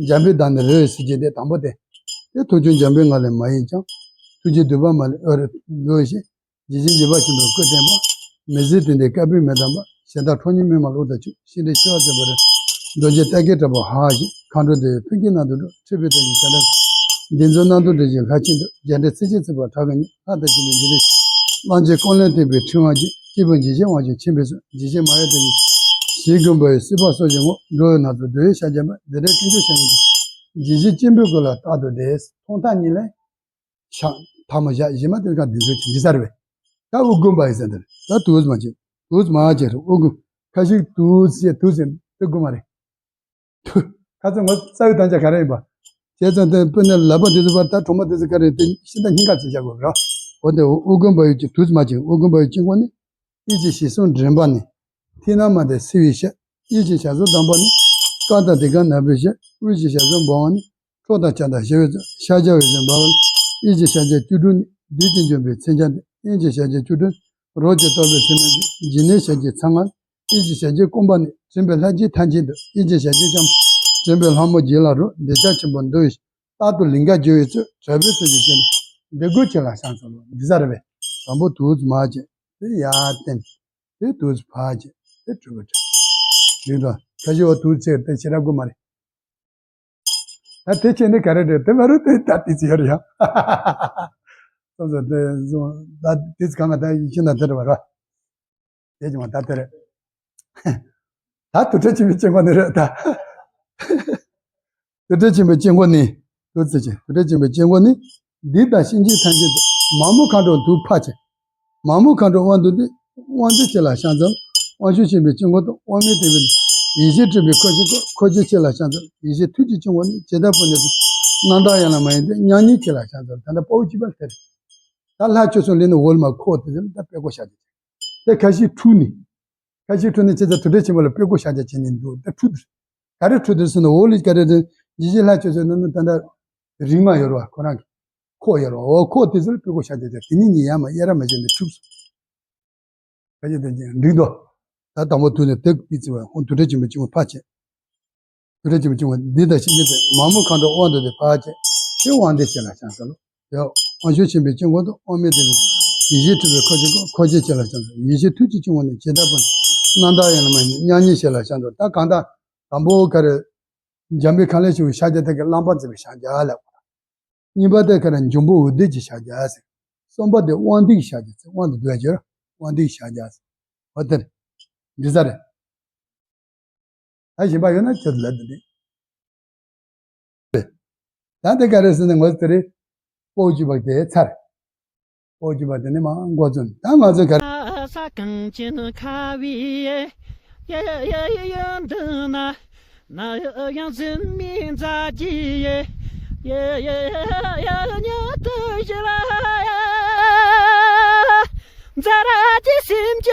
འཇམ་པའི་བདག་ནི་རེ་བའི་གཟི་བརྗིད་ལྡན་དང་པོ་སྟེ། དེ་ཐུགས་ཀྱང་འཇམ་པའི་ངང་ལས་མ་ཡེངས་ཀྱང་། ཐུགས་རྗེའི་མདུད་པ་མ་ལས་ཨོ་རེ་འགྲོ་བའི་ཞིང་། ཇི་བཞིན་བཞི་པ་ཆེན་པོའི་སྐུ་བསྟན་པ། མི་ཟད་དོན་ལྡན་བསྐལ་པའི་མེ་འདམ་པ། གཞན་དག་ཁྲོ་གཉེར་མི་སྨྲ་བློ་དང་ཕྱུག་ཤིང་འབྲས་ཆེ་བ་མཛེས་པ་རེད། རྡོ་རྗེ་རྟ་སྐད་བྲག་པ་ཧ་ཧ་ཞེས། མཁའ་འགྲོ་འདི་ཡི་ཕུང་སྐད་རྣམས་དུ་འགྲོ། འཁྲིག་པའི་རྟེན་གྱི་བྱ་ཐབས། འདི་ཚོ་རྣམས་དང་འདྲེས་ཤིང་ལྷ་ཆེན་འདུ། རྒྱ་འདྲེ་ཚིག་བཅད་ཚིག་པ་ཁྲག་གི་སྙིང་། ལྷ་དང་མཆོད་པའི་འཇིགས་རིང་། གླང་ཆེན་ཀོ་ལོན་ཐེག་པའི་ཕྲེང་བ་གཅིག་སྐྱེས་བུ་འཇིགས་བྱེད་དབང་ཕྱུག་མཆིམས་ཕུས་གསོལ། འཇིགས་བྱེད་མ་ཡལ་དོན་གྱི་ཞིང་དགོན་པ་ཡི་སྲིད་པ་སོགས་ཀྱི་ངོ་། འགྲོ་བའི་ནང་དུ་བསྡུ་བའི་ཕྱག་བརྒྱ་འབད། འདི་འདྲའི་ཀུན་སྤྱོད་བྱ་ངན་གྱི། འཇིགས་བྱེད་སྐྱེས་བུའི་སྐུ་ལ་རྟག་ཏུ་བཟླས། ཐོག་མཐའ་གཉིས་ལས། ཕྱག་ཐལ་མོ་བཞག་གཞི་མ་དེ་ག་འདི་ཚོ་ཅི་འདི་ས་རེད་པས། ད་དབུ་དགུ་འབའ་ཡི་ཟེར་འདི་རེད། ད་དུས་མ་བྱེད། དུས་མ་བྱེད་རེད། དབུ་དགུ་ཁ་ཤིག་དུས་ཟེར་དུས་ཟེར་དེ་དགུ་མ་རེད། ཐུ། ཁ་ཚོ་ངོ་རྩ་བའི་དམ་བཅའ་ག་རེ་ཡིན་པ། དེ་ཙམ་དེ་དཔེར་ན་ལག་པ་དེ་ཚོ་བར་ད་གྲོག་མ་དེ་ཚོ་ག་རེ་དེ་ཤིང་རྟ་སྙིང་ག་ཚོད་བཞག་དགོས་ར། འོ་དེ་དབུ་དགོན་པ་ཡོད་ཀྱི་དུས་མ་ཅིག་དབུ་དགོན་པ་ཡོད་ཀྱི་ངོ་ནི། ཨི་ཅི་ཞེས་གསུངས་དྲན་པ་ནི། ཐིག་ནག་མ་དེ་སེར་བའི་ཤ། ཨི་ཅི་ཞབས་སོར་དང་པོ་ནི། ཀ་དང་དེ་ག་ནག་པོའི་ཤ། ཨུ་ཅི་ཞབས་སོར་འབར་བ་ནི། ཁྲོ་དང་བྱ་དང་ཞི་བའི་ཚོགས། ཤ་རྒྱ་བའི་ཚོགས་འབར་བ་ནི། ཨི་ཅི་ཞབས་རྗེས་བཅུ་དྲུག་ནི། བདུད་ཀྱི་འཇོམས་པའི་མཚོན་ཆ་འདི། ཨི་ཅི་ཞབས་རྗེས་བཅུ་དྲུག་ནི། རོ་གཅིག་གཏོར་བའི་ཚེ་ན་འདི། སྦྱིན་གནས་ཞབས་ཀྱི་ཚང་ང་། ཨི་ཅི་ཞབས་རྗེས་བསྐུམ་པ་ནི། འཛིན་པའི་ལྷ་བརྒྱའི་ཐམས་ཅད་དུ། ཨི་ཅི་ཞབས་རྗེས་ཀྱང་། འཛིན་པའི་ལྷ་མོ་བརྒྱད་ལ་རོལ། འདོད་ཆགས་ཆེན་པོ་འདུལ་བའི། རྟག་ཏུ་ལིང་ག་རྒྱུ་བའི་ཚུལ། གྲགས་པའི་ཚུལ་གྱིས་བྱོན་ནས། འདི་ཀུན་ཁྱེད་ལ་ཕྱག་འཚལ་ལོ། འདི་ས་རེད་པས། དང་པོ་དུས་མ་བྱས། དེ་ཡར་བསྟན། དེ་དུས་ཕར་བྱས། དེ་གྲུབ་པ་གྲུབ། འདི་དང་ཁ་ཤས་བ་དུས་ཚེ་དེ་ཤེས་རབ་དགོས་མ་རེད། ད་དེ་བྱས་ནས་ག་རེ་རེད་དེ་མ་རེད་དེ་ད་དེ་ཚེ་ཡོད་རེད་ཡ། སོ་སོ་དེ་བཟུང་ད་དེ་ཚེ་གང་ག་ད་ཡིན་ཤེས་ན་དེ་རེད་བ་ར། དེ་ཅི་མ་ད་དེ་རེད། ད་དུར་ཁྲོད་ཆེན་པོའི་དཀྱིལ་འཁོར་ནི་རེད་ད། དུར་ཁྲོད་ཆེན་པོའི་དཀྱིལ་འཁོར་ནི། དུར་ཁྲོད་ཆེན་དུར་ཁྲོད་ཆེན་པོའི་དཀྱིལ་འཁོར་ནི། འདི་དང་གཤིན་རྗེ་ཐམས་ཅད་དུ། མ་མོ་མཁའ་འགྲོ་དུ་ཕར་བྱས། མ་མོ་མཁའ་འགྲོ་དབང་དུ་འདི། དབང་འདུས་ཁྱེད་ལ་ཕྱག་འཚལ། དབང་ཕྱུག་ཆེན་པོའི་དཀྱིལ་འཁོར་དུ། དབང་མེད་བདེ་བའི་ཡེ་ཤེས་སྤྲུལ་པའི་འཁོར་གྱིས་བསྐོར། འཁོར་གྱིས་ཁྱེད་ལ་ཕྱག་འཚལ། ཡེ་ཤེས་ཐུགས་ཀྱི་དཀྱིལ་འཁོར་ནི། ཇི་ལྟར་བུམ་ནས་བཏུས། རྣམ་དག་ཡང་ན་མ་ཡིན་ཏེ། མཉམ་ཉིད་ཁྱེད་ལ་ཕྱག་འཚལ། ད་ལྟ་དཔའ་བོ་གཅིག་པ་དེ་རེད། ད་ལྷ་ཆོས་སྲུང་ལས་ནི་འོལ་མ་ཁོག་དེ་ཚོ་ལ་ད་དཔེ་བསྐོར་བྱ་རྒྱུ། དེ་ཁ་ཤས་འཁྲུགས་ནི། ཁ་ཤས་འཁྲུགས་ནི་ཁྱེད་ཚོ་དུར་ཁྲོད་ཆེན་པོ་ལ་དཔེ་བསྐོར་བྱ་རྒྱུ་བྱེད་ནི་འདུག་ད་འཁྲུགས་དེ། ག་རེ་འཁྲུགས་དེ་ཟེར་ན་འོལ་ལས་ག་རེ་རེད། ཇི་ཞིག་ལྷ་ཆོས་སྲུང་ནི་ནི་ད་ལྟ་རིག་མ་ཡོད་ར་བ་ཁོ་རང་གི་ཁོག་ཡོད་ར་བ། འོ་ཁོག་དེ་ཚོ་ལ་དཔེ་བསྐོར་བྱ་རྒྱུ་བྱེད་དེ་ནི་ཉིད་ཡ་མ་དབྱེ་ར་མ་བྱས་ནས་འཁྲུགས་སོང་། ཁ་ཤས་དེ་འགྲིག་འདུག་ད་དང་པོ་དུས་ནས་དེ་དེ་ཚེ་བ་ཧོ་དུར་ཁྲོད་ཆེན་པོའི་དཀྱིལ་འཁོར་ཕར་བྱས། དུར་ཁྲོད་ཆེན་པོའི་དཀྱིལ་འཁོར་འདི་དང་གཤིན་རྗེ་དེ། མ་མོ་མཁའ་འགྲོ་དབང་དུ་འདི་ཕར་བྱས། དེ་དབང་འདུས་ཁྱེད་ལ་ཕྱག་འཚལ་ལོ། དེ་དབང་ཕྱུག་ཆེན་པོའི་དཀྱིལ་འཁོར་དུ། དབང་མེད་བདེ་བའི་ཡེ་ཤེས་སྤྲུལ་པའི་འཁོར་གྱིས་བསྐོར། འཁོར་གྱིས་ཁྱེད་ལ་ཕྱག་འཚལ། ཡེ་ཤེས་ཐུགས་ཀྱི་དཀྱིལ་འཁོར་ནི། ཇི་ལྟར་བུམ་ནས། རྣམ་དག་ཡང་ན་མ་ཡིན་ཏེ། མཉམ་ཉིད་ཁྱེད་ལ་ཕྱག་འཚལ། ད་གང་ལྟར་དང་པོ་ག་རེ། འཇམ་དཔལ་ཁ་ལས་ཞུ་བའི་ཕྱག་རྒྱ་དེ་གི་བླ་མ་མཛད་པའི་ཕྱག་རྒྱ་ལ། གཉིས་པ་དེ་ག་རེ། འབྱུང་པོ་འོད་ལྡན་གྱི་ཕྱག་རྒྱ་ཟེར། གསུམ་པ་དེ་དབང་ལྡན་གྱི་ཕྱག་རྒྱ་ཟེར། དབང་དུ་བསྡུ་བ་བརྗོད། དབང་ལྡན་གྱི་ཕྱག་རྒྱ་ཟེར། འོ་དེ་རེད། འདི་ས་རེད། ད་གཞན་པ་ཡོད་ན་ཁྱོད་ལབ་དེ་འདི། ད་དེ་ག་རེ་ཟེར་ན་ངོ་དེ་རེད། དཔའ་བོ་གཅིག་པ་དེ་ཚར། དཔའ་བོ་གཅིག་པ་དེ་ནི་མ་འགོ་རྩོམ། ད་ང་ཚོས་ག་རེ། ས་གངས་ཅན་ཁ་བའི་ཡ་ཡ་ཡ་ཡ་འདི་ན། ན་ཡ་ཡ་འཛིན་མའི་མཛའ་གྱི་ཡ་ཡ་ཡ་ཡ་ཉག་ཏུ་བཞི་ལ་ཡ། མཛའ་ར་གྱི་སེམས་ཀྱི།